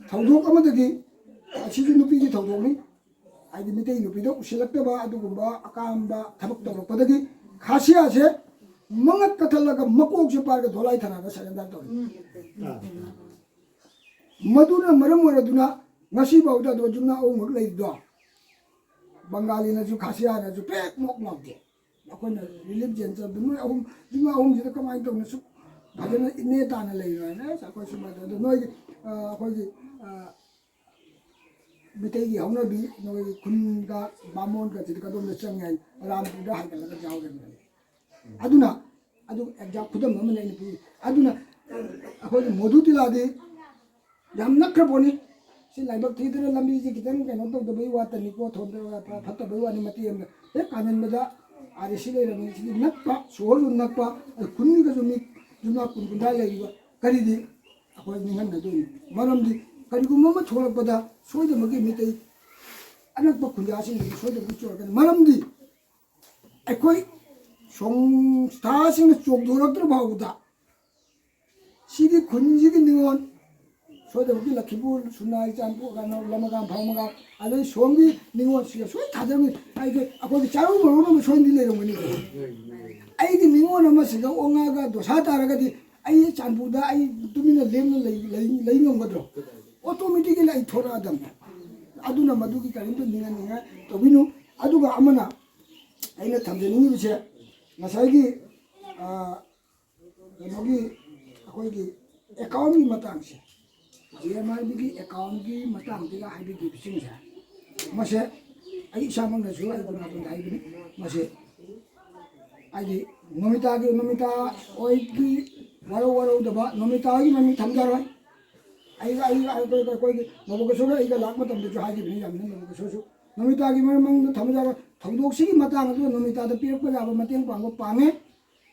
ꯊꯧꯗꯣꯛ ꯑꯃꯗꯒꯤ, ꯑꯁꯤꯁꯨ ꯅꯨꯄꯤꯒꯤ ꯊꯧꯗꯣꯛꯅꯤ, ꯍꯥꯏꯗꯤ ꯃꯤꯇꯩ ꯅꯨꯄꯤꯗ ꯎꯁꯤꯜꯂꯛꯇꯕ ꯑꯗꯨꯒꯨꯝꯕ ꯑꯀꯥꯝꯕ ꯊꯕꯛ ꯇꯧꯔꯛꯄꯗꯒꯤ ꯈꯥꯁꯤꯌꯥꯁꯦ ꯃꯉꯛ ꯀꯊꯠꯂꯒ ꯃꯀꯣꯛꯁꯦ ꯄꯥꯏꯔꯒ ꯙꯣꯂꯥꯏ ꯊꯥꯅꯗ ꯁꯔꯦꯟꯗꯔ ꯇꯧꯔꯤ꯫ ꯃꯗꯨꯅ ꯃꯔꯝ ꯑꯣꯏꯔꯗꯨꯅ ꯉꯁꯤꯐꯥꯎꯗ ꯑꯗꯨꯒ ꯌꯨꯝꯅꯥꯛ ꯑꯍꯨꯝꯈꯛ ꯂꯩꯔꯤꯗꯣ ꯕꯪꯒꯥꯂꯤꯅꯁꯨ ꯈꯥꯁꯤꯌꯥꯅꯁꯨ ꯄꯦꯛ ꯃꯣꯛ ꯂꯥꯎꯗꯦ꯫ ꯑꯩꯈꯣꯏꯅ ꯔꯤꯂꯤꯐ ꯖꯦꯟ ꯆꯠꯄꯗ ꯅꯣꯏ ꯑꯍꯨꯝ, ꯌꯨꯝꯅꯥꯛ ꯑꯍꯨꯝꯁꯤꯗ ꯀꯃꯥꯏꯅ ꯇꯧꯅ ꯁꯨꯛ ꯐꯖꯅ ꯏꯅꯦ ꯇꯥꯅ ꯂꯩꯔꯤꯅꯣ ꯍꯥꯏꯅ ꯑꯁ ꯑꯩꯈꯣꯏ ꯁꯨꯃꯥꯏꯅ ꯇꯧꯗ ꯅꯣꯏꯒꯤ, ꯑ, ꯑꯩꯈꯣꯏꯒꯤ, ꯑ, ꯃꯤꯇꯩꯒꯤ ꯍꯧꯅꯕꯤ ꯅꯣꯏꯒꯤ ꯈꯨꯟꯒ ꯕꯥꯃꯣꯟꯒꯁꯤꯗꯤ ꯀꯗꯣꯝꯗ ꯆꯪꯉꯦ ꯍꯥꯏ ꯔꯥꯝꯄꯨꯔꯗ ꯍꯥꯏꯒꯠꯂꯒ ꯌꯥꯎꯔꯦ꯫ ꯑꯗꯨꯅ ꯑꯗꯨ ꯑꯦꯛꯖꯥꯝ ꯈꯨꯗꯝ ꯑꯃꯅ ꯑꯩꯅ ꯄꯤ꯫ ꯑꯗꯨꯅ ꯑꯩꯈꯣꯏꯒꯤ ꯃꯣꯗꯨ ꯇꯤꯂꯥꯗꯤ ꯌꯥꯝ ꯅꯛꯈ꯭ꯔ ꯄꯣꯠꯅꯤ꯫ ꯁꯤ ꯂꯥꯏꯕꯛ ꯊꯤꯗꯅ ꯂꯝꯕꯤꯁꯤ ꯈꯤꯇꯪ ꯀꯩꯅꯣ ꯇꯧꯗꯕꯩ ꯋꯥꯇꯅꯤꯀꯣ, ꯊꯣꯟꯗ-, ꯐ-, ꯐꯠꯇꯕꯩ ꯋꯥꯅꯤ꯫ ꯃꯇꯦꯛ ꯑꯃꯗ ꯍꯦꯛ ꯀꯥꯟꯍꯟꯕꯗ ꯑꯥꯔ ꯑꯦ ꯁꯤ ꯂꯩꯔꯕꯅꯤ, ꯁꯤꯗꯤ ꯅꯛꯄ, ꯁꯣꯍꯣꯔꯁꯨ ꯅꯛꯄ, ꯑꯗꯨ ꯈꯨꯟꯒꯤꯒꯁꯨ ꯃꯤ ꯌꯨꯝꯅꯥꯛ ꯀꯨꯟ ꯀꯨꯟꯊ꯭ꯔꯥ ꯂꯩꯔꯤꯕ, ꯀꯔꯤꯗꯤ ꯑꯩꯈꯣꯏ ꯅꯤꯡꯍꯟꯅꯗꯣꯏꯅꯤ? ꯃꯔꯝꯗꯤ ꯀꯔꯤꯒꯨꯝꯕ ꯑꯃ ꯊꯣꯛꯂꯛꯄꯗ ꯁꯣꯏꯗꯅꯃꯛꯀꯤ ꯃꯤꯇꯩ ꯑꯅꯛꯄ ꯈꯨꯟꯖꯥꯁꯤꯡꯗꯒꯤ ꯁꯣꯏꯗꯅꯃꯛꯀꯤ ꯆꯣꯔꯛꯀꯅꯤ꯫ ꯃꯔꯝꯗꯤ ꯑꯩꯈꯣꯏ ꯁꯪꯁꯊꯥꯁꯤꯡꯅ ꯆꯣꯡꯊꯣꯔꯛꯇ꯭ꯔ ꯐꯥꯎꯕꯗ ꯁꯤꯒꯤ ꯈꯨꯟꯁꯤꯒꯤ ꯅꯤꯉꯣꯜ, ꯁꯣꯏꯗꯅꯃꯛꯀꯤ ꯂꯛꯈꯤꯄꯨꯔ, ꯁꯨꯅꯥꯏ, ꯆꯥꯟꯄꯨꯔ, ꯀꯩꯅꯣ, ꯂꯃꯒꯥꯝ, ꯐꯥꯎꯃꯒꯥꯝ, ꯑꯗꯩ ꯁꯣꯝꯒꯤ ꯅꯤꯉꯣꯜꯁꯤꯒ ꯁꯣꯏ ꯊꯥꯖꯕꯅꯤ꯫ ꯑꯩꯒꯤ, ꯑꯩꯈꯣꯏꯒꯤ ꯆꯥꯔꯧ ꯃꯔꯧꯅꯕ ꯁꯣꯏꯗꯤ ꯂꯩꯔꯝꯒꯅꯤ꯫ ꯑꯩꯒꯤ ꯅꯤꯉꯣꯜ ꯑꯃꯁꯤꯒ ꯑꯣꯉꯥꯒ ꯗꯣꯁꯥ ꯇꯥꯔꯒꯗꯤ ꯑꯩ ꯆꯥꯟꯄꯨꯔꯗ ꯑꯩ ꯇꯨꯃꯤꯟꯅ ꯂꯦꯝꯅ ꯂꯩ, ꯂꯩ, ꯂꯩ ꯉꯝꯒꯗ꯭ꯔꯣ? Automatically ꯑꯩ ꯊꯣꯔꯛꯑꯗꯝꯅꯦ꯫ ꯑꯗꯨꯅ ꯃꯗꯨꯒꯤ ꯀꯔꯤꯝꯇ ꯅꯤꯡꯍꯟꯅꯤꯡꯉꯥꯏ ꯇꯧꯕꯤꯅꯨ꯫ ꯑꯗꯨꯒ ꯑꯃꯅ ꯑꯩꯅ ꯊꯝꯖꯅꯤꯡꯉꯤꯕꯁꯦ, ꯉꯁꯥꯏꯒꯤ, ꯑ, ꯀꯩꯅꯣꯒꯤ, ꯑꯩꯈꯣꯏꯒꯤ ꯑꯦꯀꯥꯎꯟꯒꯤ ꯃꯇꯥꯡꯁꯦ, ꯖꯤ ꯑꯦꯝ ꯑꯥꯔ ꯕꯤꯒꯤ ꯑꯦꯀꯥꯎꯟꯒꯤ ꯃꯇꯥꯡꯗꯒ ꯍꯥꯏꯕꯤꯈꯤꯕꯁꯤꯡꯁꯦ, ꯃꯁꯦ ꯑꯩ ꯏꯁꯥꯃꯛꯅꯁꯨ ꯑꯩ ꯀꯅꯥꯒꯨꯝꯕ ꯍꯥꯏꯕꯅꯤ꯫ ꯃꯁꯦ ꯍꯥꯏꯗꯤ ꯅꯣꯃꯤꯇꯥꯒꯤ, ꯅꯣꯃꯤꯇꯥ ꯍꯣꯏꯒꯤ ꯋꯥꯔꯧ ꯋꯥꯔꯧꯗꯕ, ꯅꯣꯃꯤꯇꯥ ꯍꯣꯏꯒꯤ ꯃꯃꯤꯡ ꯊꯝꯖꯔꯣꯏ꯫ ꯑꯩꯒ, ꯑꯩꯒ, ꯑꯩꯈꯣꯏ, ꯑꯩꯈꯣꯏꯒꯤ ꯃꯕꯣꯀꯦꯁꯣꯔꯒ ꯑꯩꯒ ꯂꯥꯛꯄ ꯃꯇꯝꯗꯁꯨ ꯍꯥꯏꯈꯤꯕꯅꯤ, ꯌꯥꯝꯅ ꯃꯕꯣꯀꯦꯁꯣꯔꯁꯨ ꯅꯣꯃꯤꯇꯥꯒꯤ ꯃꯔꯝꯗ ꯊꯝꯖꯔꯣꯏ꯫ ꯊꯧꯗꯣꯛꯁꯤꯒꯤ ꯃꯇꯥꯡ ꯑꯗꯨꯗ ꯅꯣꯃꯤꯇꯥꯗ ꯄꯤꯔꯛꯄ ꯌꯥꯕ ꯃꯇꯦꯡ ꯄꯥꯡꯕ ꯄꯥꯡꯉꯦ꯫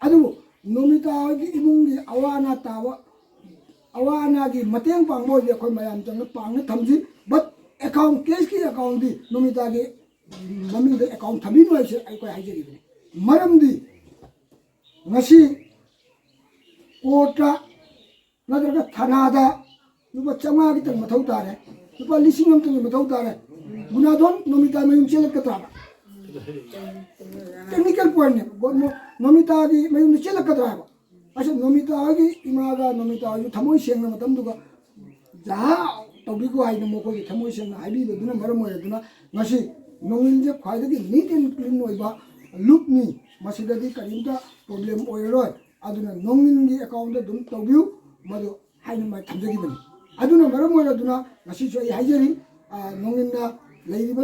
ꯑꯗꯨꯕꯨ ꯅꯣꯃꯤꯇꯥ ꯍꯣꯏꯒꯤ ꯏꯃꯨꯡꯒꯤ ꯑꯋꯥ ꯑꯅꯥ ꯇꯥꯕ, ꯑꯋꯥ ꯑꯅꯥꯒꯤ ꯃꯇꯦꯡ ꯄꯥꯡꯕ ꯑꯣꯏꯔꯗꯤ ꯑꯩꯈꯣꯏ ꯃꯌꯥꯝ ꯆꯪꯅ ꯄꯥꯡꯅ ꯊꯝꯁꯤ꯫ But account, cash ꯀꯤ account ꯗꯤ ꯅꯣꯃꯤꯇꯥꯒꯤ ꯃꯃꯤꯡꯗ account ꯊꯝꯕꯤꯅꯨ ꯍꯥꯏꯁꯦ ꯑꯩꯈꯣꯏ ꯍꯥꯏꯖꯔꯤꯕꯅꯤ꯫ ꯃꯔꯝꯗꯤ ꯉꯁꯤ court ꯇ ꯅꯠꯇ꯭ꯔꯒ ꯊꯥꯅꯥꯗ ꯂꯨꯄꯥ ꯆꯥꯝꯃꯉꯥ ꯈꯤꯇꯪ ꯃꯊꯧ ꯇꯥꯔꯦ, ꯂꯨꯄꯥ ꯂꯤꯁꯤꯡ ꯑꯃꯇꯪꯒꯤ ꯃꯊꯧ ꯇꯥꯔꯦ, ꯒꯨꯅꯥꯗꯣꯟ ꯅꯣꯃꯤꯇꯥ ꯃꯌꯨꯝ ꯆꯦꯜꯂꯛꯀꯗ꯭ꯔꯥꯕ? Technical point ꯅꯦ꯫ ꯅꯣ-, ꯅꯣꯃꯤꯇꯥꯒꯤ ꯃꯌꯨꯝꯗ ꯆꯦꯜꯂꯛꯀꯗ꯭ꯔꯥ ꯍꯥꯏꯕ? ꯑꯁ, ꯅꯣꯃꯤꯇꯥ ꯍꯣꯏꯒꯤ ꯏꯃꯥꯒ ꯅꯣꯃꯤꯇꯥ ꯍꯣꯏꯒꯤ ꯊꯃꯣꯏ ꯁꯦꯡꯅ ꯃꯇꯝꯗꯨꯒ ꯖꯍꯥ ꯇꯧꯕꯤꯈꯣ ꯍꯥꯏꯅ ꯃꯈꯣꯏꯒꯤ ꯊꯃꯣꯏ ꯁꯦꯡꯅ ꯍꯥꯏꯕꯤꯕꯗꯨꯅ ꯃꯔꯝ ꯑꯣꯏꯔꯗꯨꯅ ꯉꯁꯤ ꯅꯣꯡꯏꯟꯁꯦ ꯈ꯭ꯋꯥꯏꯗꯒꯤ neat and clean ꯑꯣꯏꯕ ꯂꯨꯞꯅꯤ꯫ ꯃꯁꯤꯗꯗꯤ ꯀꯔꯤꯝꯇ problem ꯑꯣꯏꯔꯔꯣꯏ꯫ ꯑꯗꯨꯅ ꯅꯣꯡꯏꯟꯒꯤ account ꯇ ꯑꯗꯨꯝ ꯇꯧꯕꯤꯌꯨ꯫ ꯃꯗꯨ ꯍꯥꯏꯅ ꯃꯥ ꯊꯝꯖꯈꯤꯕꯅꯤ꯫ ꯑꯗꯨꯅ ꯃꯔꯝ ꯑꯣꯏꯔꯗꯨꯅ ꯉꯁꯤꯁꯨ ꯑꯩ ꯍꯥꯏꯖꯔꯤ, ꯑ, ꯅꯣꯡꯏꯟꯅ ꯂꯩꯔꯤꯕ,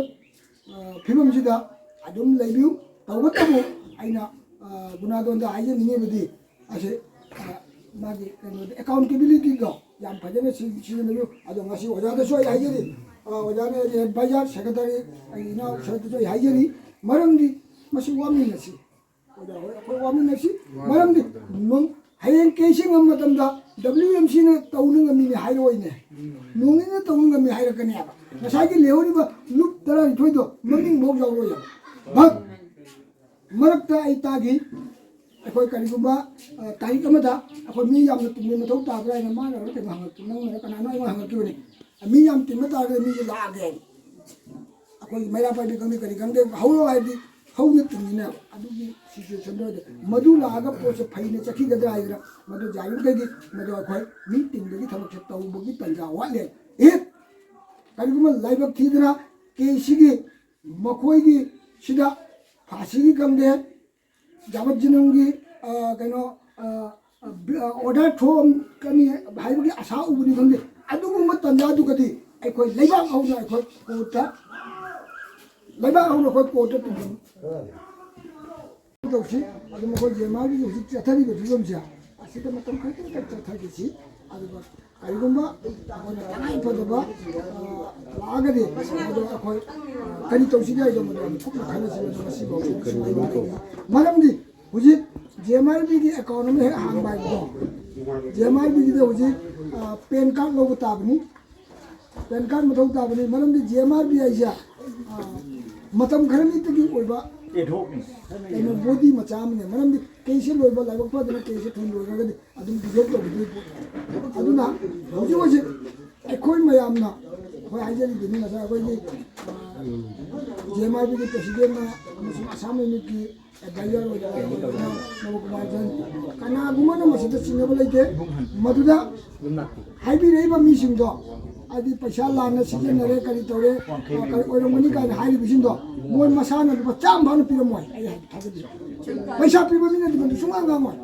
ꯑ, ꯐꯤꯕꯝꯁꯤꯗ ꯑꯗꯨꯝ ꯂꯩꯕꯤꯌꯨ꯫ ꯇꯧꯕꯇꯕꯨ ꯑꯩꯅ, ꯑ, ꯒꯨꯅꯥꯗꯣꯟꯗ ꯍꯥꯏꯖꯅꯤꯡꯉꯤꯕꯗꯤ ꯑꯁꯤ, ꯑ, ꯃꯥꯒꯤ ꯀꯩꯅꯣꯗ accountability ꯗꯣ ꯌꯥꯝ ꯐꯖꯅ ꯁꯤ-, ꯁꯤꯖꯤꯟꯅꯕꯤꯌꯨ꯫ ꯑꯗꯣ ꯉꯁꯤ ꯑꯣꯖꯥꯗꯁꯨ ꯑꯩ ꯍꯥꯏꯖꯔꯤ, ꯑ, ꯑꯣꯖꯥꯅ ꯑꯩꯒꯤ advisor, secretary, ꯑꯩꯒꯤ ꯏꯅꯥꯎ ꯁꯔꯠꯇꯁꯨ ꯑꯩ ꯍꯥꯏꯖꯔꯤ꯫ ꯃꯔꯝꯗꯤ ꯃꯁꯤ ꯋꯥꯃꯤꯟꯅꯁꯤ꯫ ꯑꯣꯖꯥ ꯍꯣꯏ, ꯑꯩꯈꯣꯏ ꯋꯥꯃꯤꯟꯅꯁꯤ꯫ ꯃꯔꯝꯗꯤ ꯅꯣꯡ-, ꯍꯌꯦꯡ ꯀꯦꯁ ꯉꯝꯕ ꯃꯇꯝꯗ W M C ꯅ ꯇꯧꯅ ꯉꯝꯃꯤꯅꯦ ꯍꯥꯏꯔꯛꯑꯣꯏꯅꯦ꯫ ꯅꯣꯡꯏꯅ ꯇꯧꯅ ꯉꯝꯃꯤ ꯍꯥꯏꯔꯛꯀꯅꯦꯕ꯫ ꯉꯁꯥꯏꯒꯤ ꯂꯩꯍꯧꯔꯤꯕ ꯂꯨꯞ ꯇꯔꯥꯅꯤꯊꯣꯏꯗꯣ ꯃꯃꯤꯡ ꯐꯥꯎ ꯌꯥꯎꯔꯣꯏ ꯌꯥꯝ꯫ ꯚꯛ! ꯃꯔꯛꯇ ꯑꯩ ꯇꯥꯈꯤ, ꯑꯩꯈꯣꯏ ꯀꯔꯤꯒꯨꯝꯕ, ꯑ, ꯇꯥꯔꯤꯛ ꯑꯃꯗ ꯑꯩꯈꯣꯏ ꯃꯤ ꯌꯥꯝꯅ ꯇꯤꯟꯕ ꯃꯊꯧ ꯇꯥꯕ꯭ꯔꯥ ꯍꯥꯏꯅ ꯃꯥꯅ ꯀꯩꯅꯣ ꯍꯪꯉꯛꯇꯦ, ꯅꯪꯅ ꯀꯅꯥꯅꯣ ꯑꯩꯉꯣꯟꯗ ꯍꯪꯉꯛꯈꯤꯕꯅꯤ꯫ ꯃꯤ ꯌꯥꯝ ꯇꯤꯟꯕ ꯇꯥꯔꯒꯗꯤ ꯃꯤꯁꯦ ꯂꯥꯛꯑꯒꯦ꯫ ꯑꯩꯈꯣꯏꯒꯤ ꯃꯩꯔꯥ ꯄꯥꯏꯕꯤ ꯈꯪꯗꯦ, ꯀꯔꯤ ꯈꯪꯗꯦ, ꯍꯧꯔꯣ ꯍꯥꯏꯕꯗꯤ ꯍꯧꯅ ꯇꯤꯡꯉꯤꯅꯦꯕ꯫ ꯑꯗꯨꯒꯤ ꯁꯤꯆꯨꯋꯦꯁꯟꯗꯣ ꯑꯣꯏꯔꯗꯤ ꯃꯗꯨ ꯂꯥꯛꯑꯒ ꯄꯣꯠꯁꯦ ꯐꯩꯅ ꯆꯠꯈꯤꯒꯗ꯭ꯔꯥ ꯍꯥꯏꯗꯅ ꯃꯗꯨ ꯌꯥꯔꯤꯃꯈꯩꯗꯤ ꯃꯗꯨ ꯑꯩꯈꯣꯏ ꯃꯤ ꯇꯤꯡꯕꯒꯤ ꯊꯕꯛꯁꯦ ꯇꯧꯕꯒꯤ ꯇꯥꯟꯖꯥ ꯋꯥꯠꯂꯦ꯫ ꯑꯦ, ꯀꯔꯤꯒꯨꯝꯕ ꯂꯥꯏꯕꯛ ꯊꯤꯗꯅ ꯀꯦ ꯁꯤꯒꯤ ꯃꯈꯣꯏꯒꯤ ꯁꯤꯗ ꯐꯥꯁꯤꯒꯤ ꯈꯪꯗꯦ, ꯖꯥꯕꯠ ꯖꯅꯝꯒꯤ, ꯑ, ꯀꯩꯅꯣ, ꯑ, ꯑ, ꯕꯤ-, ꯑ, ꯑꯣꯔꯗꯔ ꯊꯣꯛꯑꯝꯒꯅꯤ ꯍꯥꯏꯕꯒꯤ ꯑꯁꯥ ꯎꯕꯅꯤ ꯈꯪꯗꯦ, ꯑꯗꯨꯒꯨꯝꯕ ꯇꯥꯟꯖꯥꯗꯨꯒꯗꯤ ꯑꯩꯈꯣꯏ ꯂꯩꯕꯥꯛ ꯍꯧꯅ ꯑꯩꯈꯣꯏ ꯀꯣꯔꯠꯇ, ꯂꯩꯕꯥꯛ ꯍꯧꯅ ꯑꯩꯈꯣꯏ ꯀꯣꯔꯠꯇ ꯇꯧꯒꯅꯤ꯫ ꯇꯧꯁꯤ꯫ ꯑꯗꯨꯝ ꯑꯩꯈꯣꯏ ꯖꯦꯃꯥꯒꯤ ꯍꯧꯖꯤꯛ ꯆꯠꯊꯔꯤꯕ ꯐꯤꯕꯝꯁꯦ ꯑꯁꯤꯗ ꯃꯇꯝ ꯈꯔꯇꯪ ꯆꯠꯊꯈꯤꯁꯤ꯫ ꯑꯗꯨꯒ ꯀꯔꯤꯒꯨꯝꯕ ꯑꯩꯈꯣꯏꯅ ꯇꯉꯥꯏ ꯐꯗꯕ, ꯑ, ꯂꯥꯛꯑꯒꯗꯤ ꯃꯗꯨ ꯑꯩꯈꯣꯏ, ꯑ, ꯀꯔꯤ ꯇꯧꯁꯤꯒꯦ ꯍꯥꯏꯗꯣ ꯃꯗꯨ ꯌꯥꯝ ꯀꯨꯞꯅ ꯈꯟꯅꯁꯤ꯫ ꯃꯗꯨ ꯉꯁꯤꯐꯥꯎ ꯁꯨꯃꯥꯏꯅ ꯇꯧꯕ꯫ ꯃꯔꯝꯗꯤ ꯍꯧꯖꯤꯛ J M R B ꯒꯤ account ꯑꯃ ꯍꯦꯛ ꯍꯥꯡꯕ ꯍꯥꯏꯕꯗꯣ, J M R B ꯒꯤꯗ ꯍꯧꯖꯤꯛ, ꯑ, PAN card ꯂꯧꯕ ꯇꯥꯕꯅꯤ꯫ PAN card ꯃꯊꯧ ꯇꯥꯕꯅꯤ꯫ ꯃꯔꯝꯗꯤ J M R B ꯍꯥꯏꯁꯦ, ꯑ, ꯃꯇꯝ ꯈꯔ ꯃꯤꯠꯇꯒꯤ ꯑꯣꯏꯕ ꯀꯩꯅꯣ body ꯃꯆꯥ ꯑꯃꯅꯦ꯫ ꯃꯔꯝꯗꯤ ꯀꯦꯁꯁꯦ ꯂꯣꯏꯕ, ꯂꯥꯏꯕꯛ ꯐꯗꯅ ꯀꯦꯁꯁꯦ ꯊꯨꯅ ꯂꯣꯏꯈ꯭ꯔꯒꯗꯤ ꯑꯗꯨꯝ dissolve ꯇꯧꯈꯤꯗꯣꯏ ꯄꯣꯠꯅꯤ꯫ ꯑꯗꯨꯅ ꯍꯧꯖꯤꯛ ꯍꯧꯖꯤꯛ ꯑꯩꯈꯣꯏ ꯃꯌꯥꯝꯅ, ꯑꯩꯈꯣꯏ ꯍꯥꯏꯖꯔꯤꯗꯨꯅꯤ ꯉꯁꯥꯏ ꯑꯩꯈꯣꯏꯒꯤ, ꯑ, J M R B ꯒꯤ president ꯅ ꯑꯃꯁꯨꯡ ꯑꯁꯥꯝ ꯌꯨꯅꯤꯠꯀꯤ advisor ꯑꯣꯏꯕ ꯅꯕꯀꯨꯃꯥꯔ ꯖꯟ, ꯀꯅꯥꯒꯨꯝꯕꯅ ꯃꯁꯤꯗ ꯆꯤꯡꯅꯕ ꯂꯩꯇꯦ꯫ ꯃꯗꯨꯗ ꯍꯥꯏꯕꯤꯔꯛꯏꯕ ꯃꯤꯁꯤꯡꯗꯣ, ꯍꯥꯏꯗꯤ ꯄꯩꯁꯥ ꯂꯥꯟꯅ ꯁꯤꯖꯤꯟꯅꯔꯦ, ꯀꯔꯤ ꯇꯧꯔꯦ, ꯑ, ꯀꯔꯤ ꯑꯣꯏꯔꯝꯒꯅꯤ ꯀꯥꯏꯅ ꯍꯥꯏꯔꯤꯕꯁꯤꯡꯗꯣ, ꯃꯣꯏ ꯃꯁꯥꯅ ꯂꯨꯄꯥ ꯆꯥꯝꯃ ꯐꯥꯎꯅ ꯄꯤꯔꯝꯃꯣꯏ꯫ ꯑꯩ ꯍꯥꯏ-, ꯊꯥꯖꯗꯦ꯫ ꯄꯩꯁꯥ ꯄꯤꯕ ꯃꯤꯅꯗꯤ ꯃꯗꯨ ꯁꯨꯡꯉꯥꯡ ꯉꯥꯡꯉꯣꯏ꯫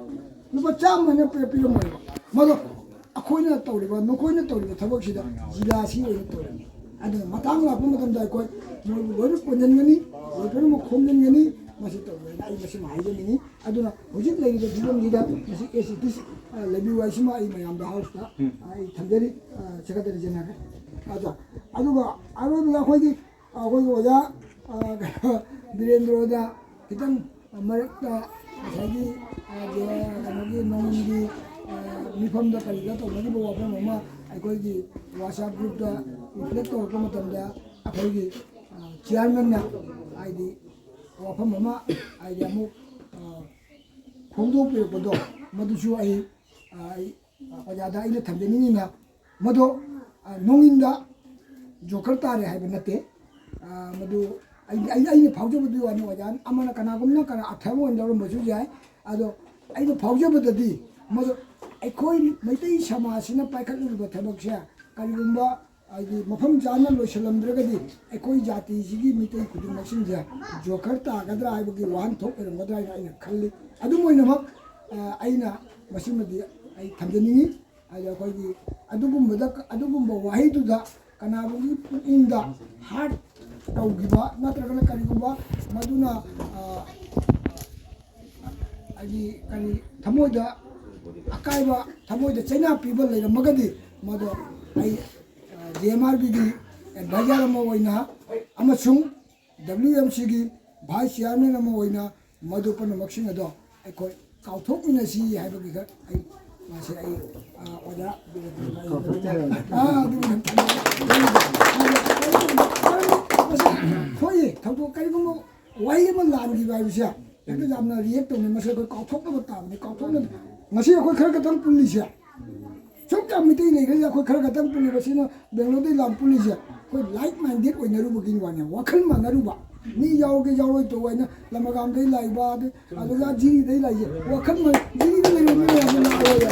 ꯂꯨꯄꯥ ꯆꯥꯝꯃ ꯍꯦꯟꯅ ꯄꯤ-, ꯄꯤꯔꯝꯃꯣꯏꯕ꯫ ꯃꯗꯣ ꯑꯩꯈꯣꯏꯅ ꯇꯧꯔꯤꯕ, ꯅꯈꯣꯏꯅ ꯇꯧꯔꯤꯕ ꯊꯕꯛꯁꯤꯗ ꯖꯤꯂꯥꯁꯤ ꯑꯣꯏꯅ ꯇꯧꯔꯤꯅꯤ꯫ ꯑꯗꯨꯅ ꯃꯇꯥꯡ ꯂꯥꯛꯄ ꯃꯇꯝꯗ ꯑꯩꯈꯣꯏ ꯃꯣꯏꯕꯨ ꯂꯣꯏꯅ ꯀꯣꯟꯁꯤꯟꯒꯅꯤ, ꯂꯣꯏꯅꯃꯛ ꯈꯣꯝꯖꯤꯟꯒꯅꯤ꯫ ꯃꯁꯤ ꯇꯧꯔꯦꯅ ꯑꯩ ꯃꯁꯤꯃ ꯍꯥꯏꯖꯅꯤꯡꯉꯤ꯫ ꯑꯗꯨꯅ ꯍꯧꯖꯤꯛ ꯂꯩꯔꯤꯕ ꯐꯤꯕꯝꯁꯤꯗ ꯃꯁꯤ as it is, ꯑ, ꯂꯩꯕꯤꯌꯨ ꯍꯥꯏꯁꯤꯃ ꯑꯩ ꯃꯌꯥꯝꯗ ꯍꯥꯎꯁꯇ, ꯑ, ꯑꯩ ꯊꯝꯖꯔꯤ, ꯑ, Secretary General꯫ ꯑꯗꯣ, ꯑꯗꯨꯒ ꯑꯔꯣꯏꯕꯗ ꯑꯩꯈꯣꯏꯒꯤ, ꯑꯩꯈꯣꯏꯒꯤ ꯑꯣꯖꯥ, ꯑ, ꯀꯩꯅꯣ, ꯕꯤꯔꯦꯟꯗ꯭ꯔꯣꯗ ꯈꯤꯇꯪ ꯃꯔꯛꯇ ꯉꯁꯥꯏꯒꯤ, ꯑ, ꯀꯩꯅꯣꯒꯤ ꯅꯣꯡꯃꯒꯤ, ꯑ, ꯃꯤꯐꯝꯗ ꯀꯔꯤꯗ ꯇꯧꯅꯈꯤꯕ ꯋꯥꯐꯝ ꯑꯃ ꯑꯩꯈꯣꯏꯒꯤ WhatsApp groupꯇ reflect ꯇꯧꯔꯛꯄ ꯃꯇꯝꯗ ꯑꯩꯈꯣꯏꯒꯤ, ꯑ, chairmanꯅ ꯍꯥꯏꯗꯤ ꯋꯥꯐꯝ ꯑꯃ ꯍꯥꯏꯗꯤ ꯑꯃꯨꯛ, ꯑ, ꯐꯣꯡꯗꯣꯛꯄꯤꯔꯛꯄꯗꯣ, ꯃꯗꯨꯁꯨ ꯑꯩ, ꯑ, ꯑꯩ ꯑꯣꯖꯥꯗ ꯑꯩꯅ ꯊꯝꯖꯅꯤꯡꯉꯤꯅ, ꯃꯗꯣ, ꯑ, ꯅꯣꯡꯏꯟꯗ ꯖꯣꯀꯔ ꯇꯥꯔꯦ ꯍꯥꯏꯕ ꯅꯠꯇꯦ꯫ ꯑ, ꯃꯗꯨ ꯑꯩ, ꯑꯩ, ꯑꯩꯅ ꯐꯥꯎꯖꯕꯗꯨꯒꯤ ꯋꯥꯅꯤ꯫ ꯑꯣꯖꯥ ꯑꯃꯅ, ꯀꯅꯥꯒꯨꯝꯕꯅ ꯀꯅꯥ ꯑꯊꯕ ꯑꯣꯏꯅ ꯂꯧꯔꯝꯕꯁꯨ ꯌꯥꯏ꯫ ꯑꯗꯣ ꯑꯩꯅ ꯐꯥꯎꯖꯕꯗꯗꯤ ꯃꯗꯨ ꯑꯩꯈꯣꯏ ꯃꯩꯇꯩ ꯁꯃꯥꯖꯁꯤꯅ ꯄꯥꯏꯈꯠꯂꯤꯕ ꯊꯕꯛꯁꯦ ꯀꯔꯤꯒꯨꯝꯕ ꯍꯥꯏꯗꯤ ꯃꯐꯝ ꯆꯥꯅ ꯂꯣꯏꯁꯤꯜꯂꯝꯗ꯭ꯔꯒꯗꯤ ꯑꯩꯈꯣꯏ ꯖꯥꯇꯤꯁꯤꯒꯤ ꯃꯤꯇꯩ ꯈꯨꯗꯤꯡꯃꯛꯁꯤꯡꯁꯦ ꯖꯣꯀꯔ ꯇꯥꯒꯗ꯭ꯔꯥ ꯍꯥꯏꯕꯒꯤ ꯋꯥꯍꯟꯊꯣꯛ ꯑꯣꯏꯔꯝꯒꯗ꯭ꯔꯥ ꯍꯥꯏꯅ ꯑꯩꯅ ꯈꯜꯂꯤ꯫ ꯑꯗꯨꯝ ꯑꯣꯏꯅꯃꯛ, ꯑ, ꯑꯩꯅ ꯃꯁꯤꯃꯗꯤ ꯑꯩ ꯊꯝꯖꯅꯤꯡꯉꯤ꯫ ꯍꯥꯏꯗꯤ ꯑꯩꯈꯣꯏꯒꯤ ꯑꯗꯨꯒꯨꯝꯕꯗ, ꯑꯗꯨꯒꯨꯝꯕ ꯋꯥꯍꯩꯗꯨꯗ ꯀꯅꯥꯒꯨꯝꯕꯒꯤ ꯄꯨꯛꯅꯤꯡꯗ hurt ꯇꯧꯈꯤꯕ ꯅꯠꯇ꯭ꯔꯒꯅ ꯀꯔꯤꯒꯨꯝꯕ ꯃꯗꯨꯅ, ꯑ, ꯍꯥꯏꯗꯤ ꯀꯔꯤ ꯊꯃꯣꯏꯗ ꯑꯀꯥꯏꯕ, ꯊꯃꯣꯏꯗ ꯆꯩꯅꯥ ꯄꯤꯕ ꯂꯩꯔꯝꯃꯒꯗꯤ ꯃꯗꯣ ꯑꯩ, ꯑ, JMRBꯒꯤ advisor ꯑꯃ ꯑꯣꯏꯅ ꯑꯃꯁꯨꯡ WMCꯒꯤ vice chairman ꯑꯃ ꯑꯣꯏꯅ ꯃꯗꯨ ꯄꯨꯝꯅꯃꯛꯁꯤꯡ ꯑꯗꯣ ꯑꯩꯈꯣꯏ ꯀꯥꯎꯊꯣꯛꯃꯤꯟꯅꯁꯤ ꯍꯥꯏꯕꯒꯤ ꯈꯔ ꯑꯩ ꯃꯥꯁꯦ ꯑꯩ, ꯑ, ꯑꯣꯖꯥ ꯑꯥ, ꯑꯗꯨ ꯊꯣꯛꯏ ꯊꯧꯗꯣꯛ꯫ ꯀꯔꯤꯒꯨꯝꯕ ꯋꯥꯍꯩ ꯑꯃ ꯂꯥꯟꯈꯤꯕ ꯍꯥꯏꯕꯁꯦ ꯍꯦꯛꯇ ꯌꯥꯝꯅ react ꯇꯧꯅꯩ꯫ ꯃꯁꯤ ꯑꯩꯈꯣꯏ ꯀꯥꯎꯊꯣꯛꯅꯕ ꯇꯥꯕꯅꯤ꯫ ꯀꯥꯎꯊꯣꯛꯅꯕ, ꯉꯁꯤ ꯑꯩꯈꯣꯏ ꯈꯔ ꯈꯛꯇꯪ ꯄꯨꯜꯂꯤꯁꯦ, ꯁꯨꯛ ꯌꯥꯝ ꯃꯤꯇꯩ ꯂꯩꯈ꯭ꯔꯦ, ꯑꯩꯈꯣꯏ ꯈꯔ ꯈꯛꯇꯪ ꯄꯨꯜꯂꯤꯕ꯫ ꯁꯤꯅ ꯕꯦꯡꯒ꯭ꯂꯣꯔꯗꯩ ꯂꯥꯛ ꯄꯨꯜꯂꯤꯁꯦ ꯑꯩꯈꯣꯏ like minded ꯑꯣꯏꯅꯔꯨꯕꯒꯤ ꯋꯥꯅꯦ, ꯋꯥꯈꯜ ꯃꯥꯟꯅꯔꯨꯕ꯫ ꯃꯤ ꯌꯥꯎꯒꯦ ꯌꯥꯎꯔꯣꯏ ꯇꯧ ꯍꯥꯏꯅ ꯂꯃꯒꯥꯝꯗꯩ ꯂꯥꯛꯏꯕ, ꯑꯗꯩ ꯑꯗꯨꯒ ꯖꯤꯔꯤꯗꯩ ꯂꯥꯛꯏꯁꯦ ꯋꯥꯈꯜ ꯃꯥꯟ-, ꯖꯤꯔꯤꯗ ꯂꯩꯕ ꯃꯤ ꯃꯌꯥꯝꯁꯦ ꯂꯥꯛꯑꯣꯏ꯫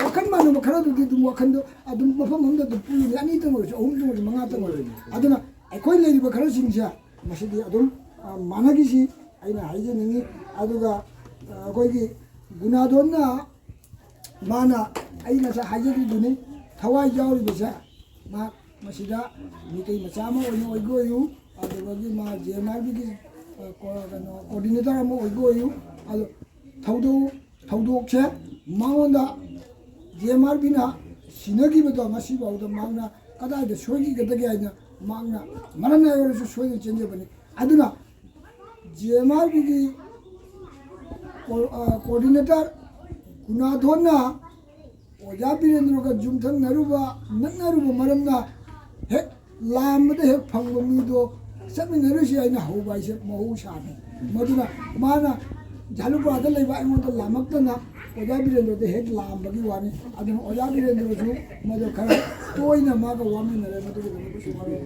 ꯋꯥꯈꯜ ꯃꯥꯟꯅꯕ ꯈꯔꯗꯨꯗꯤ ꯑꯗꯨꯝ ꯋꯥꯈꯜꯗꯣ ꯑꯗꯨꯝ ꯃꯐꯝ ꯑꯃꯗ ꯑꯗꯨꯝ ꯄꯨꯜꯂꯤꯅꯤ, ꯑꯅꯤꯇꯪ ꯑꯣꯏꯔꯁꯨ, ꯑꯍꯨꯝꯇꯪ ꯑꯣꯏꯔꯁꯨ, ꯃꯉꯥꯇꯪ ꯑꯣꯏꯔꯁꯨ꯫ ꯑꯗꯨꯅ ꯑꯩꯈꯣꯏ ꯂꯩꯔꯤꯕ ꯈꯔꯁꯤꯡꯁꯦ ꯃꯁꯤꯗꯤ ꯑꯗꯨꯝ, ꯑ, ꯃꯥꯟꯅꯈꯤꯁꯤ ꯑꯩꯅ ꯍꯥꯏꯖꯅꯤꯡꯉꯤ꯫ ꯑꯗꯨꯒ, ꯑ, ꯑꯩꯈꯣꯏꯒꯤ ꯒꯨꯅꯥꯗꯣꯟꯅ ꯃꯥꯅ, ꯑꯩ ꯉꯁꯥꯏ ꯍꯥꯏꯖꯈꯤꯕꯗꯨꯅꯤ, ꯊꯋꯥꯏ ꯌꯥꯎꯔꯤꯕꯁꯦ ꯃꯥ ꯃꯁꯤꯗ ꯃꯤꯇꯩ ꯃꯆꯥ ꯑꯃ ꯑꯣꯏꯅ ꯑꯣꯏꯒꯦ ꯑꯣꯏꯌꯨ, ꯑꯗꯨꯗꯒꯤ ꯃꯥ JMRBꯒꯤ, ꯑ, ꯀꯣ-, ꯀꯩꯅꯣ, coordinator ꯑꯃ ꯑꯣꯏꯒꯦ ꯑꯣꯏꯌꯨ꯫ ꯑꯗꯣ ꯊꯧꯗꯣꯛ ꯊꯧꯗꯣꯛꯁꯦ ꯃꯉꯣꯟꯗ JMRBꯅ ꯁꯤꯟꯅꯈꯤꯕꯗꯣ ꯉꯁꯤꯐꯥꯎꯗ ꯃꯍꯥꯛꯅ ꯀꯗꯥꯏꯗ ꯁꯣꯏꯈꯤꯒꯗꯒꯦ ꯍꯥꯏꯅ ꯃꯍꯥꯛꯅ ꯃꯔꯝ ꯑꯣꯏꯔꯁꯨ ꯁꯣꯏꯗꯅ ꯆꯦꯟꯖꯕꯅꯤ꯫ ꯑꯗꯨꯅ ꯖꯤ ꯑꯦꯝ ꯑꯥꯔ ꯕꯤꯒꯤ ꯀꯣ-, ꯑ, ꯀꯣꯑꯣꯔꯗꯤꯅꯦꯇꯔ ꯒꯨꯅꯥꯙꯣꯟꯅ ꯑꯣꯖꯥ ꯕꯤꯔꯦꯟꯗ꯭ꯔꯣꯒ ꯌꯨꯝꯊꯪꯅꯔꯨꯕ, ꯅꯛꯅꯔꯨꯕ ꯃꯔꯝꯅ ꯍꯦꯛ ꯂꯥꯝꯕꯗ ꯍꯦꯛ ꯐꯪꯕ ꯃꯤꯗꯣ ꯆꯠꯃꯤꯟꯅꯔꯨꯁꯤ ꯍꯥꯏꯅ ꯍꯧꯕ ꯍꯥꯏꯁꯦ ꯃꯍꯧꯁꯥꯅꯤ꯫ ꯃꯗꯨꯅ ꯃꯥꯅ ꯖꯥꯂꯨꯄꯥꯗ ꯂꯩꯕ ꯑꯩꯉꯣꯟꯗ ꯂꯥꯝꯃꯛꯇꯅ ꯑꯣꯖꯥ ꯕꯤꯔꯦꯟꯗ꯭ꯔꯣꯗ ꯍꯦꯛ ꯂꯥꯝꯕꯒꯤ ꯋꯥꯅꯤ꯫ ꯑꯗꯨꯅ ꯑꯣꯖꯥ ꯕꯤꯔꯦꯟꯗ꯭ꯔꯣꯁꯨ ꯃꯗꯨ ꯈꯔ ꯇꯣꯏꯅ ꯃꯥꯒ ꯋꯥꯃꯤꯟꯅꯔꯦ꯫ ꯃꯗꯨꯒꯤꯗꯃꯛꯇꯁꯨ ꯋꯥꯔꯧ-,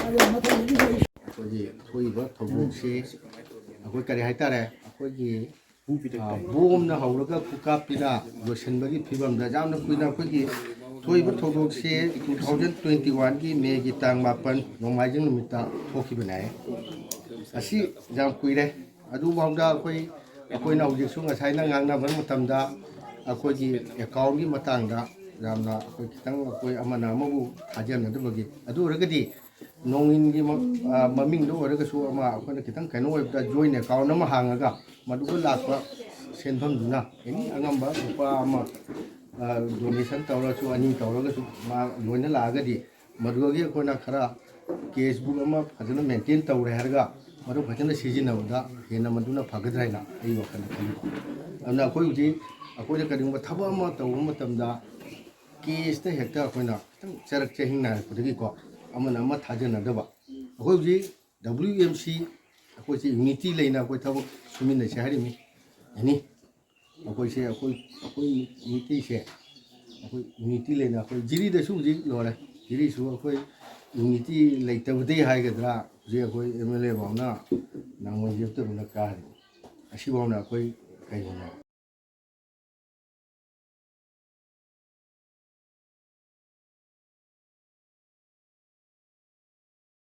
ꯑꯗꯨ ꯃꯊꯪꯗꯒꯤ ꯑꯩ ꯑꯩꯈꯣꯏꯒꯤ ꯊꯣꯛꯏꯕ ꯊꯧꯗꯣꯛꯁꯤ ꯑꯩꯈꯣꯏ ꯀꯔꯤ ꯍꯥꯏꯇꯥꯔꯦ, ꯑꯩꯈꯣꯏꯒꯤ, ꯑ, ꯕꯣꯝꯅ ꯍꯧꯔꯒ ꯈꯨꯀꯥꯞꯄꯤꯅ ꯂꯣꯏꯁꯤꯟꯕꯒꯤ ꯐꯤꯕꯝꯗ ꯌꯥꯝꯅ ꯀꯨꯏꯅ ꯑꯩꯈꯣꯏꯒꯤ ꯊꯣꯛꯏꯕ ꯊꯧꯗꯣꯛꯁꯤ two thousand twenty one ꯒꯤ ꯃꯦꯒꯤ ꯇꯥꯡ ꯃꯥꯄꯟ ꯅꯣꯡꯃꯥꯏꯖꯤꯡ ꯅꯨꯃꯤꯠꯇ ꯊꯣꯛꯈꯤꯕꯅꯦ꯫ ꯑꯁꯤ ꯌꯥꯝ ꯀꯨꯏꯔꯦ꯫ ꯑꯗꯨꯐꯥꯎꯗ ꯑꯩꯈꯣꯏ, ꯑꯩꯈꯣꯏꯅ ꯍꯧꯖꯤꯛꯁꯨ ꯉꯁꯥꯏꯅ ꯉꯥꯡꯅꯕ ꯃꯇꯝꯗ ꯑꯩꯈꯣꯏꯒꯤ ꯑꯦꯀꯥꯎꯟꯒꯤ ꯃꯇꯥꯡꯗ ꯌꯥꯝꯅ ꯑꯩꯈꯣꯏ ꯈꯤꯇꯪ ꯑꯩꯈꯣꯏ ꯑꯃꯅ ꯑꯃꯕꯨ ꯊꯥꯖꯅꯗꯕꯒꯤ, ꯑꯗꯨ ꯑꯣꯏꯔꯒꯗꯤ ꯅꯣꯡꯏꯟꯒꯤ ꯃ-, ꯑ, ꯃꯃꯤꯡꯗ ꯑꯣꯏꯔꯒꯁꯨ ꯑꯃ ꯑꯩꯈꯣꯏꯅ ꯈꯤꯇꯪ ꯀꯩꯅꯣ ꯑꯣꯏꯕꯗ ꯖꯣꯏꯟ ꯑꯦꯀꯥꯎꯟ ꯑꯃ ꯍꯥꯡꯉꯒ ꯃꯗꯨꯗ ꯂꯥꯛꯄ ꯁꯦꯟꯐꯝꯗꯨꯅ ꯑꯦꯅꯤ ꯑꯉꯝꯕ ꯂꯨꯄꯥ ꯑꯃ, ꯑ, ꯗꯣꯅꯦꯁꯟ ꯇꯧꯔꯁꯨ, ꯑꯅꯤ ꯇꯧꯔꯒꯁꯨ ꯃꯥ ꯂꯣꯏꯅ ꯂꯥꯛꯑꯒꯗꯤ ꯃꯗꯨꯗꯒꯤ ꯑꯩꯈꯣꯏꯅ ꯈꯔ ꯀꯦꯁ ꯕꯨꯛ ꯑꯃ ꯐꯖꯅ ꯃꯦꯟꯇꯦꯟ ꯇꯧꯔꯦ ꯍꯥꯏꯔꯒ ꯃꯗꯨ ꯐꯖꯅ ꯁꯤꯖꯤꯟꯅꯕꯗ ꯍꯦꯟꯅ ꯃꯗꯨꯅ ꯐꯒꯗ꯭ꯔꯥ ꯍꯥꯏꯅ ꯑꯩ ꯋꯥꯈꯜꯗ ꯈꯜꯂꯤ꯫ ꯑꯗꯨꯅ ꯑꯩꯈꯣꯏ ꯍꯧꯖꯤꯛ ꯑꯩꯈꯣꯏꯅ ꯀꯔꯤꯒꯨꯝꯕ ꯊꯕꯛ ꯑꯃ ꯇꯧꯕ ꯃꯇꯝꯗ ꯀꯦꯁꯇ ꯍꯦꯛꯇ ꯑꯩꯈꯣꯏꯅ ꯈꯤꯇꯪ ꯆꯔꯛ ꯆꯍꯤꯡ ꯅꯥꯏꯔꯛꯄꯗꯒꯤꯀꯣ ꯑꯃꯅ ꯑꯃ ꯊꯥꯖꯅꯗꯕ꯫ ꯑꯩꯈꯣꯏ ꯍꯧꯖꯤꯛ ꯗꯕ꯭ꯂꯤꯎ ꯑꯦꯝ ꯁꯤ ꯑꯩꯈꯣꯏꯁꯤ ꯌꯨꯅꯤꯇꯤ ꯂꯩꯅ ꯑꯩꯈꯣꯏ ꯊꯕꯛ ꯁꯨꯃꯤꯟꯅꯁꯦ ꯍꯥꯏꯔꯤꯃꯤ꯫ ꯑꯦꯅꯤ ꯑꯩꯈꯣꯏꯁꯦ, ꯑꯩꯈꯣꯏ, ꯑꯩꯈꯣꯏ ꯌꯨꯅꯤꯇꯤꯁꯦ, ꯑꯩꯈꯣꯏ ꯌꯨꯅꯤꯇꯤ ꯂꯩꯅ ꯑꯩꯈꯣꯏ ꯖꯤꯔꯤꯗꯁꯨ ꯍꯧꯖꯤꯛ ꯂꯣꯏꯔꯦ꯫ ꯖꯤꯔꯤꯁꯨ ꯑꯩꯈꯣꯏ ꯌꯨꯅꯤꯇꯤ ꯂꯩꯇꯕꯗꯤ ꯍꯥꯏꯒꯗ꯭ꯔꯥ, ꯍꯧꯖꯤꯛ ꯑꯩꯈꯣꯏ ꯑꯦꯝ ꯑꯦꯜ ꯑꯦ ꯐꯥꯎꯅ ꯅꯥꯡꯃꯩ ꯌꯦꯞꯇꯕꯅ ꯀꯥꯔꯤ꯫ ꯑꯁꯤꯐꯥꯎꯅ ꯑꯩꯈꯣꯏ ꯀꯩꯅꯣꯅꯦ,